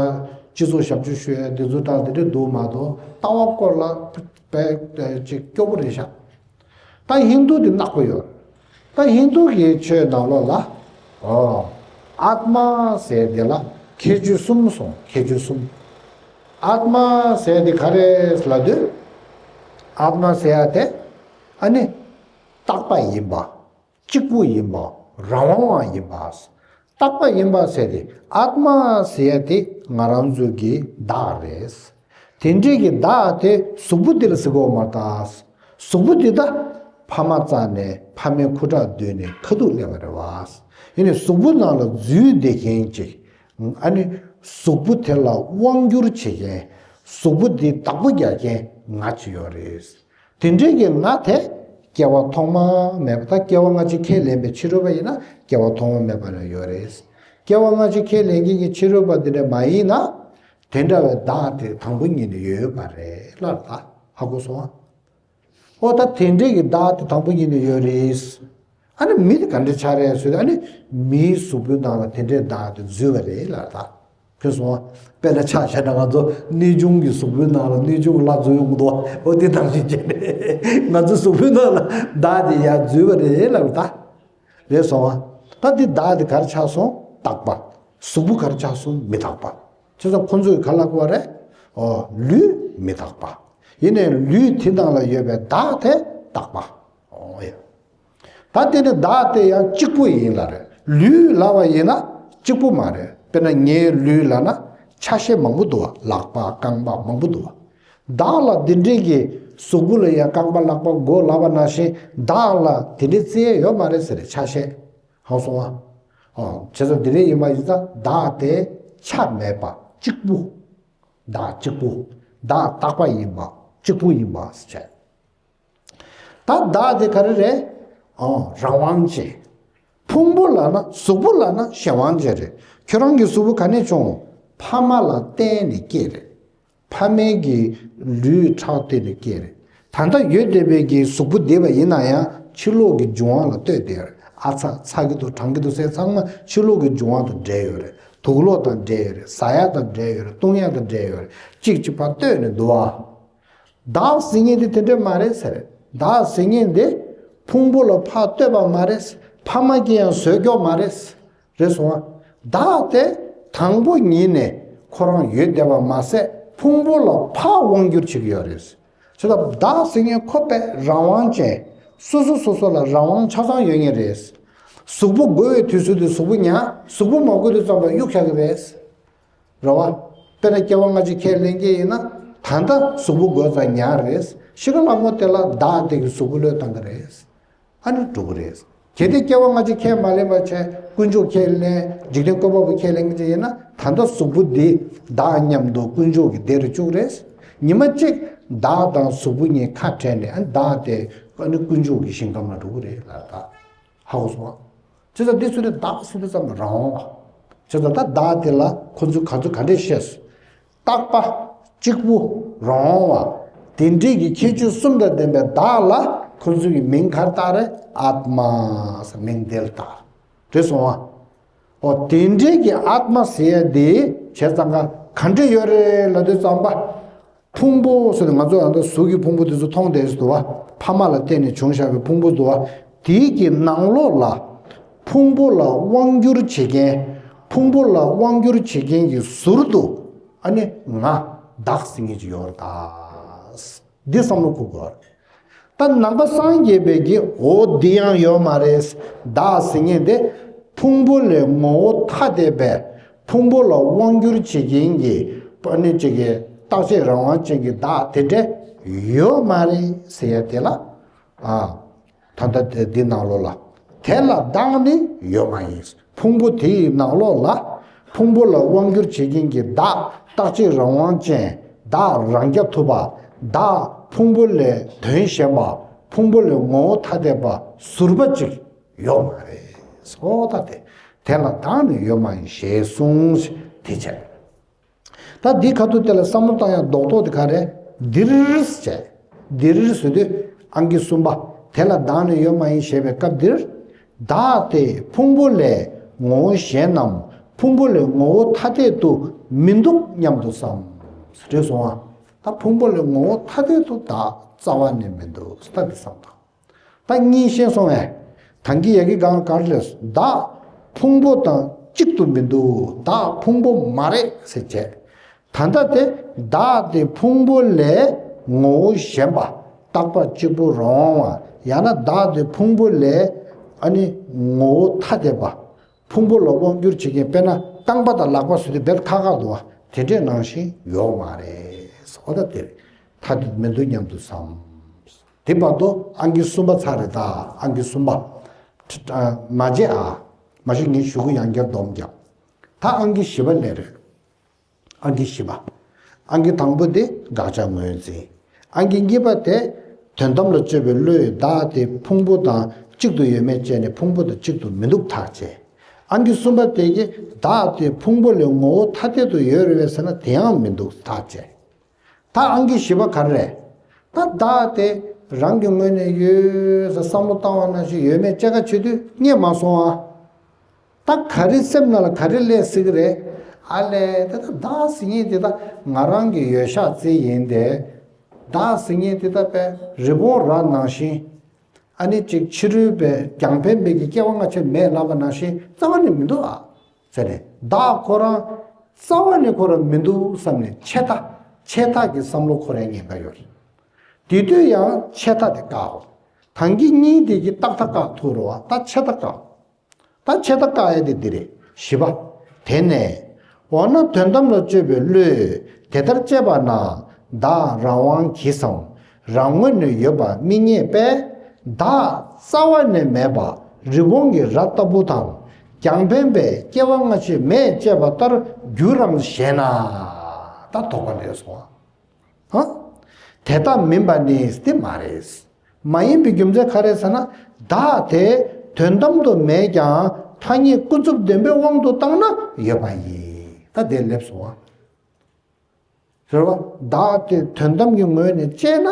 སྤྱི་ཚོགས་ཞབས་ཞུ་ཞུ་ཡ་འདི་ཚོ་དང་འདི་འདྲ་འདུག་མ་གཏོགས་ལྟ་བ་སྐོར་ལ་དཔེ་ཅིག་སྐྱོ་པོ་རེད་ཤག་ད་ཧིན་དུ་འདི་ནག་པོ་ཡོད། ད་ཧིན་དུ་གི་ཆོས་ནང་ལོགས་ལ། ཨོ། ཨཱཏྨ་ཟེར་དེ་ལ་ཁྱད་ཆོས་གསུམ་སོང་། ཁྱད་ཆོས་གསུམ། ཨཱཏྨ་ཟེར་དེ་ག་རེ་ལབ་དུས། ཨཱཏྨ་ཟེར་ཡ་དེ། ཨ་ནི། རྟག་པ་ཡིན་པ། གཅིག་པུ་ཡིན་པ། རང་དབང་བ་ཡིན་པ། རྟག་པ་ཡིན་པ་ཟེར་དེ་ཨཱཏྨ་ཟེར་ཡ་དེ་ང་རང་ཚོ་གི་བདག་རེད། དེ་འདྲའི་གི་བདག་དེ་གཟུགས་པོ་འདི་ལ་ཟེར་གོ་མ་ད། གཟུགས་པོ་འདི་ད་ཕ་མ་བཙའ་ནས་ཕ་མའི་ཁུ་ཁྲག་བསྡུས་ནས་ཁ་ཐུག་སླེབས་པ་རེད་བ། ཡིན་ནའི་གཟུགས་པོ་ནང་ལ་འཛུལ་བསྡད་མཁན་ཅིག་ཨ་ནི་གཟུགས་པོ་དེ་ལ་དབང་བསྒྱུར་བྱེད་མཁན། གཟུགས་པོ་འདི་བདག་པོ་རྒྱག་མཁན་ང་ཅིག་ཡོད་རེད། དེ་འདྲའི་གི་ང་དེ་སྐྱེ་བ་ཐོག་མ་མེད་པ། ད་སྐྱེ་བ་སྔ་ཕྱི་ཁས་ལེན་པའི་ཕྱི་རོལ་པ་ཡིན་ན་སྐྱེ་བ་ཐོག་མ་མེད་པ་ལ་ཡོད་རེད། སྐྱེ་བ་སྔ་ཕྱི་ཁས་ལེན་མཁན་གྱི་ཕྱི་རོལ་པ་འདི་འདྲ་མ་ཡིན་ན། དེ་འདྲ་བའི་བདག་དེ་དང་པོ་ཉིད་ནས་ཡོད་པ་རེད་ལབ། ད་ཧ་གོ་སོང་ཨ། ཨོ་ད་དེ་འདྲའི་གི་བདག་དེ་དང་པོ་ཉིད་ནས་ཡོད་རེད། ཨ་ནི་མི་དེ་ག་འདྲ་ཆགས་རེད་ཟེར་ཏེ། ཨ་ནི་མིའི་གཟུགས་པོའི་ནང་ལ་དེ་འདྲའི་བདག་དེ་འཛུལ་བ་རེད་ལབ་ད། ཕེབས་སོང་བ། དཔེར་ན་ཆ་བཞག་ན་ང་ཚོ་གནོད་སྦྱིན་གྱི་གཟུགས་པོའི་ནང་ལ་གནོད་སྦྱིན་གྱི་ལྷ་འཛུལ་ཡོང་གི་འདུག་འོ་དེ་ནང་བཞིན་བྱས་ནས་ང་ཚོ་གཟུགས་པོའི་ནང་ལ་བདག་དེ་ཡར་འཛུལ་བ་རེད་ལབ་ད། རེད་སོང་བ། ད་འདི་བདག་དེ་ག་རེ་ཆགས་སོང་། རྟག་པ། གཟུགས་པོ་ག་རེ་ཆགས་སོང་། མི་རྟག་པ། བྱས་ཙང་ཁོ་ཚོས་ག་ལབ་དགོས་པ་རེད། ཨོ་ལུས་མི་རྟག་པ། ཡིན་ནའི་ལུས་དེ་ནང་ལ་ཡོད་པའི་བདག་དེ་རྟག་པ། ཨོ་ཡ། ད་དེ་ནི་བདག་དེ་ཡང་གཅིག་པུ་ཡིན་ལབ་རེད། ལུས་ལབ་པ་ཡིན་ན་གཅིག་པུ་མ་རེད། དཔེར་ན་ངའི་ལུས་ལབ་ན་ཆ་ཤས་མང་པོ་འདུག་བ། ལག་པ་རྐང་པ་མང་པོ་འདུག་བ། བདག་ལ་འདི་འདྲའི་གི་གཟུགས་པོ་ལ་ཡང་རྐང་པ་ལག་པ་མགོ་ལབ་པ་ནང་བཞིན་བདག་ལ་དེ་འདྲའི་རྩི་ཡས་ཡོད་མ་རེད་ཟེར་རེད། ཆ་ཤས། ཧང་སོང་བ། ཨོ་བྱས་ཙང་དེ་འདྲའི་ཡིན་པ་ཡིན་ཙང་བདག་དེ་ཆ་མེད་པ་གཅིག་པུ། བདག་གཅིག་པུ། བདག་རྟག་པ་ཡིན་པ་གཅིག་པུ་ཡིན་པ་ཟེར་བྱས། ད་བདག་དེ་ག་རེ་རེད། ཨོ་རང་དབང་ཅན། ཕུང་པོ་ལབ་ན་གཟུགས་པོ་ལབ་ན་གཞན་དབང་ཅན་རེད། ཁྱོད་རང་གི་གཟུགས་པོ་ག་ནས་བྱུང་། ཕ་མ་ལ་བརྟེན་ནས་སྐྱེས་རེད། ཕ་མའི་གི་ལུས་ཁྲག་བརྟེན་ནས་སྐྱེས་རེད། ད་ལྟ་ཡོད་བསྡད་པའི་གི་གཟུགས་པོ་བསྡད་པ་ཡིན་ན་ཡང་ཕྱི་ལོགས་ཀྱི་འབྱུང་བ་ལ་ལྟོས་བསྡད་ཡོད་རེད། ཨ་ཚ་ཚ་གི་འདུག་གྲང་གི་འདུག་ཟེར་ཚང་མ་ཕྱི་ལོགས་ཀྱི་འབྱུང་བ་དང་འབྲེལ་ཡོད་རེད། དུག་ལོག་དང་འབྲེལ་ཡོད་རེད། ཟ་ཡ་དང་འབྲེལ་ཡོད་རེད། བཏུང་ཡ་དང་འབྲེལ་ཡོད་རེད། གཅིག་གཅིག་ཕར་ལྟོས་ནས་འདུག་ཨ། བདག་ཟེར་མཁན་དེ་དེ་འདྲ་མ་རེད་ཟེར། བདག་ཟེར་མཁན་དེ་ཕུང་པོ་ལ་ཕར་ལྟོས་པ་མ་རེད། ཕ་མ་གིས་ཡང་བཟོས་ཀྱོག་མ་རེད། རེད་སོང་ཨ། བདག་དེ་དང་པོ་ཉིད་ནས་ཁོ་རང་ཡོད་བསྡད་པ་མ་ཟད་ཕུང་པོ་ལ་ཕར་དབང་བསྒྱུར་བྱེད་ཀྱི་ཡོད་རེད། བྱས་ཙང་བདག་ཟེར་མཁན་ཁོ་དཔེ་རང་དབང་ཅན། སོ་སོ་སོ་སོ་ལ་རང་དབང་ཆ་ཚང་ཡོད་མཁན་རེད། གཟུགས་པོ་དགོས་པའི་དུས་ཚོད་དུ་གཟུགས་པོ་ཉར། གཟུགས་པོ་མ་དགོས་དུས་ཙམ་པ་གཡུག་བཞག་གི་རེད། རེད་བ། དཔེར་ན་སྐྱེ་བ་སྔ་ཕྱི་ཁས་ལེན་མཁན་ཡིན་ན། ད་ལྟ་གཟུགས་པོ་དགོས་ཙང་ཉར་རེད། ཤི་ཁ་ལ་མོ་དེ་ལ་བདག་དེ་གི་གཟུགས་པོ་བློས་བཏང་གི་རེད། ཨ་ནི་འགྲོ་གི་རེད། གལ་ཏེ་སྐྱེ་བ་སྔ་ཕྱི་ཁས་མ་ལེན་པ་བྱས་དཀོན་མཆོག་ཁས་ལེན། འཇིག་རྟེན་བཀོད་པ་པོ་ཁས་ལེན་གྱི་ཡིན་ན། ད་ལྟ་གཟུགས་པོ་འདི་བདག་མཉམ་དུ་དཀོན་མཆོག་གི་སྡེ་རུ་བཅུག་རེད། ཉི་མ་གཅིག་བདག་དང་གཟུགས་པོ་གཉིས་ཁ་བྲལ་ནས། ཨ་ནི་བདག་དེ་ཨ་ནི་དཀོན་མཆོག་གི་ཞིང་ཁམས་ལ་འགྲོ་གི་རེད་ལ། ད་ཧ་གོ་སོང་ཨ། བྱས་ཙང་འདི་ཚོ་ནི་བདག་ཟེར་དུས་ཙམ་ལ་རང་དབང་བ། བྱས་ཙང་ད་བདག་དེ་ལ་ཁོ་ཚོས་ག་ཚོད་ག་འདྲས་བཤད་སོང་། རྟག་པ་གཅིག་པུ་རང་དབང་བ། དེ་འདྲའི་གི་ཁྱད་ཆོས་གསུམ་དང་ལྡན་པའི་བདག་ལ་ཁོ་ཚོས་ཀྱི་མིང་ག་རེ་བཏགས་རེད། ཨཱཏྨ་ཟེར་མིང་དེ་ལ་བཏགས། རེད་སོང་ཨ། འོ་དེ་འདྲའི་གི་ཨཱཏྨ་ཟེར་ཡ་དེ་བྱས་ཙང་ག་ག་འདྲས་ཡོད་རེད་ལབ་དུས་ཙམ་པ། ཕུང་པོ་ཟེར་ནས་ང་ཚོ་ཡང་ད་གཟུགས་ཀྱི་ཕུང་པོ་དེ་ཚོ་མཐོང་བསྡད་ཟེར་འདུག་བ། ཕ་མ་ལ་བརྟེན་ནས་བྱུང་བཞག་པའི་ཕུང་པོ་འདུག་བ། དེའི་གི་ནང་ལོགས་ལ་ཕུང་པོ་ལ་དབང་བསྒྱུར་བྱེད་མཁན། ཕུང་པོ་ལ་དབང་བསྒྱུར་བྱེད་མཁན་གྱི་ཟུར་དུ་ཨ་ནི་ང་བདག་ཟེར་མཁན་ཅིག་ཡོད་རེད་ད། འདི་བསམ་བློ་འཁོར་དགོས་རེད། ད་ནང་པ་སངས་རྒྱས་པའི་གི་འོ་འདི་ཡང་ཡོད་མ་རེད། བདག་ཟེར་མཁན་དེ་ཕུང་པོ་ལས་ངོ་བོ་ཐ་དད་པའི་ཕུང་པོ་ལ་དབང་བསྒྱུར་བྱེད་མཁན་གྱི་ཨ་ནི་ཅིག་གི་རྟག་ཆད་རང་དབང་ཅན་གྱི་བདག་དེ་འདྲ་ཡོད་མ་རེད་ཟེར་ཡ་དེ་ལ། ཨ། ད་ལྟ་དེ་འདི་ནང་ལོགས་ལ། དེ་ལ་བདག་ནི་ཡོད་མ་ཡིན། ཕུང་པོ་དེ་ཡི་ནང་ལོགས་ལ་ཕུང་པོ་ལ་དབང་བསྒྱུར་བྱེད་མཁན་གྱི་བདག་རྟག་ཆད་རང་དབང་ཅན། བདག་རང་རྐྱ་ཐུབ་པ། བདག་ཕུང་པོ་ལས་དོན་གཞན་པ། ཕུང་པོ་ལས་ངོ་བོ་ཐ་དད་པ་ཟུར་པ་ཅིག་ཡོད་མ་རེད། སོ་ད་དེ་དེ་ལ་བདག་ནི་ཡོད་མ་ཡིན་ཞེས་གསུངས། དེ་བྱས། ད་འདི་ཁ་ཐུག་དེ་ལ་བསམ་བློ་བཏང་ཡ་རྡོག་རྡོག་དེ་ག་རེ། འདིར་བྱས། འདིར་ཟེར་དུས་ཨང་ཀི་གསུམ་པ། དེ་ལ་བདག་ནི་ཡོད་མ་ཡིན་ཞེས་པའི་སྐབས་འདིར། བདག་དེ་ཕུང་པོ་ལས་ངོ་བོ་གཞན་ནམ། ཕུང་པོ་ལས་ངོ་བོ་ཐ་དད་དུ་མི་འདུག་སྙམ་དུ་བསམ། རེད་སོང་ཨ། ད་ཕུང་པོ་ལས་ངོ་བོ་ཐ་དད་དུ་བདག་རྩ་བ་ནས་མི་འདུག་ད་འདི་བསམ་དང་། ད་གཉིས་ཤེས་སོང་བས། ད་གིན་ཡ་གི་གང་གར་ལས་བདག་ཕུང་པོ་དང་གཅིག་ཏུ་མི་འདུག་བདག་ཕུང་པོ་མ་རེད་ཟེར་བྱས། ད་ལྟ་དེ་བདག་དེ་ཕུང་པོ་ལས་ངོ་བོ་གཞན་པ། རྟག་པ་གཅིག་པུ་རང་དབང་བ། ཡང་ན་བདག་དེ་ཕུང་པོ་ལས་ཨ་ནི་ངོ་བོ་ཐ་དད་པ། ཕུང་པོ་ལ་དབང་བསྒྱུར་བྱེད་མཁན་དཔེར་ན་རྐང་པ་དང་ལག་པ་ཟེར་དུས་རྦད་ཁག་ཁག་འདུག་བ། དེ་འདྲས་ནང་བཞིན་ཡོད་མ་རེད། འོ་ད་དེ་ཐ་དད་མི་འདུག་སྙམ་དུ་བསམ། དེ་བར་དུ་ཨང་ཀི་གསུམ་པ་ཚར་རེད་ད། ཨང་ཀི་གསུམ་པ། མ་བརྗེད་ཨ། མ་གཞི་ངས་ཞུ་གི་ཡང་བསྐྱར་སྡོམ་རྒྱབ། ད་ཨང་ཀི་བཞི་པ་སླེབས་རེད། ཨང་ཀི་བཞི་པ། ཨང་ཀི་དང་པོ་དེ་དགག་བྱ་ངོས་འཛིན། ཨང་ཀི་གཉིས་པ་དེ་དོན་དམ་ལ་དཔྱོད་པའི་བློས་བདག་དེ་ཕུང་པོ་དང་གཅིག་ཏུ་ཡོད་མེད་དཔྱད་ནས་ཕུང་པོ་དང་གཅིག་ཏུ་མི་འདུག་ཐག་བཅད། ཨང་ཀི་གསུམ་པ་དེ་གིས་བདག་དེ་ཕུང་པོ་ལས་ངོ་བོ་ཐ་དད་དུ་ཡོད་རེད་པས་ཟེར་ན་དེ་ཡང་མི་འདུག་ཐག་བཅད། ད་ཨང་ཀི་བཞི་པ་ག་རེ་རེད། ད་བདག་དེ་རང་གི་ངོས་ནས་ཡོད་ཟེར་བསམ་བློ་བཏང་བ་ནང་བཞིན་ཡོད་མེད་དཔྱད་ཁ་བྱེད་དུས་རྙེད་མ་སོང་ཨ། ད་ག་རེ་སེམས་ནང་ལ་ག་རེ་སླེབས་སྲིད་ཀྱི་རེད། ཨ་ལས་དེ་ད་བདག་ཟེར་མཁན་དེ་ད་ང་རང་གི་ཡོད་ཤག་ཅིག་ཡིན་ཏེ། བདག་ཟེར་མཁན་དེ་ད་དཔེ་རི་བོང་རྭ་ནང་བཞིན། ཨ་ནི་ཅིག་ཕྱི་རོལ་པའི་རྒྱང་འཕེན་པའི་གི་སྐྱེ་བ་སྔ་ཕྱི་མེད་ལབ་པ་ནང་བཞིན་རྩ་བ་ནས་མི་འདུག་ཨ། ཟེར་ནས་བདག་ཁོ་རང་རྩ་བ་ནས་ཁོ་རང་མི་འདུག་བསམ་ནས་ཆད་ལྟ། ཆད་ལྟ་གི་བསམ་བློ་འཁོར་ཡ་ཉེན་ཁ་ཡོད་རེད། དེ་དུས་ཡང་ཆད་ལྟ་དེ་བཀག་འོ། ད་གིན་གཉིས་དེ་གི་ཏག་ཏག་བཀག་ཐུབ་རེད་བ། ད་ཆད་ལྟ་བཀག་ད་ཆད་ལྟ་བཀག་ཡ་དེ་འདི་རེད། བཞི་པ། དེ་ནས། འོ་ན་དོན་དམ་ལ་དཔྱོད་པའི་བློས་དེ་ལྟར་དཔྱད་པ་ན་བདག་རང་དབང་གིས་སམ། རང་ངོས་ནས་ཡོད་པ་མི་རྙེད་པས། བདག་རྩ་བ་ནས་མེད་པ་རི་བོང་གི་རྭ་ལྟ་བུ་དང་། རྒྱང་འཕེན་པའི་སྐྱེ་བ་སྔ་ཕྱི་མེད་ཅེས་པ་ལྟར་འགྱུར་རམ་ཞེ་ན། ད་དོགས་པ་འདྲེས་སོང་ཨ། ཧ། དེ་ལྟ་མིན་པ་ནི་དེ་མ་རེད། མ་ཡིན་པའི་རྒྱུ་མཚན་ག་རེ་ཟེར་ན། བདག་དེ་དོན་དམ་དུ་མེད་ཀྱང་ཐ་སྙད་ཀུན་རྫོབ་བདེན་པའི་དབང་དུ་བཏང་ན་ཡོད་པ་ཡིན། ད་དེ་སླེབས་སོང་ཨ། རེད་བ། བདག་དེ་དོན་དམ་གྱི་ངོས་ནས་དཔྱད་ན་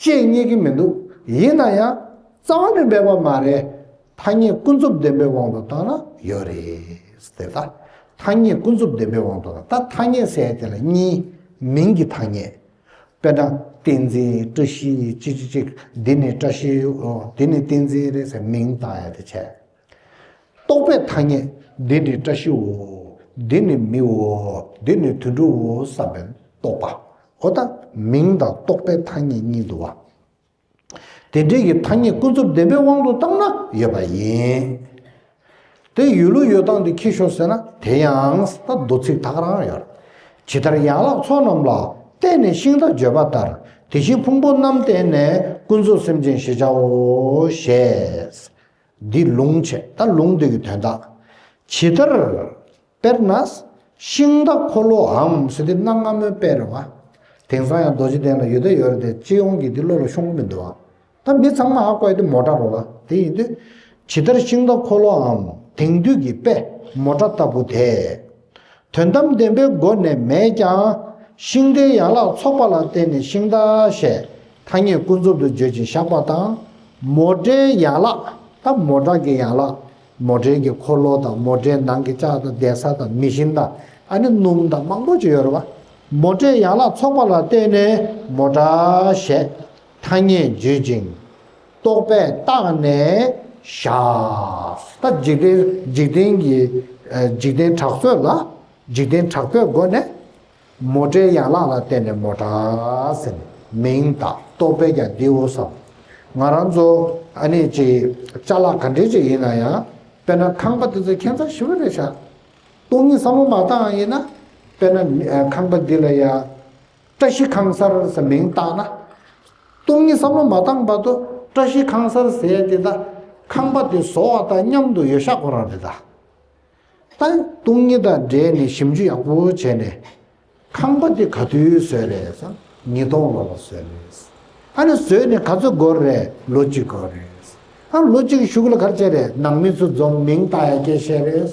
དཔྱད་རྙེད་ཀྱི་མི་འདུག་ཡིན་ན་ཡང་རྩ་བ་ནས་མེད་པ་མ་རེད། ཐ་སྙད་ཀུན་རྫོབ་བདེན་པའི་དབང་དུ་བཏང་ན་ཡོད་རེད། དེ་ལྟ། ཐ་སྙད་ཀུན་རྫོབ་བདེན་པའི་དབང་དུ་བཏང་། ད་ཐ་སྙད་ཟེར་དེ་ལ་གཉིས། མིང་གི་ཐ་སྙད། དཔེར་ན་བསྟན་འཛིན་བཀྲ་ཤིས་ཅི་ཅི་ཅིག་འདི་ནི་བཀྲ་ཤིས། འོ་འདི་ནི་བསྟན་འཛིན་རེད་ཟེར་མིང་བཏགས་ཡ་དེ་བྱས། རྟོག་པའི་ཐ་སྙད། འདི་ནི་བཀྲ་ཤིས་འོ། འདི་ནི་མིའོ། འདི་ནི་དུད་འགྲོའོ་བསམ་པའི་རྟོག་པ། འོ་ད་མིང་དང་རྟོག་པའི་ཐ་སྙད་གཉིས་འདུག་བ། དེ་འདྲའི་གི་ཐ་སྙད་ཀུན་རྫོབ་བདེན་པའི་དབང་དུ་བཏང་ན་ཡོད་པ་ཡིན། དེ་ཡོད་ལུགས་ཡོད་སྟངས་དེ་ཁྱི་ཤོར་ཟེར་ན་དེ་ཡང་ད་མདོ་ཚིག་ད་ག་རང་ཡོད། ཇི་ལྟར་ཡན་ལག་ཚོགས་རྣམས་ལ་ བརྟེན་ནས་ཤིང་རྟ་བརྗོད་པ་ལྟར། དེ་བཞིན་ཕུང་པོ་རྣམས་བརྟེན་ནས། ཀུན་རྫོབ་སེམས་ཅན་ཞེས་བྱའོ། ཞེས། འདི་ལུང་བྱེད། ད་ལུང་འདི་གི་དོན་དག་ཇི་ལྟར། དཔེར་ན། ཤིང་རྟ་འཁོར་ལོའམ་ཟེར་དེ་གནའ་སྔ་མོའི་དཔེ་རེད་བ། དེང་སང་ཡང་རྡོ་རྗེ་གདན་ལ་ཡོད་དེ་ཡོད་རེད་དེ། སྤྱི་ཡོངས་ཀྱི་འདི་བློ་ལ་ཤོང་གི་མི་འདུག་བ། ད་མི་ཚང་མ་ཧ་གོ་ཡ་དེ་མོ་ཊ་རེད་བ། དེ་ཡིན་དུས། ཇི་ལྟར་ཤིང་རྟ་འཁོར་ལོའམ་དེང་དུས་ཀྱི་དཔེ་མོ་ཊ་ལྟ་བུ་དེ། དོན་དམ་བདེན་པའི་སྒོ་ནས་མེད་ཀྱང་། ཤིང་རྟའི་ཡན་ལག་ཚོགས་པ་ལ་བརྟེན་ནས་ཤིང་རྟ་ཞེས་ཐ་སྙད་ཀུན་རྫོབ་ཏུ་བརྗོད་ཅིང་བཞག་པ་དང་། མོ་ཊའི་ཡན་ལག་ད་མོ་ཊ་གི་ཡན་ལག་མོ་ཊའི་གི་འཁོར་ལོ་དང་མོ་ཊའི་ནང་གི་ལྕགས་དང་བསྡད་ས་དང་མི་ཤིན་དང་། ཨ་ནི་སྣུམ་དང་མང་པོ་ཅིག་ཡོད་རེད་བ། མོ་ཊའི་ཡན་ལག་ཚོགས་པ་ལ་བརྟེན་ནས་མོ་ཊ་ཞེས་ཐ་སྙད་བརྗོད་ཅིང་རྟོག་པས་བཏགས་ནས་བཞག་ད་འཇིག་རྟེན་འཇིག་རྟེན་གྱི་ཨ་འཇིག་རྟེན་གྲགས་ཚོད་ལ། འཇིག་རྟེན་གྲགས་པའི་སྒོ་ནས་མོ་ཊའི་ཡན་ལག་ལ་བརྟེན་ནས་མོ་ཊ་ཟེར་ནས་མིང་བཏགས། རྟོག་པས་ཀྱང་འདི་འོ་བསམ། ང་རང་ཚོ་ཨ་ནི་ཅིག་ཅ་ལག་ག་འདྲས་ཅིག་ཡིན་ན་ཡང་། དཔེར་ན་ཁང་པ་དེ་ཚོ་ཁྱད་མཚར་ཞེ་པོ་རེད་ཤག་སྟོང་ཉིད་བསམ་བློ་མ་བཏང་ཡིན་ན། དཔེར་ན་ཁང་པ་འདི་ལ་ཡ་བཀྲ་ཤིས་ཁང་གསར་ཟེར་མིང་བཏགས་ན། སྟོང་ཉིད་བསམ་བློ་མ་བཏང་བར་དུ་བཀྲ་ཤིས་ཁང་གསར་ཟེར་དེ་ད་ཁང་པ་དེ་བཟོ་བ་དང་མཉམ་དུ་ཡོད་ཤག་ཁོ་རང་རེད་ད། ད་སྟོང་ཉིད་དང་འབྲེལ་ནས་ཞིབ་འཇུག་ཡག་པོ་བྱས་ནས། ཁང་པ་དེ་ག་དུས་བཟོས་རེད་ཟེར་ན་ཉིས་སྟོང་ལོ་ལ་བཟོས་རེད། ཨ་ནི་བཟོས་ནས་ག་ཚོད་འགོར་རེད། ལོ་གཅིག་འགོར་རེད། ཨ་ལོ་གཅིག་གི་གཞུག་ལ་ག་རེ་བྱས་རེད། ནང་མི་ཚོ་འཛོམས་མིང་བཏགས་ཡ་སྐད་བཤད་རེད།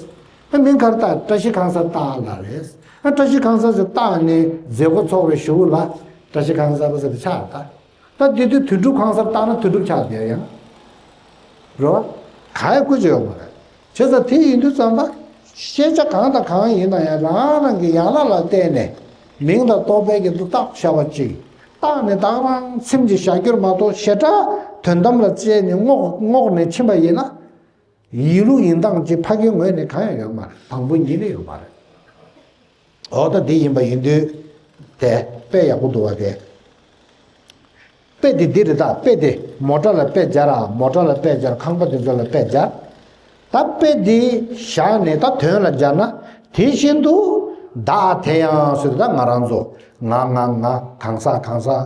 ཨ་མིང་ག་རེ་བཏགས། བཀྲ་ཤིས་ཁང་གསར་བཏགས་ལ་རེད། ཨ་བཀྲ་ཤིས་ཁང་གསར་ཟེར་བཏགས་ནས་མཛད་སྒོ་ཚོགས་པའི་གཞུག་ལ་བཀྲ་ཤིས་ཁང་གསར་ཟེར་ཏེ་ཆགས་ད། ད་དེ་དུས་དོན་གྲུབ་ཁང་གསར་བཏགས་ན་དོན་གྲུབ་ཆགས་བསྡད་ཡང་། རེད་བ། ག་ཡ་ཁུ་ཅི་ཡོད་མ་རེད། བྱས་ཙང་དེ་ཡིན་དུས་ཙམ་པ། ཤེས་བྱ་གང་དང་གང་ཡིན་ན་ཡང་རང་རང་གི་ཡན་ལག་ལ་བརྟེན་ནས་མིང་དང་རྟོག་པའི་གི་འདུ་བཏགས་བྱ་བ་ཅིག་བཏགས་ནས་དེ་རང་ཚིམ་གྱིས་བཞག་རྒྱུར་མ་གཏོགས། ཞེ་དྲག་དོན་དམ་ལ་དཔྱད་ནས་རྔོག་རྔོག་ནས་ཕྱིན་པ་ཡིན་ན། ཡིད་ལུགས་ཡིན་སྟངས་ཀྱི་ཕ་གིའི་ངོས་ནས་གང་ཡང་ཡོད་མ་རེད། དང་པོ་ཉིད་ནས་ཡོད་མ་རེད། འོ་ད་འདི་ཡིན་པ་ཡིན་དུས། དེ་དཔེ་ཡག་པོ་འདུག་བ་དེ། དཔེ་དེ་འདི་རེད་ད། དཔེ་དེ་མོ་ཊ་ལ་དཔེ་སྦྱར་ར། མོ་ཊ་ལ་དཔེ་སྦྱར། ཁང་པ་དེ་ཚོ་ལ་དཔེ་སྦྱར། ད་དཔེ་འདི་བཞག་ནས་ད་དོན་ལ་སྦྱར་ན། དེ་བཞིན་དུ་བདག་དེ་ཡང་ཟེར་ད་ང་རང་ཚོ་ང་ང་ང་གང་ཟག་གང་ཟག་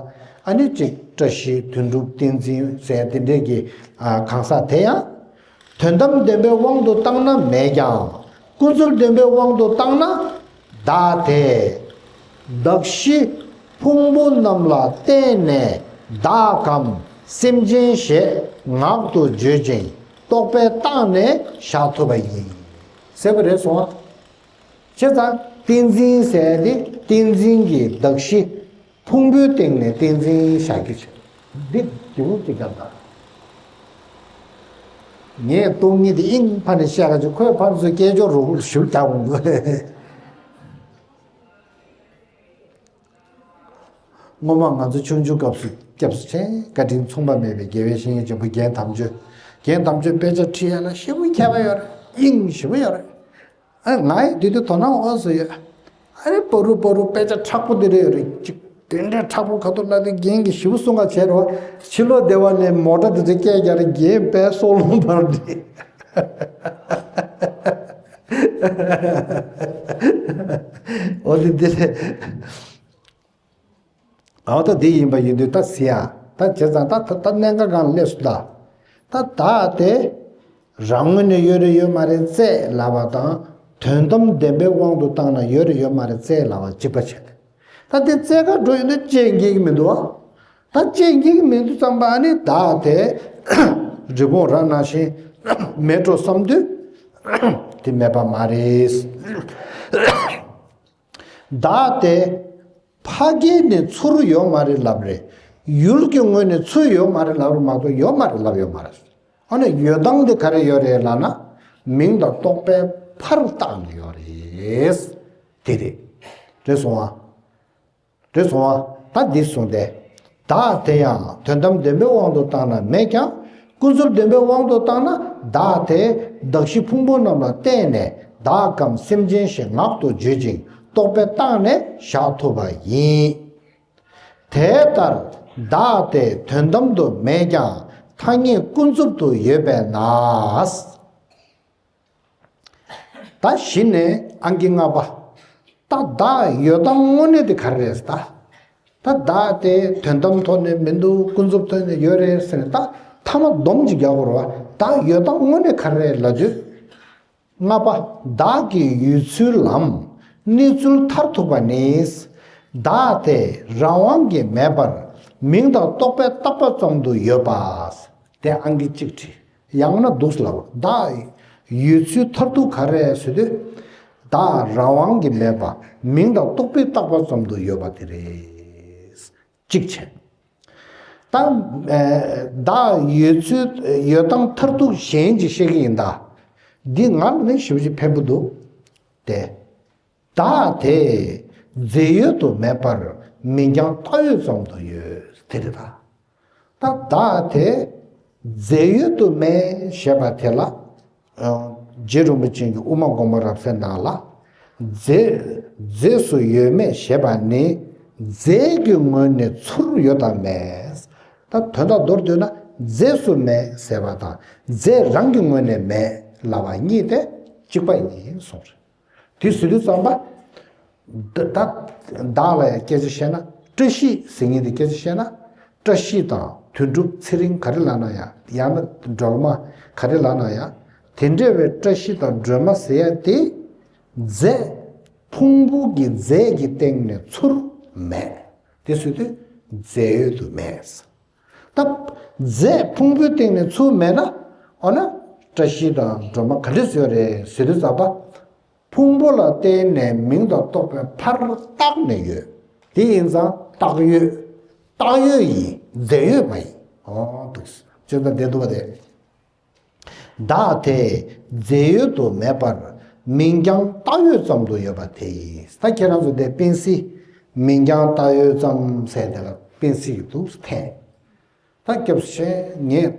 ཨ་ནི་གཅིག་བཀྲ་ཤིས་དོན་གྲུབ་བསྟན་འཛིན་ཟེར་དེ་འདྲས་ཀྱི་ཨ་གང་ཟག་དེ་ཡང་། དོན་དམ་བདེན་པའི་དབང་དུ་བཏང་ན་མེད་ཀྱང་། ཀུན་རྫོབ་བདེན་པའི་དབང་དུ་བཏང་ན། བདག་དེ། གདགས་གཞི་ཕུང་པོ་རྣམས་ལ་བརྟེན་ནས་བདག་གམ་སེམས་ཅན་ཞེས་ངག་ཏུ་བརྗོད་ཅིང་རྟོག་པས་བཏགས་ནས་བཞག་ཐུབ་པ་ཡིན། ཟེར་བ་རེད་སོང་ཨ། བྱས་ཙང་བསྟན་འཛིན་ཟེར་ཏེ་བསྟན་འཛིན་གྱི་གདགས་གཞི་ཕུང་པོའི་སྟེང་ནས་བསྟན་འཛིན་བཞག་རྒྱུ་བྱས། འདི་དེ་འུ་ཅིག་ག་ད། ངས་སྟོང་ཉིད་དེ་དབྱིངས་ཕ་ནས་བཤད་ག་ཅིག་ཁོས་ཕར་ཚུར་སྐད་ཅོར་རུ་ཞུ་རྒྱག་འོང་གི། སྔོན་མ་ང་ཚོ་ཆུང་ཆུང་སྐབས་སུ་སྐྱབས་སུ་མཆི། བཀའ་དྲིན་མཚུངས་པ་མེད་པའི་དགེ་བའི་བཤེས་གཉེན་ཆེན་པོ་རྒན་དམ་ཆོས། རྒན་དམ་ཆོས་དཔེ་ཆ་ཁྲིད་ཡ་ལ་ཞེ་པོ་མཁས་པ་ཡོད་རེད། དབྱིངས་ཞེ་པོ་ཡོད་རེད། ཨ་ང་ཡི་དུས་དུས་དོ་སྣང་འོག་སུ་ཡོད། ཨ་རེ་པ་རུ་པ་རུ་དཔེ་ཆ་མཁྲེགས་པོ་འདི་རེད་རེད་ཅིག་དེ་འདྲའི་མཁྲེགས་པོ་ཁ་ཐུག་ལ་དེ་རྒན་གྱིས་ཞིབ་གསུང་ག་བྱས་རོགས། ཕྱི་ལོགས་སྡེ་བ་ནས་མོ་ཊ་དེ་ཚོ་སྐད་རྒྱག་རེད། རྒན་དཔེ་སྲོག་རླུང་འཕར་འདི། འོ་དེ་འདི་རེད། འོ་ད་འདི་ཡིན་པ་ཡིན་དུས་ད་ཟེར་ཡ། ད་བྱས་ཙང་ད་ད་ད་གནད་འགག་སྒང་ལ་སླེབས་སོང་ད། ད་བདག་དེ་རང་ངོས་ནས་ཡོད་རེད་ཡོད་མ་རེད་བཙལ་ལབ་པ་དང་། དོན་དམ་བདེན་པའི་དབང་དུ་བཏང་ན་ཡོད་རེད་ཡོད་མ་རེད་བཙལ་ལབ་པ་གཅིག་པ་བྱས་ནས། ད་དེ་བཙལ་ག་འགྲོ་ཡོད་ན་དཔྱད་འགེལ་གྱི་མི་འདུག་ཨ། ད་དཔྱད་འགེལ་གྱི་མི་འདུག་ཙམ་པ་ཨ་ནི་བདག་དེ་རི་བོང་རྭ་ནང་བཞིན་མེད་འགྲོ་བསམ་དུས་དེ་མེད་པ་མ་རེད། བདག་དེ་ཕ་གི་ནས་ཚུར་ཡོད་མ་རེད་ལབ་རེད། ཡུལ་གྱི་ངོས་ནས་ཚུར་ཡོད་མ་རེད་ལབ་རེད་མ་གཏོགས་ཡོད་མ་རེད་ལབ་ཡོད་མ་རེད། ཨ་ནི་ཡོད་སྟངས་དེ་ག་རེ་ཡོད་རེད་ལབ་ན། མིང་དང་རྟོག་པས་ཕར་བཏགས་ནས་ཡོད་རེད། དེ་རེད། རེད་སོང་ཨ། རེད་སོང་ཨ། ད་འདི་གསུངས་ཏེ། བདག་དེ་ཡང་དོན་དམ་བདེན་པའི་དབང་དུ་བཏང་ན་མེད་ཀྱང་། ཀུན་རྫོབ་བདེན་པའི་དབང་དུ་བཏང་ན། བདག་དེ་གདགས་གཞི་ཕུང་པོ་རྣམས་ལ་བརྟེན་ནས་བདག་གམ་སེམས་ཅན་ཞེས་ངག་ཏུ་བརྗོད་ཅིང་རྟོག་པས་བཏགས་ནས་བཞག་ཐུབ་པ་ཡིན། དེ་ལྟར་བདག་དེ་དོན་དམ་དུ་མེད་ཀྱང་ཐ་སྙད་ཀུན་རྫོབ་ཏུ་ཡོད་པས་ན། ད་གཞི་ནས་ཨང་ཀི་ལྔ་པ། ད་བདག་ཡོད་སྟངས་དངོས་གནས་དེ་ག་རེ་རེད་ད། ད་བདག་དེ་དོན་དམ་ཐོག་ནས་མི་འདུག། ཀུན་རྫོབ་ཐོག་ནས་ཡོད་རེད་ཟེར་ནས་ད་ཐ་མ་སྡོམ་གཅིག་རྒྱག་དགོས་རེད་བ། བདག་ཡོད་སྟངས་དངོས་གནས་ག་རེ་རེད་ལབ་དུས། ལྔ་པ། བདག་གི་ཡོད་ཚུལ་ལམ་གནས་ཚུལ་མཐར་ཐུག་པ་ནི། བདག་དེ་རང་དབང་གིས་མེད་པར་མིང་དང་རྟོག་པས་བཏགས་པ་ཙམ་དུ་ཡོད་པ། དེ་ཨང་ཀི་གཅིག་བྲིས། ཡང་ན་འདུག་ལབ། བདག་ཡོད་ཚུལ་མཐར་ཐུག་ག་རེ་ཟེར་དུས། བདག་རང་དབང་གིས་མེད་པ་མིང་དང་རྟོག་པས་བཏགས་པ་ཙམ་དུ་ཡོད་པ་དེ་རེད། གཅིག་བྱས། ད། ཨ། བདག་ཡོད་ཚུལ་ཡོད་སྟངས་མཐར་ཐུག་གཞན་གྱིས་བཤད་ཀྱི་ཡིན་ད། འདི་ང་ལ་ནི་ཞེ་པོ་ཅིག་ཕན་པོ་འདུག། དེ། བདག་དེ་རྫས་ཡོད་དུ་མེད་པར་མིང་རྐྱང་བཏགས་ཡོད་ཙམ་དུ་ཡོད། དེ་རེད་ད། ད་བདག་དེ་རྫས་ཡོད་དུ་མེད་ཞེས་པ་དེ་ལ། ཨ། རྗེ་རིན་པོ་ཆེ་གིས་དབུ་མ་དགོངས་པ་རབ་གསལ་ནང་ལ། རྫས། རྫས་སུ་ཡོད་མེད་ཞེས་པ་ནི་རྫས་ཀྱི་ངོས་ནས་ཚུར་ཡོད་དམ་མེད། ད་དོན་དག་མདོར་བསྡུས་ན་རྫས་སུ་མེད་ཟེར་བ་དང་རྫས་རང་གི་ངོས་ནས་མེད་ལབ་པ་གཉིས་དེ་གཅིག་པ་ཡིན་གསུངས་རེད། དེ་ཟེར་དུས་ཙམ་པ། ད་ད་བདག་ལ་ཡང་སྐད་ཆ་བཤད་ན། བཀྲ་ཤིས་ཟེར་མཁན་དེ་སྐད་ཆ་བཤད་ན། བཀྲ་ཤིས་དང་དོན་གྲུབ་ཚེ་རིང་ག་རེ་ལབ་ན་ཡང་། ཡང་ན་སྒྲོལ་མ་ག་རེ་ལབ་ན་ཡང་། དེ་འདྲ་བའི་བཀྲ་ཤིས་དང་སྒྲོལ་མ་ཟེར་ཡ་དེ། རྫས། ཕུང་པོ་གི་རྫས་ཀྱི་སྟེང་ནས་ཚུར་མེད། དེ་ཟེར་དུས་རྫས་ཡོད་དུ་མེད། ད་རྫས་ཕུང་པོའི་སྟེང་ནས་ཚུར་མེད་ན། འོ་ན་བཀྲ་ཤིས་དང་སྒྲོལ་མ་ག་འདྲ་ཡོད་རེད་ཟེར་དུས་ཙམ་པ། ཕུང་པོ་ལ་བརྟེན་ནས་མིང་དང་རྟོག་པས་ཕར་བཏགས་ནས་ཡོད། དེ་ཡིན་ཙང་བཏགས་ཡོད། བཏགས་ཡོད་ཡིན། རྫས་ཡོད་མ་ཡིན། འོ་འདུག། བཅད་ད་བསྡད་འདུག་པ་དེ། བདག་དེ་རྫས་ཡོད་དུ་མེད་པར་མིང་རྐྱང་བཏགས་ཡོད་ཙམ་དུ་ཡོད་པ་དེ་ཡིན། ད་ཁྱེད་རང་ཚོ་དེ་པེན་སི་མིང་རྐྱང་བཏགས་ཡོད་ཙམ་ཟེར་དེ་ལ་པེན་སི་གི་འདུག་འཐེན། ད་སྐྱབས་ཆེན་ངས་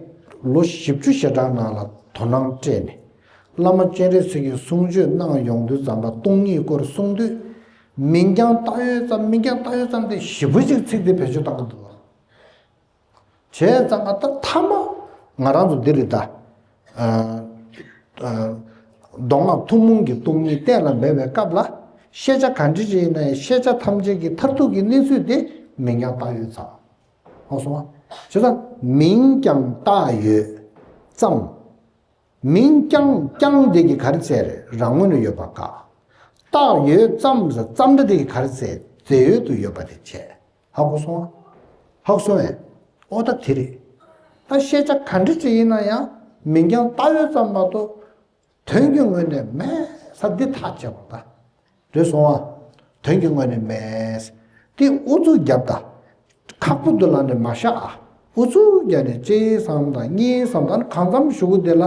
ལོ་བཞི་བཅུ་ཞེ་གྲངས་ནང་ལ་དོ་སྣང་སྤྲད་ནས། བླ་མ་སྤྱན་རས་གཟིགས་ཀྱིས་གསུང་ཆོས་གནང་ཡོང་དུས་ཙམ་པ་སྟོང་ཉིད་སྐོར་གསུང་དུས། མིང་རྐྱང་བཏགས་ཡོད་ཙམ། མིང་རྐྱང་བཏགས་ཡོད་ཙམ་དེ་ཞེ་པོ་ཅིག་ཚིག་དེ་བེད་སྤྱོད་བཏང་གི་འདུག། བྱས་ཙང་ང་ད་མཐའ་མ་ང་རང་ཚོ་འདི་རེད་ད། ཨ། ཨ། མདོ་སྔགས་ཐུན་མོང་གི་སྟོང་ཉིད་གཏན་ལ་འབེབས་པའི་སྐབས་ལ། ཤེས་བྱ་ག་འདྲ་ཅིག་ཡིན་ན་ཡང་ཤེས་བྱ་ཐམས་ཅད་ཀྱི་མཐར་ཐུག་གི་གནས་ཚུལ་དེ་མིང་རྐྱང་བཏགས་ཡོད་ཙམ། ཧ་གོ་སོང་ང་། བྱས་ཙང་མིང་རྐྱང་བཏགས་ཡོད་ཙམ། མིང་རྐྱང་རྐྱང་དེ་གིས་ག་རེ་བྱས་རེད། རང་ངོས་ནས་ཡོད་པ་དགག། བཏགས་ཡོད་ཙམ་ཟེར་ཙམ་འདྲ་དེ་གིས་ག་རེ་བྱས། རྫས་ཡོད་དུ་ཡོད་པ་དེ་བྱས། ཧ་གོ་སོང་ང་། ཧ་གོ་སོང་ངས། ཨོ་ད་དེ་རེད། ད་ཤེས་བྱ་ག་འདྲ་ཅིག་ཡིན་ན་ཡང་མིང་རྐྱང་བཏགས་ཡོད་ཙམ་མ་གཏོགས། དོན་གྱི་ངོས་ནས་མེད་ས་འདི་ཐག་བཅད་པ་ད། རེད་སོང་ང་། དོན་གྱི་ངོས་ནས་མེད། དེ་ཨུ་ཚུགས་རྒྱབ་ད། ཁག་པོ་འདུག་ལབ་ནས་མ་བཞག་ཨ། ཨུ་ཚུགས་རྒྱབ་ནས་གཅིག་བསམ་དང་གཉིས་བསམ་དང་གང་འཚམ་ཞུ་གི་དེ་ལ།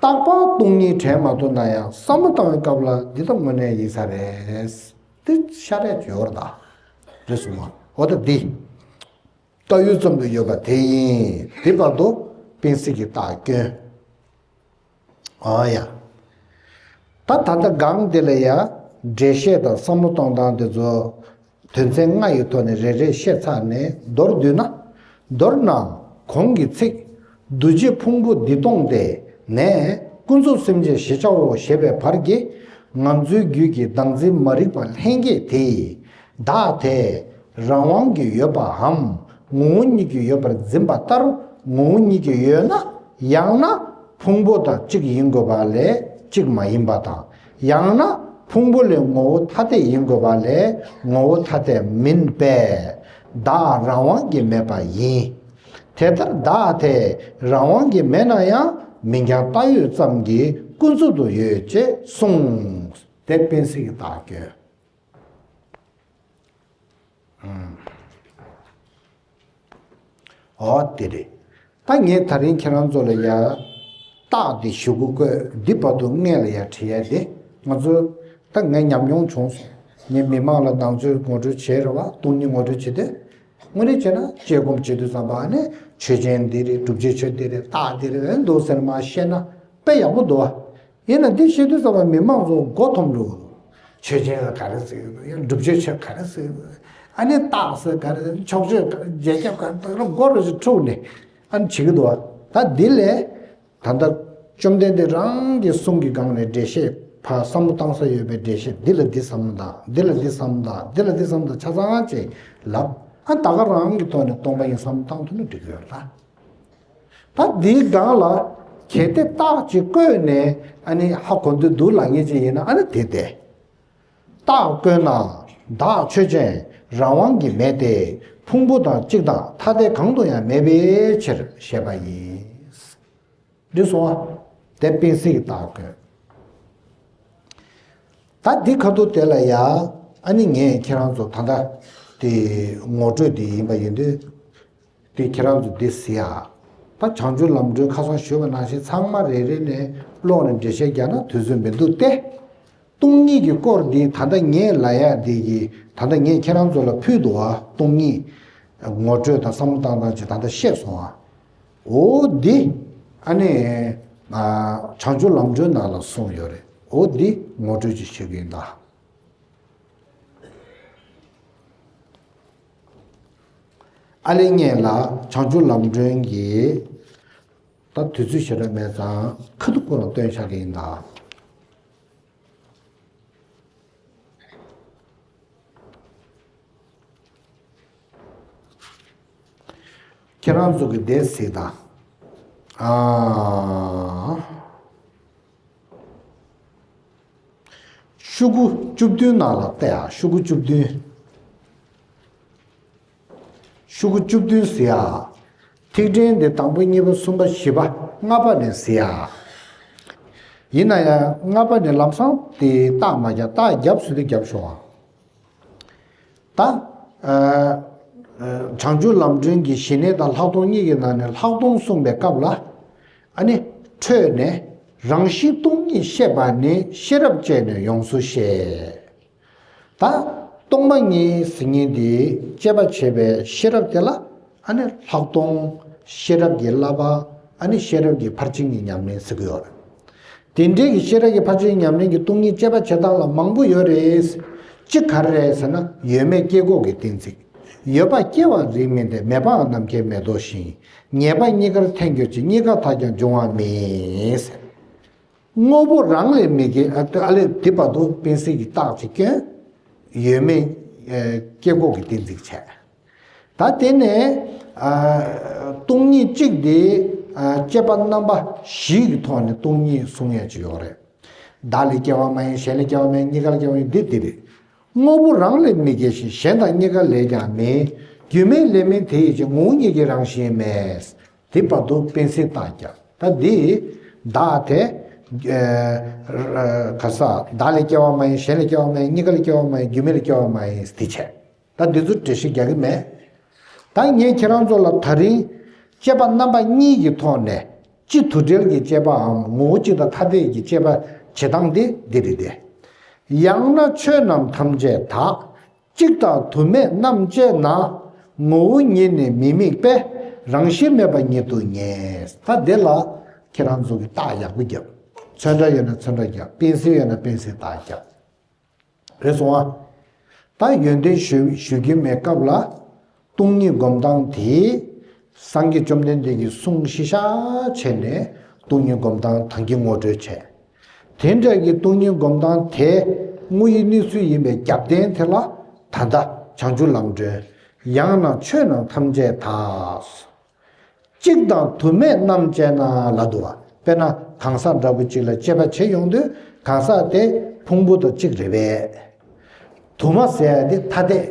རྟག་པར་སྟོང་ཉིད་དྲན་མ་ཐུབ་ན་ཡང་བསམ་བློ་བཏང་བའི་སྐབས་ལ་འདི་ད་དངོས་གནས་ཡིན་ས་རེད། དེ་ཤ་རེད་ཡོད་རེད་ད། རེད་སོང་ང་། ཨོ་ད་འདི། བཏགས་ཡོད་ཙམ་དུ་ཡོད་པ་དེ་ཡིན། དེ་བར་དུ་པེན་སི་གི་རྟགས་སྐྱོན། ཨ་ཡ། ད་ད་ལྟ་སྒང་འདི་ལ་ཡ། འགྲེལ་བཤད་དང་བསམ་བློ་གཏོང་སྟངས་དེ་ཚོ་དོན་ཚན་ལྔ་ཡི་ཐོག་ནས་རེ་རེ་བཤད་ཚར་ནས་མདོར་བསྡུས་ན། མདོར་ན་གོང་གི་ཚིག་འདུ་བྱེད་ཕུང་པོ་འདི་སྟོང་སྟེ་ནས་ཀུན་རྫོབ་སེམས་ཅན་ཞི་བྱའོ་ཞེས་པའི་བར་གྱི་ང་ཚོའི་རྒྱུད་ཀྱི་བདག་འཛིན་མ་རིག་པ་ལྷན་སྐྱེས་དེས། བདག་དེ་རང་དབང་གིས་ཡོད་པའམ་ངོ་བོ་ཉིད་ཀྱིས་ཡོད་པར་འཛིན་པ་ལྟར། ངོ་བོ་ཉིད་ཀྱིས་ཡོད་ན་ཡང་ན་ཕུང་པོ་དང་གཅིག་ཡིན་དགོས་པ་ལས་གཅིག་མ་ཡིན་པ་དང་། ཡང་ན་ཕུང་པོ་ལས་ངོ་བོ་ཐ་དད་ཡིན་དགོས་པ་ལས་ངོ་བོ་ཐ་དད་མིན་པས། བདག་རང་དབང་གིས་མེད་པ་ཡིན། དེ་ལྟར་བདག་དེ་རང་དབང་གིས་མེད་ན་ཡང་མིང་རྐྱང་བཏགས་ཡོད་ཙམ་གྱིས་ཀུན་རྫོབ་ཏུ་ཡོད་ཅེས་གསུངས། དེ་པེན་སི་གི་རྟགས་སྐྱོན། ཨོ་དེ་རེད། ད་ངས་ད་རིང་ཁྱེད་རང་ཚོ་ལ་ཡ། རྟགས་འདི་ཞུ་གི་བཀོད་འདི་བར་དུ་སྔས་ལ་ཡ་བྲིས་ཡ་དེ་ང་ཚོ། ད་ངས་ཉམས་མྱོང་བྱུང་སོང་། ངས་མི་མང་ལ་ནང་ཆོས་ངོ་སྤྲོད་བྱས་རེད་བ། སྟོང་ཉིད་ངོ་སྤྲོད་བྱེད་དུས། དངོས་གནས་བྱས་ན་དཔྱད་སྒོམ་བྱེད་དུས་ཙམ་པ་ནས་ཆོས་ཅན་འདི་རེད། སྒྲུབ་བྱེད་ཆོས་འདི་རེད། རྟགས་འདི་རེད། འདུག་ཟེར་མ་བཤད་ན་དཔེ་ཡག་པོ་འདུག་བ། ཡིན་ན་འདི་བཤད་དུས་ཙམ་པ་མི་མང་ཚོ་མགོ་འཐོམ་འགྲོ། ཆོས་ཅན་ལ་ག་རེ་ཟེར་གྱི་འདུག་ཡང་སྒྲུབ་བྱེད་ཆོས་ག་རེ་ཟེར་གྱི་འདུག་ཨ་ནི་རྟགས་ཟེར་ག་རེ་ཟེར། ཕྱོགས་ཆོས་ག་རེ། རྗེས་ཁྱབ་ག་རེ། ད་ག་རེ་མགོ་རུ་ཞིག་འཁྲུགས་ནས་ཨ་ནི་བྱེད་ཀྱི་འདུག་བ། ད་འདི་ལས་ད་ལྟ་བཅོམ་ལྡན་འདས་རང་གི་གསུང་གི་སྒང་ནས་འགྲེལ་བཤད་ཕར་བསམ་བློ་བཏང་ས་ཡོད་པའི་འགྲེལ་བཤད་འདི་ལ་འདི་བསམ་བློ་བཏང་། འདི་ལ་འདི་བསམ་བློ་བཏང་། འདི་ལ་འདི་བསམ་བློ་བཏང་། ཆ་ཚང་ཅིག་ལབ། ཨ་ད་ག་རང་གི་ཐོག་ནས་སྟོང་པ་ཉིད་བསམ་བློ་བཏང་ཐུབ་ན་འགྲིག་གི་ཡོད་རེད་ད། ད་འདིའི་སྒང་ལ་གལ་ཏེ་རྟགས་ཅིག་བཀོད་ནས་ཨ་ནི་ཧ་གོ་འདོད་འདུག་ལབ་མཁན་ཅིག་ཡིན་ན་ཨ་ནི་དེ་སྟེ། རྟགས་བཀོད་ན་བདག་ཆོས་ཅན་རང་དབང་གིས་མེད་དེ། ཕུང་པོ་དང་གཅིག་དང་ཐ་དད་གང་དུ་ཡང་མེད་པའི་ཕྱིར་ཞེས་པ་ཡིན། འགྲིག་སོང་ཨ། དེ་སྤེན་སྲིད་ཀྱི་རྟགས་བཀོད། ད་འདི་ཁ་ཐུག་དེ་ལ་ཡ་ཨ་ནི་ངས་ཁྱེད་རང་ཚོ་ད་ལྟ་དེ་ངོ་སྤྲོད་དེ་ཡིན་པ་ཡིན་དུས། དེ་ཁྱེད་རང་ཚོ་འདི་ཟེར་ཡ། ད་བྱང་ཆུབ་ལམ་སྒྲོན་ཁ་སང་ཞུས་པ་ནང་བཞིན་ཚང་མ་རེ་རེ་ནས་ཀློག་ནས་འགྲེལ་བཤད་རྒྱག་ན་དུས་ཚོད་མི་འདུག་སྟེ། སྟོང་ཉིད་ཀྱི་སྐོར་འདི་ད་ལྟ་ངས་ལབ་ཡ་འདི་གི་ད་ལྟ་ངས་ཁྱེད་རང་ཚོ་ལ་ཕུལ་འདུག་བ། སྟོང་ཉིད་ངོ་སྤྲོད་དང་བསམ་བློ་བཏང་སྟངས་ཅིག་ད་ལྟ་བཤད་སོང་བ། འོ་འདི་ཨ་ནི་ཨ་བྱང་ཆུབ་ལམ་སྒྲོན་ནང་ལ་གསུངས་ཡོད་རེད། འོ་འདི་ངོ་སྤྲོད་ཅིག་ཞུ་གི་ཡིན་ད། ཨ་ལེ་ངས་ལ་བྱང་ཆུབ་ལམ་སྒྲོན་གྱི་ད་དུས་ཚོད་ཞེ་དྲག་མེད་ཙང་ཁ་ཐུག་ཁོ་རང་སྟོན་བཞག་གི་ཡིན་ད། ཁྱེད་རང་ཚོ་གི་དེ་གཟིགས་དང་། ཨ། ཤོག་གུ་བཅུ་བདུན་ནང་ལ་བལྟས་ཨ། ཤོག་གུ་བཅུ་བདུན། ཤོག་གུ་བཅུ་བདུན་ཟེར་ཡ། ཐིག་ཕྲེང་དེ་དང་པོ་གཉིས་པ་གསུམ་པ་བཞི་པ་ལྔ་པ་ནས་ཟེར་ཡ། ཡིན་ན་ཡང་ལྔ་པ་ནས་ལམ་སང་དེ་རྟགས་མ་བརྒྱབ། རྟགས་བརྒྱབ་ཟེར་དུས་བརྒྱབ་ཤོག་ཨ། ད། ཨ། ཨ། བྱང་ཆུབ་ལམ་སྒྲོན་གྱི་ཞི་གནས་དང་ལྷག་མཐོང་གཉིས་ཀྱི་ནང་ནས་ལྷག་མཐོང་གསུངས་པའི་སྐབས་ལ། ཨ་ནི། འཕྲོས་ནས། རང་བཞིན་སྟོང་ཉིད་བཤད་པ་ནི་ཤེས་རབ་བཅས་ནས་ཡོངས་སུ་བཤད། ད། སྟོང་པ་ཉིད་ཟེར་མཁན་དེ་དཔྱད་པ་བྱེད་པའི་ཤེས་རབ་དེ་ལ་ཨ་ནི་ལྷག་མཐོང་། ཤེས་རབ་ཀྱི་བསླབ་པ། ཨ་ནི་ཤེས་རབ་ཀྱི་ཕར་ཕྱིན་གྱི་ཉམས་ལེན་ཟེར་གྱི་ཡོད་རེད། དེ་འདྲའི་གི་ཤེས་རབ་ཀྱི་ཕར་ཕྱིན་ཉམས་ལེན་གྱི་སྟོང་ཉིད་དཔྱད་པ་བྱེད་སྟངས་ལ་མང་པོ་ཡོད་རེད། གཅིག་ག་རེ་རེད་ཟེར་ན་ཡོད་མེད་སྐྱེ་འགོག་གི་གཏན་ཚིགས། ཡོད་པ་སྐྱེ་བ་རིགས་མིན་ཏེ། མེད་པའང་ནམ་མཁའི་མེ་ཏོག་བཞིན། ངེས་པ་གཉིས་ཀར་འཐད་འགྱུར་ཅིང་། གཉིས་ཀ་ཐལ་ཀྱང་འབྱུང་བ་མིན། དངོས་པོ་རང་ལས་མི་སྐྱེ། ཨ་ལེ་དེ་བར་དུ་སྤེན་སྲིད་ཀྱི་རྟགས་ཅིག་བསྐྱོན། ཡོད་མེད་སྐྱེ་འགོག་གི་གཏན་ཚིགས་བྱས། ད་དེ་ནས་ཨ་སྟོང་ཉིད་གཅིག་དེ་ཨ་དཔྱད་པ་རྣམ་པ་བཞི་གི་ཐོག་ནས་སྟོང་ཉིད་གསུང་ཡས་ཅིག་ཡོད་རེད། བདག་ལས་སྐྱེ་བ་མ་ཡིན། གཞན་ལས་སྐྱེ་བ་མ་ཡིན། གཉིས་ཀ་ལས་སྐྱེ་བ་ཡིན། འདི་འདི་རེད། དངོས་པོ་རང་ལས་མི་སྐྱེ་ཞིང་། གཞན་དང་གཉིས་ཀ་ལས་ཀྱང་མིན། རྒྱུ་མེད་ལས་མིན་དེ་ཡི་ཕྱིར། ངོ་བོ་ཉིད་ཀྱི་རང་བཞིན་མེད། དེ་བར་དུ་སྤེན་སྲིད་རྟགས་བརྒྱབ། ད་འདི་བདག་དེ་ག་ས་བདག་ལས་སྐྱེ་བ་མ་ཡིན། གཞན་ལས་སྐྱེ་བ་མ་ཡིན། གཉིས་ཀ་ལས་སྐྱེ་བ་མ་ཡིན། རྒྱུ་མེད་ལས་སྐྱེ་བ་མ་ཡིན། འདི་བྱས། ད་འདི་ཚོ་འགྲེལ་བཤད་རྒྱག་གི་མེད། ད་ངས་ཁྱེད་རང་ཚོ་ལ་ད་རིང་དཔྱད་པ་རྣམ་པ་གཉིས་ཀྱི་ཐོག་ནས་སྤྱི་དུ་འབྲེལ་གྱི་དཔྱད་པའམ་ངོ་བོ་གཅིག་དང་ཐ་དད་ཀྱི་དཔྱད་པ་བྱེད་སྟངས་དེ་འདི་རེད་དེ། ཡང་ན་ཆོས་རྣམས་ཐམས་ཅད་དག། གཅིག་དང་དུ་མེད་རྣམ་དཔྱད་ན། ངོ་བོ་ཉིད་ནི་མི་དམིགས་པས། རང་བཞིན་མེད་པ་ཉིད་དུ་ངེས། ད་འདི་ལ་ཁྱེད་རང་ཚོ་གིས་རྟགས་ཡག་པོ་རྒྱབ། ཚོན་ཁྲ་ཡོད་ན་ཚོན་ཁྲ་རྒྱབ། པེན་སིལ་ཡོད་ན་པེན་སིལ་རྟགས་རྒྱབ། རེད་སོང་ཨ། ད་ཡོན་ཏན་ཞུ་ཞུ་རྒྱུ་མེད་སྐབས་ལ། སྟོང་ཉིད་སྒོམ་སྟངས་དེ། སངས་རྒྱས་བཅོམ་ལྡན་འདས་ཀྱི་གསུང་གཞི་བཞག་བྱས་ནས་སྟོང་ཉིད་སྒོམ་སྟངས་ད་གིན་ངོ་སྤྲོད་བྱས། དེ་འདྲ་གི་སྟོང་ཉིད་སྒོམ་སྟངས་དེ་དངོས་ཡོད་གནས་ཚུལ་ཡིན་པའི་རྒྱབ་རྟེན་དེ་ལ་ད་ལྟ་བྱང་ཆུབ་ལམ་སྒྲོན། ཡང་ན་ཆོས་རྣམས་ཐམས་ཅད་དག། གཅིག་དང་དུ་མེད་རྣམ་དཔྱད་ན་ལབ་འདུག་བ། དཔེར་ན་གང་ཟག་འདྲ་པོ་གཅིག་ལ་དཔྱད་པ་བྱེད་ཡོང་དུས་གང་ཟག་དེ་ཕུང་པོ་དང་གཅིག་རེད་པས། དུ་མ་ཟེར་ཡ་དེ་ཐ་དད།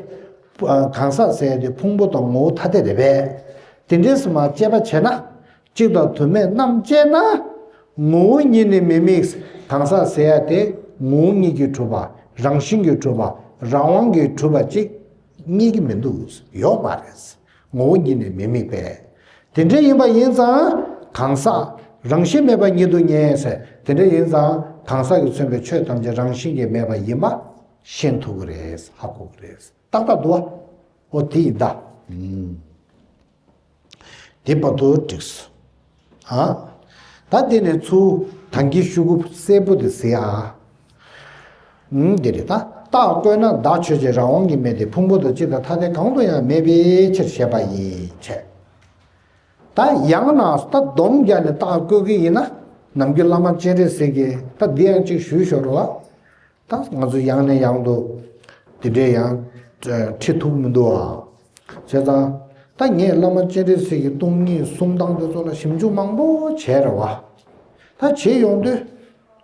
གང་ཟག་ཟེར་ཡ་དེ་ཕུང་པོ་དང་ངོ་བོ་ཐ་དད་རེད་པས། དེ་འདྲའི་སོ་མ་དཔྱད་པ་བྱས་ན། གཅིག་དང་དུ་མེད་རྣམ་དཔྱད་ན། ངོ་བོ་ཉིད་ནི་མི་དམིགས། གང་ཟག་ཟེར་ཡ་དེ་ངོ་བོ་ཉིད་ཀྱིས་གྲུབ་པ། རང་བཞིན་གྱིས་གྲུབ་པ། རང་དབང་གིས་གྲུབ་པ་ཅིག་རྙེད་ཀྱི་མི་འདུག་ཡོད་མ་རེད། ངོ་བོ་ཉིད་ནི་མི་དམིགས་པས། དེ་འདྲ་ཡིན་པ་ཡིན་ཙང་གང་ཟག་རང་བཞིན་མེད་པ་ཉིད་དུ་ངེས་ཟེར། དེ་འདྲ་ཡིན་ཙང་གང་ཟག་གིས་མཚོན་པའི་ཆོས་ཐམས་ཅད་རང་བཞིན་གྱིས་མེད་པ་ཡིན་པ་ཤེས་ཐུབ་ཀྱི་རེད། ཧ་གོ་གི་རེད། ཏག་ཏག་འདུག་བ། འོ་དེ་ཡིན་ད། ཨུམ། དེ་བར་དུ་འགྲིགས་སོ། ཨ། ད་དེ་ནས་ཚུར་ད་གིན་ཤོག་གུ་སེར་པོ་དེ་གཟིགས་ཨ། ཨུམ། དེ་རེད་ད། རྟགས་བཀོད་ན་བདག་ཆོས་ཅན་རང་དབང་གིས་མེད་དེ། ཕུང་པོ་དང་གཅིག་དང་ཐ་དད་གང་དུ་ཡང་མེད་པའི་ཕྱིར་ཞེས་པ་ཡིན་བྱས། ད་ཡང་ན་ད་སྡོམ་རྒྱག་ནས་རྟགས་བཀོད་ཀྱི་ཡིན་ན། ནམ་རྒྱུན་བླ་མ་སྤྱན་རས་གཟིགས་ཀྱིས་ད་འདི་ཡང་གཅིག་ཞུས་ཞོར་བ། ད་ང་ཚོ་ཡང་ནས་ཡང་དུ་དེ་འདྲའི་ཡང་ཁྲིད་ཐུབ་མི་འདུག་ཨ། བྱས་ཙང་། ད་ངས་བླ་མ་སྤྱན་རས་གཟིགས་ཀྱི་སྟོང་ཉིད་གསུང་སྟངས་དེ་ཚོ་ལ་ཞིབ་འཇུག་མང་པོ་བྱས་རེད་བ། ད་བྱེད་ཡོང་དུས།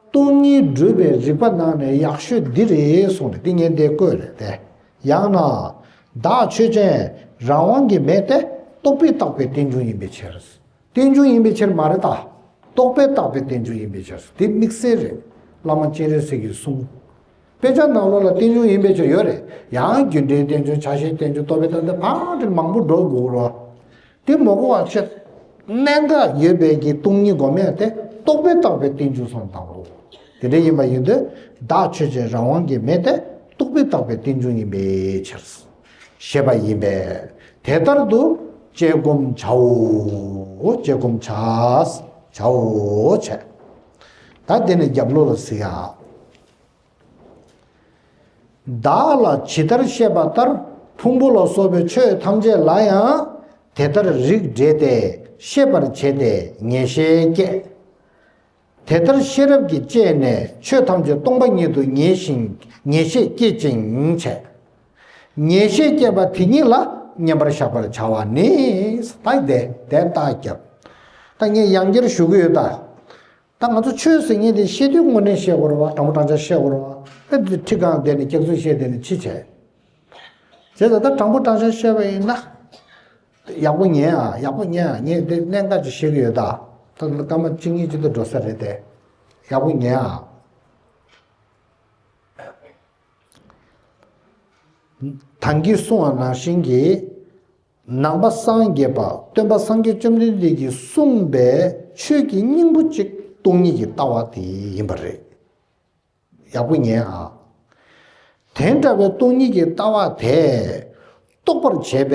སྟོང་ཉིད་སྒྲུབ་པའི་རིག་པ་ནང་ནས་ཡག་ཤོས་འདི་རེད་གསུངས་རེད། འདི་ངས་འདིར་བཀོད་རེད་དེ། ཡང་ན། བདག་ཆོས་ཅན་རང་དབང་གི་མེ་སྟེ། རྟོག་པས་བཏགས་པའི་རྟེན་འབྱུང་ཡིན་པའི་ཕྱིར། རྟེན་འབྱུང་ཡིན་པའི་ཕྱིར་མ་རེད་ད། རྟོག་པས་བཏགས་པའི་རྟེན་འབྱུང་ཡིན་པའི་ཕྱིར། འདི་དམིགས་བསལ་རེད། བླ་མ་སྤྱན་རས་གཟིགས་ཀྱི་གསུང་། དཔེ་ཆ་ནང་ལོགས་ལ་རྟེན་འབྱུང་ཡིན་པའི་ཕྱིར་ཡོད་རེད། ཡང་རྒྱུ་འབྲས་རྟེན་འབྱུང་། ཆ་ཤས་རྟེན་འབྱུང་། རྟོག་པས་བཏགས་པའི། ཕར་དེ་མང་པོ་འགྲོ་དགོས་རོ། དེ་མ་གོ་བ་ཆེ། གནད་འགག་ཡོད་པའི་གི་སྟོང་ཉིད་སྒོམ་ཡ་དེ་རྟོག་པས་བཏགས་པའི་རྟེན་འབྱུང་སོང་དང་པོ། དེ་འདྲ་ཡིན་པ་ཡིན་དུས། བདག་ཆོས་ཅན་རང་དབང་གི་མེ་སྟེ། རྟོག་པས་བཏགས་པའི་རྟེན་འབྱུང་ཡིན་པའི་ཕྱིར། ཞེས་པ་ཡིན་པས། དེ་ལྟར་དུ་དཔྱད་སྒོམ་བྱའོ། དཔྱད་སྒོམ་བྱ། བྱའོ་བྱས། ད་དེ་ནས་རྒྱབ་ལོགས་ལ་གཟིགས་ཡ། བདག་ལ་ཇི་ལྟར་བཤད་པ་ལྟར་ཕུང་པོ་ལ་སོགས་པའི་ཆོས་ཐམས་ཅད་ལ་ཡང་དེ་ལྟར་རིགས་འགྲེ་སྟེ་ཤེས་པར་བྱས་ཏེ་ངེས་ཤེས་སྐྱེ། དེ་ལྟར་ཤེས་རབ་ཀྱིས་དཔྱད་ནས་ཆོས་ཐམས་ཅད་སྟོང་པ་ཉིད་དུ་ངེས་ཤིང་ངེས་ཤེས་སྐྱེད་ཅིང་བྱས། ངེས་ཤེས་སྐྱེས་པ་དེ་ཉིད་ལ་མཉམ་པར་བཞག་པར་བྱ་བ་ནི། ད་དེ་དེ་ལྟར་བརྒྱབ། ད་ངས་ཡང་བསྐྱར་ཞུ་གི་ཡོད་ད། ད་ང་ཚོ་ཆོས་ཟེར་མཁན་དེ་བཤད་དུས་དངོས་གནས་བཤད་དགོས་རེད་བ། དྲང་པོ་དྲང་བཞག་བཤད་དགོས་རེད་བ། ཨེ་འདི་ཁྲི་གང་བསྡད་ནས་སྐྱག་རྫུན་བཤད་བསྡད་ནས་ཅི་བྱས། བྱས་ཙང་ད་དྲང་པོ་དྲང་བཞག་བཤད་པ་ཡིན་ན། ཡག་པོ་ཉན་ཨ། ཡག་པོ་ཉན་ཨ། ངས་འདི་གནད་འགག་ཅིག་བཤད་ཀྱི་ཡོད་ད། ད་སྐར་མ་གཅིག་གཉིས་ཅིག་ཏུ་འགྲོ་ས་རེད་དེ། ཡག་པོ་ཉན་ཨ། ད་གིན་གསུངས་པ་ནང་བཞིན་གྱི། ནང་པ་སངས་རྒྱས་པ་སྟོན་པ་སངས་རྒྱས་བཅོམ་ལྡན་འདས་ཀྱིས་གསུངས་པའི་ཆོས་ཀྱི་སྙིང་པོ་གཅིག་སྟོང་ཉིད་ཀྱི་ལྟ་བ་དེ་ཡིན་པ་རེད། ཡག་པོ་ཉན་ཨ། དེ་འདྲ་བའི་སྟོང་ཉིད་ཀྱི་ལྟ་བ་དེ་རྟོགས་པར་བྱེད་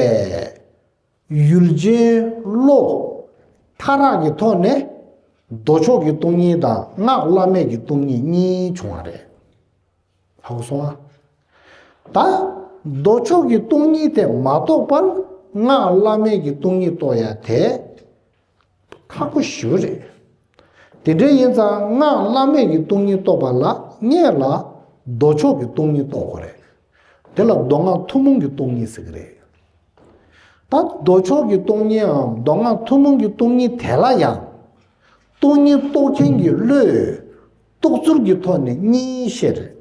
པའི་ཡུལ་ཅན་བློ་མཐའ་དག་གི་ཐོག་ནས་མདོ་ཕྱོགས་ཀྱི་སྟོང་ཉིད་དང་སྔགས་བླ་མེད་ཀྱི་སྟོང་ཉིད་གཉིས་བྱུང་བ་རེད། ཧ་གོ་སོང་ཨ། ད་མདོ་ཕྱོགས་ཀྱི་སྟོང་ཉིད་དེ་མ་རྟོགས་པར་སྔགས་བླ་མེད་ཀྱི་སྟོང་ཉིད་རྟོགས་ཡ་དེ་ཁག་པོ་ཞེ་པོ་རེད། དེ་འདྲ་ཡིན་ཙང་སྔགས་བླ་མེད་ཀྱི་སྟོང་ཉིད་རྟོགས་པ་ལ་སྔོན་ལ་མདོ་ཕྱོགས་ཀྱི་སྟོང་ཉིད་རྟོགས་དགོས་རེད། དེ་ལ་མདོ་སྔགས་ཐུན་མོང་གི་སྟོང་ཉིད་ཟེར་གྱི་རེད། ད་མདོ་ཕྱོགས་ཀྱི་སྟོང་ཉིད་འམ་མདོ་སྔགས་ཐུན་མོང་གི་སྟོང་ཉིད་དེ་ལ་ཡང་། སྟོང་ཉིད་རྟོགས་མཁན་གྱི་བློས་རྟོགས་ཚུལ་གྱི་ཐོག་ནས་གཉིས་བཤད་རེད།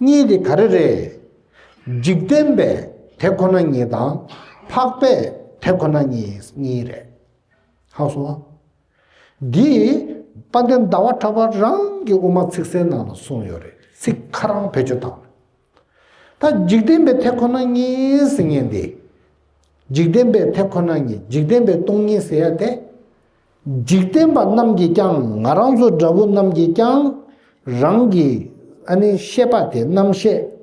གཉིས་དེ་ག་རེ་རེད། འཇིག་རྟེན་པའི་དེ་ཁོ་ན་ཉིད་དང་། འཕགས་པའི་དེ་ཁོ་ན་ཉིད་གཉིས་རེད། ཧ་གོ་སོང་ཨ། འདི་དཔལ་ལྡན་ཟླ་བ་གྲགས་པ་རང་གི་དབུ་མ་ཚིག་གསལ་ནང་ལ་གསུངས་ཡོད་རེད། ཚིག་ཁ་རང་བེད་སྤྱོད་བཏང་། ད་འཇིག་རྟེན་པའི་དེ་ཁོ་ན་ཉིད་ཟེར་མཁན་དེ། འཇིག་རྟེན་པའི་དེ་ཁོ་ན་ཉིད། འཇིག་རྟེན་པའི་སྟོང་ཉིད་ཟེར་ཡ་དེ། འཇིག་རྟེན་པ་རྣམས་ཀྱིས་ཀྱང་། ང་རང་ཚོ་འདྲ་བོ་རྣམས་ཀྱིས་ཀྱང་། རང་གི་ཨ་ནི་ཤེས་པ་དེ། རྣམ་ཤེས།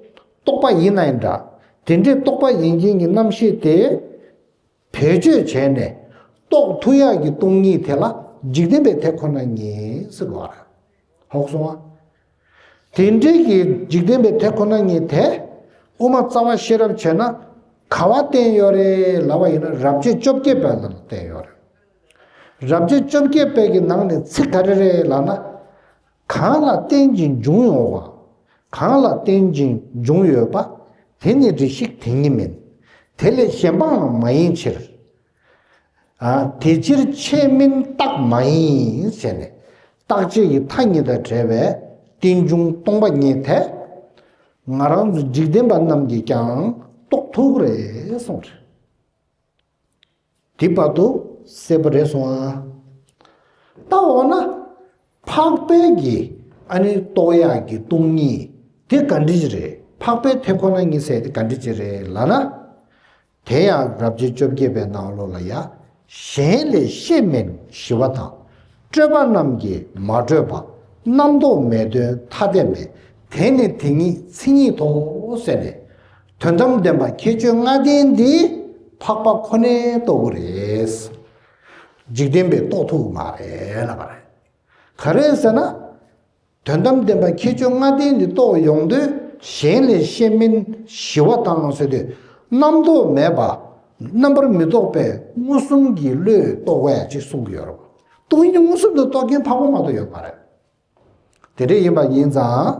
རྟོག་པ་ཡིན་ནའི་འདྲ། དེ་འདྲའི་རྟོག་པ་ཡིན་མཁན་གྱི་རྣམ་ཤེས་དེ། བེད་སྤྱོད་བྱས་ནས་རྟོགས་ཐུབ་ཡག་གི་སྟོང་ཉིད་དེ་ལ་འཇིག་རྟེན་པའི་དེ་ཁོ་ན་ཉིད་ཟེར་བ་རེད། ཧ་གོ་སོང་ཨ། དེ་འདྲའི་གི་འཇིག་རྟེན་པའི་དེ་ཁོ་ན་ཉིད་དེ་དབུ་མ་རྩ་བ་ཤེས་རབ་བྱས་ན་ག་བ་བསྟན་ཡོད་རེད་ལབ་པ་ཡིན་ན། རབ་བྱེད་བཅོ་བརྒྱད་པའི་ནང་ལ་བསྟན་ཡོད་རེད། རབ་བྱེད་བཅོ་བརྒྱད་པའི་གི་ནང་ནས་ཚིག་ག་རེ་རེད་ལབ་ན། གང་ལ་རྟེན་ཅིང་འབྱུང་བའོ། གང་ལ་རྟེན་ཅིང་འབྱུང་ཡོད་པ། དེ་ནི་རེ་ཞིག་དེ་ཉིད་མིན། དེ་ལས་གཞན་པའང་མ་ཡིན་ཕྱིར། ཨ། དེ་ཕྱིར་ཆོས་མིན་རྟགས་མ་ཡིན་ཟེར་ནས། རྟག་ཆད་ཀྱི་མཐའ་གཉིས་དང་བྲལ་བའི་རྟེན་འབྱུང་སྟོང་པ་ཉིད་དེ། ང་རང་ཚོ་འཇིག་རྟེན་པ་རྣམས་ཀྱིས་ཀྱང་རྟོགས་ཐུབ་ཀྱི་རེད་གསུངས་རེད། དེ་བར་དུ་གསལ་པོ་རེད་སོང་ཨ། ད་འོ་ན། འཕགས་པའི་གི་ཨ་ནི་རྟོགས་ཡག་གི་སྟོང་ཉིད་དེ་ག་འདྲ་ཅིག་རེད། འཕགས་པའི་དེ་ཁོ་ན་ཉིད་ཟེར་དེ་ག་འདྲ་ཅིག་རེད་ལབ་ན། དེ་ཡང་རབ་བྱེད་བཅོ་བརྒྱད་པའི་ནང་ལོགས་ལ་ཡ། གཞན་ལས་ཤེས་མིན་ཞི་བ་དང་། སྤྲོས་པ་རྣམས་ཀྱིས་མ་གྲོལ་བ། རྣམ་རྟོག་མེད་དོན་ཐ་དད་མེད། དེ་ནི་དེ་ཉིད་མཚན་ཉིད་དོ་ཟེར་ནས། དོན་དམ་བདེན་པ་ཁྱད་ཆོས་ལྔ་ལྡན་འདི་འཕགས་པ་ཁོ་ནས་རྟོགས་ཀྱི་རེད། འཇིག་རྟེན་པས་རྟོགས་ཐུབ་མ་རེད་ལབ་པ་རེད། ག་རེ་ཟེར་ན། དོན་དམ་བདེན་པ་ཁྱད་ཆོས་ལྔ་ལྡན་འདི་རྟོགས་ཡོང་དུས་གཞན་ལས་ཤེས་མིན་ཞི་བ་དང་ཟེར་དུས། རྣམ་རྟོག་མེད་པ། རྣམ་པར་མི་རྟོག་པའི་མངོན་སུམ་གྱི་བློས་རྟོགས་པ་ཅིག་གསུང་གི་ཡོད་རེད། སྟོང་ཉིད་མངོན་སུམ་དུ་རྟོགས་མཁན་འཕགས་པ་མ་གཏོགས་ཡོད་མ་རེད། དེ་འདྲ་ཡིན་པ་ཡིན་ཙང་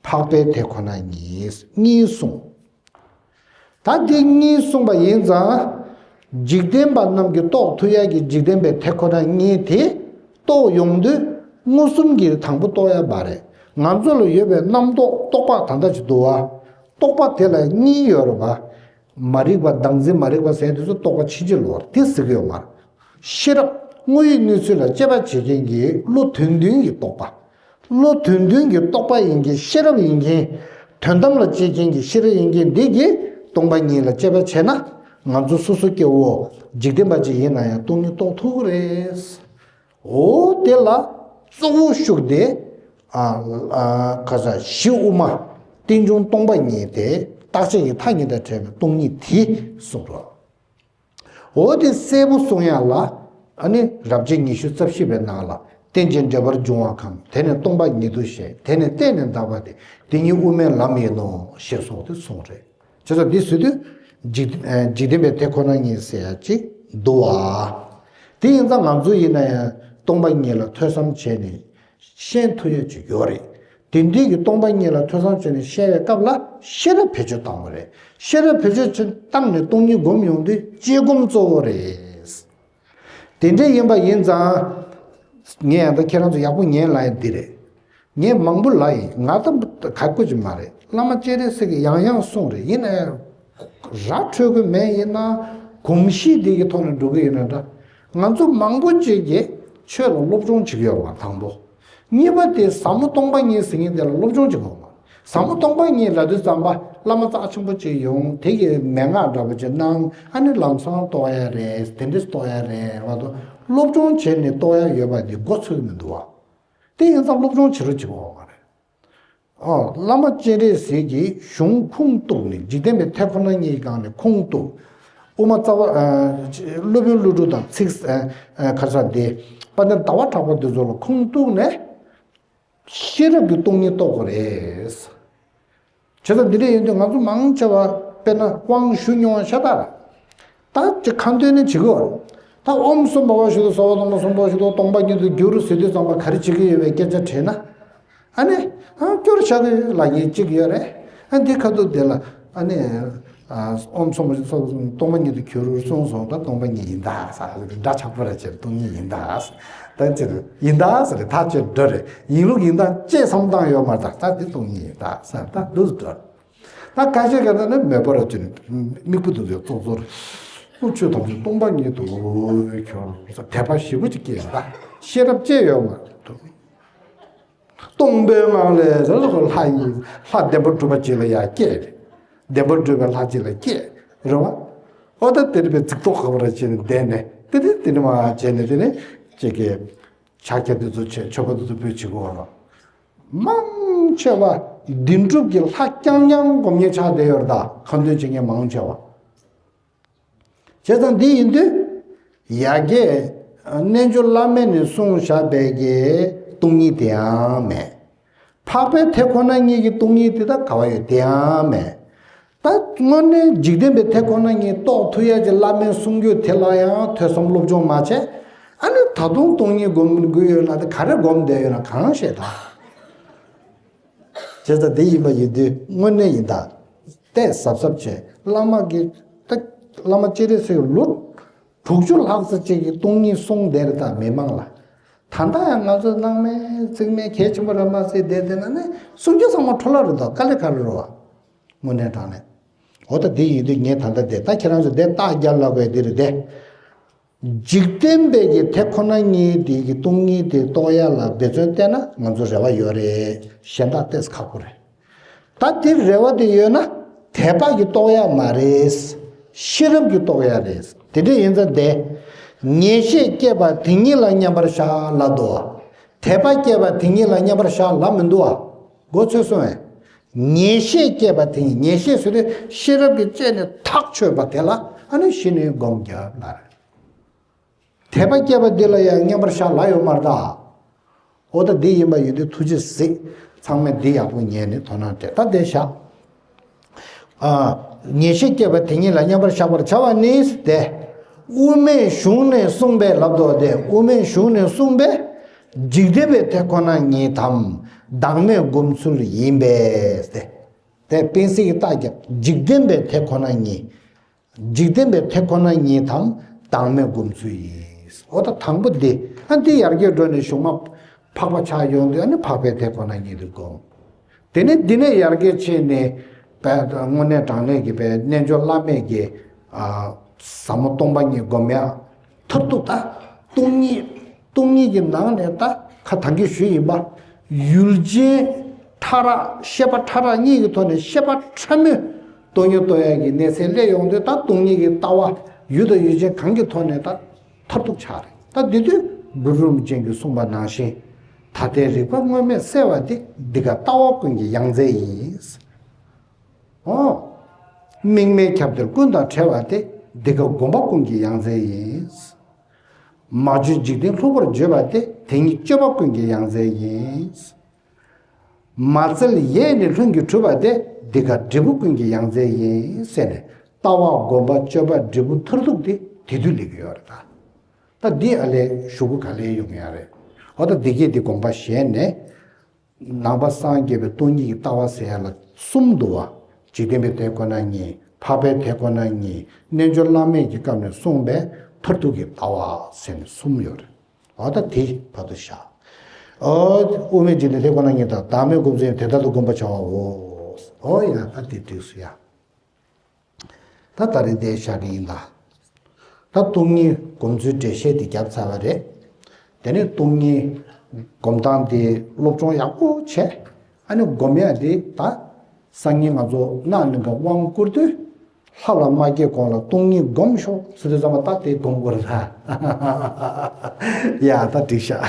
འཕགས་པའི་དེ་ཁོ་ན་ཉིད་གཉིས་གསུངས། ད་འདི་གཉིས་གསུངས་པ་ཡིན་ཙང་། འཇིག་རྟེན་པ་རྣམས་ཀྱིས་རྟོགས་ཐུབ་ཡ་གི་འཇིག་རྟེན་པའི་དེ་ཁོ་ན་གཉིས་དེ་རྟོགས་ཡོང་དུས་མངོན་སུམ་གྱིས་དང་པོ་རྟོགས་ཡ་མ་རེད། ང་ཚོ་ལ་ཡོད་པའི་རྣམ་རྟོག་རྟོག་པ་ད་ལྟ་ཅིག་འདུག་བ། རྟོག་པ་དེ་ལ་གཉིས་ཡོད་རེད་བ། མ་རིག་པ་བདག་འཛིན་མ་རིག་པ་ཟེར་དུས་སུ་རྟོག་པ་ཕྱིན་ཅི་ལོག་དེ་ཟེར་གྱི་ཡོད་མ་རེད། ཤེས་རབ་དངོས་ཡོད་གནས་ཚུལ་ལ་དཔྱད་པ་བྱེད་མཁན་གྱི་བློ་དོན་མཐུན་གྱི་རྟོག་པ། བློ་དོན་མཐུན་གྱི་རྟོག་པ་ཡིན་མཁན་ཤེས་རབ་ཡིན་མཁན། དོན་དམ་ལ་དཔྱད་མཁན་གྱི་ཤེས་རབ་ཡིན་མཁན་འདི་གིས་སྟོང་པ་ཉིད་ལ་དཔྱད་པ་བྱས་ན། ང་ཚོ་སོ་སོ་སྐྱེ་བོ་འཇིག་རྟེན་པ་ཅིག་ཡིན་ན་ཡང་སྟོང་ཉིད་རྟོགས་ཐུབ་ཀྱི་རེད། འོ་དེ་ལ་གཙོ་བོ་ཤུགས་དེ། ཨ་ཨ་ག་ས་གཞི་དབུ་མ་རྟེན་འབྱུང་སྟོང་པ་ཉིད་དེ་རྟག་ཆད་ཀྱི་མཐའ་གཉིས་དང་བྲལ་བའི་སྟོང་ཉིད་དེ་གསུངས་རོགས། འོ་དེ་གསལ་པོ་གསུང་ཡ་ལ། ཨ་ནི་རབ་བྱེད་ཉི་ཤུ་རྩ་བཞི་པའི་ནང་ལ། རྟེན་ཅིང་འབྲེལ་པར་འབྱུང་བ་གང་། དེ་ནི་སྟོང་པ་ཉིད་དུ་ཤེས། དེ་ནི་བརྟེན་ནས་འདག་པ་སྟེ། དེ་ཉིད་དབུ་མའི་ལམ་ཡིན་ནོ། ཞེས་སོགས་དེ་གསུངས་རེད། བྱས་ཙང་འདི་ཟེར་དུས། འཇིག་ཨ་འཇིག་རྟེན་པའི་དེ་ཁོ་ན་ཉིད་ཟེར་ཡ་ཅིག་འདུག་བ། དེ་ཡིན་ཙང་ང་ཚོ་ཡིན་ན་ཡང་སྟོང་པ་ཉིད་ལ་ཐོས་བསམ་བྱས་ནས། ཤེས་ཐུབ་ཡ་ཅིག་ཡོད་རེད། དེ་འདྲའི་གི་སྟོང་པ་ཉིད་ལ་ཐོས་བསམ་བྱས་ནས་ཤེས་པའི་སྐབས་ལ་ཤེས་རབ་བེད་སྤྱོད་བཏང་བ་རེད། ཤེས་རབ་བེད་སྤྱོད་ཅིག་བཏང་ནས་སྟོང་ཉིད་སྒོམ་ཡོང་དུས་དཔྱད་སྒོམ་གཙོ་བོ་རེད། དེ་འདྲ་ཡིན་པ་ཡིན་ཙང་། ངས་ཡང་ད་ཁྱེད་རང་ཚོ་ཡག་པོ་ཉན་ལབ་ཡ་འདི་རེད། ངས་མང་པོ་ལབ་ཡིན། ང་ད་ག་དགོས་ཀྱི་མ་རེད། བླ་མ་སྤྱན་རས་གཟིགས་ཀྱིས་ཡང་ཡང་གསུངས་རེད། ཡིན་ན་ཡང་ར་འཕྲོད་ཀྱི་མེད། ཡིན་ན་གོམས་གཤིས་འདི་གི་ཐོག་ནས་འགྲོ་གི་ཡོད་ན་འདྲ། ང་ཚོ་མང་པོ་ཅིག་གིས་ཆོས་ལ་སློབ་སྦྱོང་བྱེད་ཀྱི་ཡོད་པ་དང་པོ། གཉིས་པ་དེ་ཟབ་མོ་སྟོང་པ་ཉིད་ཟེར་མཁན་དེ་ལ་སློབ་སྦྱོང་བྱེད་དགོས་པ། ཟབ་མོ་སྟོང་པ་ཉིད་ལབ་དུས་ཙམ་པ་བླ་མ་རྩ་ཆེན་པོ་ཅིག་ཡོང་། དེ་གི་མན་ངག་འདྲ་པོ་ཅིག་གནང་། ཨ་ནི་ལམ་སང་རྟོགས་ཡ་རེད། དེ་འདྲས་རྟོགས་ཡ་རེད་བ་དོ། སློབ་སྦྱོང་བྱས་ནས་རྟོགས་ཡ་ཡོད་པ་འདི་མགོ་ཚོས་ཀྱི་མི་འདུག་བ། དེ་ཡིན་ཙང་སློབ་སྦྱོང་བྱེད་རོགས་བྱེད་དགོས་པ་མ་རེད། ཨོ། བླ་མ་སྤྱན་རས་གཟིགས་ཀྱིས་གཞུང་ཁུངས་གཏུགས་ནས། འཇིག་རྟེན་པའི་དེ་ཁོ་ན་ཉིད་ཀྱི་སྒང་ནས་ཁུངས་གཏུགས། དབུ་མ་རྩ་བ། ཨ་སློབ་དཔོན་ཀླུ་སྒྲུབ་དང་ཚིག་ཨ་ཨ་ག་རེ་ཟེར་དེ། དཔལ་ལྡན་ཟླ་བ་གྲགས་པ་འདི་ཚོ་ལ་ཁུངས་གཏུགས་ནས། ཤེས་རབ་ཀྱི་སྟོང་ཉིད་རྟོགས་དགོས་རེད། བྱས་ཙང་འདི་འདྲ་ཡིན་དུས་ང་ཚོ་མང་ཆེ་བ་དཔེར་ན་དབང་ཞུ་མྱོང་བ་ཤ་སྟག་རེད། ད་ཅིག་ཁ་འདོན་ནི་བྱེད་དགོས་རེད། ད་ཨོཾ་སྭ་བྷཱ་ཝ་ཤུདྡྷ་སརྦ་དྷརྨ་སྭ་བྷཱ་ཝ་ཤུདྡྷ་སྟོང་པ་ཉིད་དུ་གྱུར་ཟེར་དུས་ཙམ་པ་ག་རེ་བྱེད་ཀྱི་ཡོད་པའི་སྐད་ཆ་དྲིས་ན། ཨ་ནི། ཨ་སྐྱོར་བྱ་གི་ལབ་མཁན་གཅིག་ཡོད་རེད། ཨ་འདི་ཁ་ཐུག་དེ་ལ། ཨ་ནི། ཨ་ཨོཾ་སྭ་བྷཱ་ཝ་ཤུདྡྷ་སརྦ་དྷརྨ་སྟོང་པ་ཉིད་དུ་གྱུར་གསུངས་སོང་། ད་སྟོང་པ་ཉིད་ཡིན་ད་ཟེར། འདྲ་ཆགས་པོ་ར་ཅེར་སྟོང་ཉིད་ཡིན་ད་ཟེར། ད་ཅེར་ཡིན་ད་ཟེར་རེད། ད་ཅེར་འགྲོ་རེད། ཡིན་ལུགས་ཡིན་ད་ཅེས་བསམ་བཏང་ཡོད་མ་རེད། ད་ད་འདི་སྟོང་ཉིད་ཡིན་ད་ཟེར། ད་འདུག་འགྲོ། ད་ཁ་ཤས་ཀྱི་ད་ནི་མོས་པ་ར་ཅེར་མིག་སྤུ་དུ་ཚོད་ཙོག་ཙོག་རེད། ཨོ་ཆོས་ཐམས་ཅད་སྟོང་པ་ཉིད་དུ་གྱུར་ཟེར། དད་པ་ཞེ་པོ་ཅིག་སྐྱེས་ད། ཤེས་རབ་ཅེས་ཡོད་མ་རེད། སྟོང་པའི་ངང་ལས་ཟེར་ལ་ལྷ་ཡིན། ལྷ་བདེན་པར་གྲུབ་པ་ཅིག་ལ་ཡང་སྐྱེས། བདེན་པར་གྲུབ་པའི་ལྷ་ཅིག་ལ་སྐྱེས། རེད་བ། ཨོ་ད་དེ་འདྲ་བའི་རྫིག་མདོག་ཁ་པོ་ར་བྱས་ནས་བསྡད་ནས། དེ་དེ་དེ་འདྲ་མ་བྱས་ནས། དེ་ནས་ཅིག་གི་ཕྱག་རྒྱ་དེ་ཚོ་བྱས། མཆོད་པ་དེ་ཚོ་ཕུལ་བྱེད་དགོས་ར། མང་ཆེ་བ་བདེན་གྲུབ་ཀྱི་ལྷ་རྐྱང་རྐྱང་སྒོམ་མཁན་ཆགས་བསྡད་ཡོད་རེད། ད་ཁ་འདོན་བྱེད་མཁན་མང་ཆེ་བ། བྱས་ཙང་འདི་ཡིན་དུས། ཡ་གི་རྣལ་འབྱོར་བླ་མས་ནི་གསུངས་བཞག་པའི་གི་སྟོང་ཉིད་དེའང་མེད། འཕགས་པའི་དེ་ཁོ་ན་ཉིད་ཀྱི་སྟོང་ཉིད་དེ་ད་ག་བ་ཡོད། དེའང་མེད། ད་དངོས་གནས་འཇིག་རྟེན་པའི་དེ་ཁོ་ན་ཉིད་རྟོགས་ཐུབ་ཡ་ཅིག་བླ་མའི་གསུང་རྒྱུན་དེ་ལ་ཡང་ཐོས་བསམ་སློབ་སྦྱོང་མ་བྱས། ཨ་ནི་ད་དུང་སྟོང་ཉིད་སྒོམ་དགོས་ཡོད་ལ། དེ་ག་རེ་སྒོམ་བསྡད་ཡོད་ན་གང་ཤེས་ད། བྱས་ཙང་དེ་ཡིན་པ་ཡིན་དུས་དངོས་གནས་ཡིན་ད། གཏད་གཟབ་གཟབ་བྱས། བླ་མ་གི་ད་བླ་མ་སྤྱན་རས་གཟིགས་ལོ་དྲུག་ཅུ་ལྷག་ཙམ་ཅིག་གིས་སྟོང་ཉིད་གསུངས་བསྡད་རེད། ད་མི་མང་ལ། ད་ལྟ་ཡང་ང་ཚོ་སྣང་མེད་རྩིས་མེད་གལ་ཆེན་པོ་རེད་མ་ཟེར་བསྡད་བསྡད་ན་ནི་གསུང་རྒྱུན་ཚང་མ་འཕྲོ་བརླག་རེད་དོ། དཀའ་ལས་ཁག་རེད་རོ་བ། དངོས་གནས་དྲང་གནས། འོ་ད་དེ་ཡིན་དུས་ངས་ད་ལྟ་དེ། ད་ཁྱེད་རང་ཚོ་དེ་རྟགས་རྒྱབ་ལབ་དགོས་དེ་རེད་དེ། འཇིག་རྟེན་པའི་གི་དེ་ཁོ་ན་ཉིད་དེ་གི་སྟོང་ཉིད་དེ་རྟོགས་ཡ་ལ་འབད་བརྩོན་བསྟེན་ན་ང་ཚོ་རེ་བ་ཡོད་རེད། གཞན་དག་ཏོག་ཙམ་ཁག་པོ་རེད། ད་དེ་རེ་བ་དེ་ཡོད་ན་དད་པ་གིས་རྟོགས་ཡ་མ་རེད། ཤེས་རབ་ཀྱིས་རྟོགས་ཡ་རེད། དེ་འདྲ་ཡིན་ཙང་དེ། ངེས་ཤེས་སྐྱེས་པ་དེ་ཉིད་ལ་མཉམ་པར་བཞག་ལབ་འདུག་བ། དད་པ་སྐྱེས་པ་དེ་ཉིད་ལ་མཉམ་པར་བཞག་ལབ་མི་འདུག་བ། མགོ་ཚོས་སོང་ངས། ངེས་ཤེས་སྐྱེས་པ་དེ་ཉིད། ངེས་ཤེས་ཟེར་དུས་ཤེས་རབ་ཀྱིས་དཔྱད་ནས་ཐག་ཆོད་པ་དེ་ལ་ཨ་ནི་གཞི་ནས་སྒོམ་རྒྱབ་ལབ་རེད། དད་པ་སྐྱེས་པ་འདི་ལ་ཡང་མཉམ་པར་བཞག་ལབ་ཡོད་མ་རེད་ད། འོ་ད་འདི་ཡིན་པ་ཡིན་དུས་ཐུགས་རྗེ་གཟིགས། ཚང་མས་འདི་ཡག་པོ་ཉན་ནས་དོ་སྣང་སྤྲད། ད་དེ་བཞག། ཨ། ངེས་ཤེས་སྐྱེས་པ་དེ་ཉིད་ལ་མཉམ་པར་བཞག་པར་བྱ་བ་ནི་དེ། དབུ་མའི་གཞུང་ནས་གསུངས་པའི་ལབ་དོ་དེ། དབུ་མའི་གཞུང་ནས་གསུངས་པའི་འཇིག་རྟེན་པའི་དེ་ཁོ་ན་ཉིད་དམ་བདག་མེད་སྒོམ་ཚུལ་ཡིན་པས་ཏེ། པས་པིན་སི་གི་རྟགས་བརྒྱབ། འཇིག་རྟེན་པའི་དེ་ཁོ་ན་ཉིད། འཇིག་རྟེན་པའི་དེ་ཁོ་ན་ཉིད་དམ་བདག་མེད་སྒོམ་ཚུལ་ཡིན། འོ་ད་དང་པོ་འདི། ཨ་འདི་ཡར་རྒྱས་འགྲོ་ནས་གཞུག་མ་འཕགས་པ་ཆགས་ཡོང་དུས་ཨ་ནི་འཕགས་པའི་དེ་ཁོ་ན་ཉིད་དུ་སྒོམ། དེ་ནས་འདི་ནས་ཡར་རྒྱས་ཕྱིན་ནས་དཔལ་དངོས་གནས་དྲང་གནས་ཀྱི་དཔལ་རྣལ་འབྱོར་བླ་མེད་ཀྱི་ཨ་ཟབ་མོ་སྟོང་པ་ཉིད་སྒོམ་ཡག་མཐར་ཐུག་ད་སྟོང་ཉིད། སྟོང་ཉིད་ཀྱི་ནང་ནས་ད་ཁ་ཐང་གིས་ཞུས་ཡིན་པ། ཡུལ་ཅན་ཕྲ་རགས་ཤེས་པ་ཕྲ་རགས་གཉིས་ཀྱི་ཐོག་ནས་ཤེས་པ་ཕྲ་མོས་སྟོང་ཉིད་རྟོགས་ཡག་གི་གནས་ཚད་སླེབས་ཡོང་དུས་ད་སྟོང་ཉིད་ཀྱི་ལྟ་བ་ཡུལ་དང་ཡུལ་ཅན་གང་གི་ཐོག་ནས་ད་མཐར་ཐུག་ཆགས་རེད། ད་འདི་དུས་གུ་རུ་རིན་པོ་ཆེ་གིས་གསུངས་པ་ནང་བཞིན། ད་ལྟའི་རིག་པ་དངོས་མེད་གསལ་བ་དེ་འདི་ག་ལྟ་བ་ཀུན་གྱི་ཡང་རྩེ་ཡིན། འོ། དམིགས་མེད་ཁྱབ་བརྡལ་ཀུན་དང་བྲལ་བ་དེ་འདི་ག་སྒོམ་པ་ཀུན་གྱི་ཡང་རྩེ་ཡིན། མ་བཅོས་འཇིག་རྟེན་ལྷུག་པར་བརྗོད་པ་དེ་དེ་ཉིད་སྤྱོད་པ་ཀུན་གྱི་ཡང་རྩེ་ཡིན། མ་བཙལ་ཡས་ནི་ལྷུན་གྱིས་གྲུབ་པ་དེ་འདི་ག་འབྲས་བུ་ཀུན་གྱི་ཡང་རྩེ་ཡིན་ཟེར་ནས་ལྟ་བ་སྒོམ་པ་སྤྱོད་པ་འབྲས་བུ་མཐར་ཐུག་དེ་དེ་དུས་སླེབས་ཀྱི་ཡོད་རེད་ད། ད་འདི་ཨ་ལས་ཞུ་གུ་ག་ལས་ཡོང་ཡ་རེད། འོ་ད་འདི་སྐད་འདི་དགོངས་པ་བཞེས་ནས། ནང་པ་སངས་རྒྱས་པའི་སྟོང་ཉིད་ཀྱི་ལྟ་བ་ཟེར་ཡ་ལ་གསུམ་འདུག་བ། འཇིག་རྟེན་པའི་དེ་ཁོ་ན་ཉིད། འཕགས་པའི་དེ་ཁོ་ན་ཉིད། རྣལ་འབྱོར་བླ་མེད་ཀྱི་སྐབས་ནས་གསུངས་པའི་མཐར་ཐུག་གི་ལྟ་བ་ཟེར་ནས་གསུམ་ཡོད་རེད། འོ་ད་དེ་བར་དུ་བཞག་འོ་དབུ་མའི་འཇིག་རྟེན་དེ་ཁོ་ན་ཉིད་དང་བདག་མེད་སྒོམ་ཚུལ་དེ་ལྟར་དུ་བསྒོམ་པར་བྱའོ། འོ་ཡ་ད་དེ་འགྲིགས་སོ་ཡ། ད་ད་རེས་འདིར་བཞག་གི་ཡིན་ད། ད་སྟོང་ཉིད་སྒོམ་ཚུལ་འགྲེལ་བཤད་འདི་བརྒྱབ་ཚར་བ་རེད། དེ་ནས་སྟོང་ཉིད་སྒོམ་སྟངས་འདི་སློབ་སྦྱོང་ཡག་པོ་བྱས། ཨ་ནི་སྒོམ་ཡག་འདི་ད་སང་ཉིན་ང་ཚོ་གནངས་ཉིན་ག་དབང་བསྐུར་དུས་ལྷ་ལ་མ་སྐྱེས་གོང་ལ་སྟོང་ཉིད་སྒོམ་ཤོག་ཟེར་དུས་ཙམ་པ་ད་དེ་སྒོམ་དགོས་རེད་ད། ཡ་ད་འགྲིག་ཤག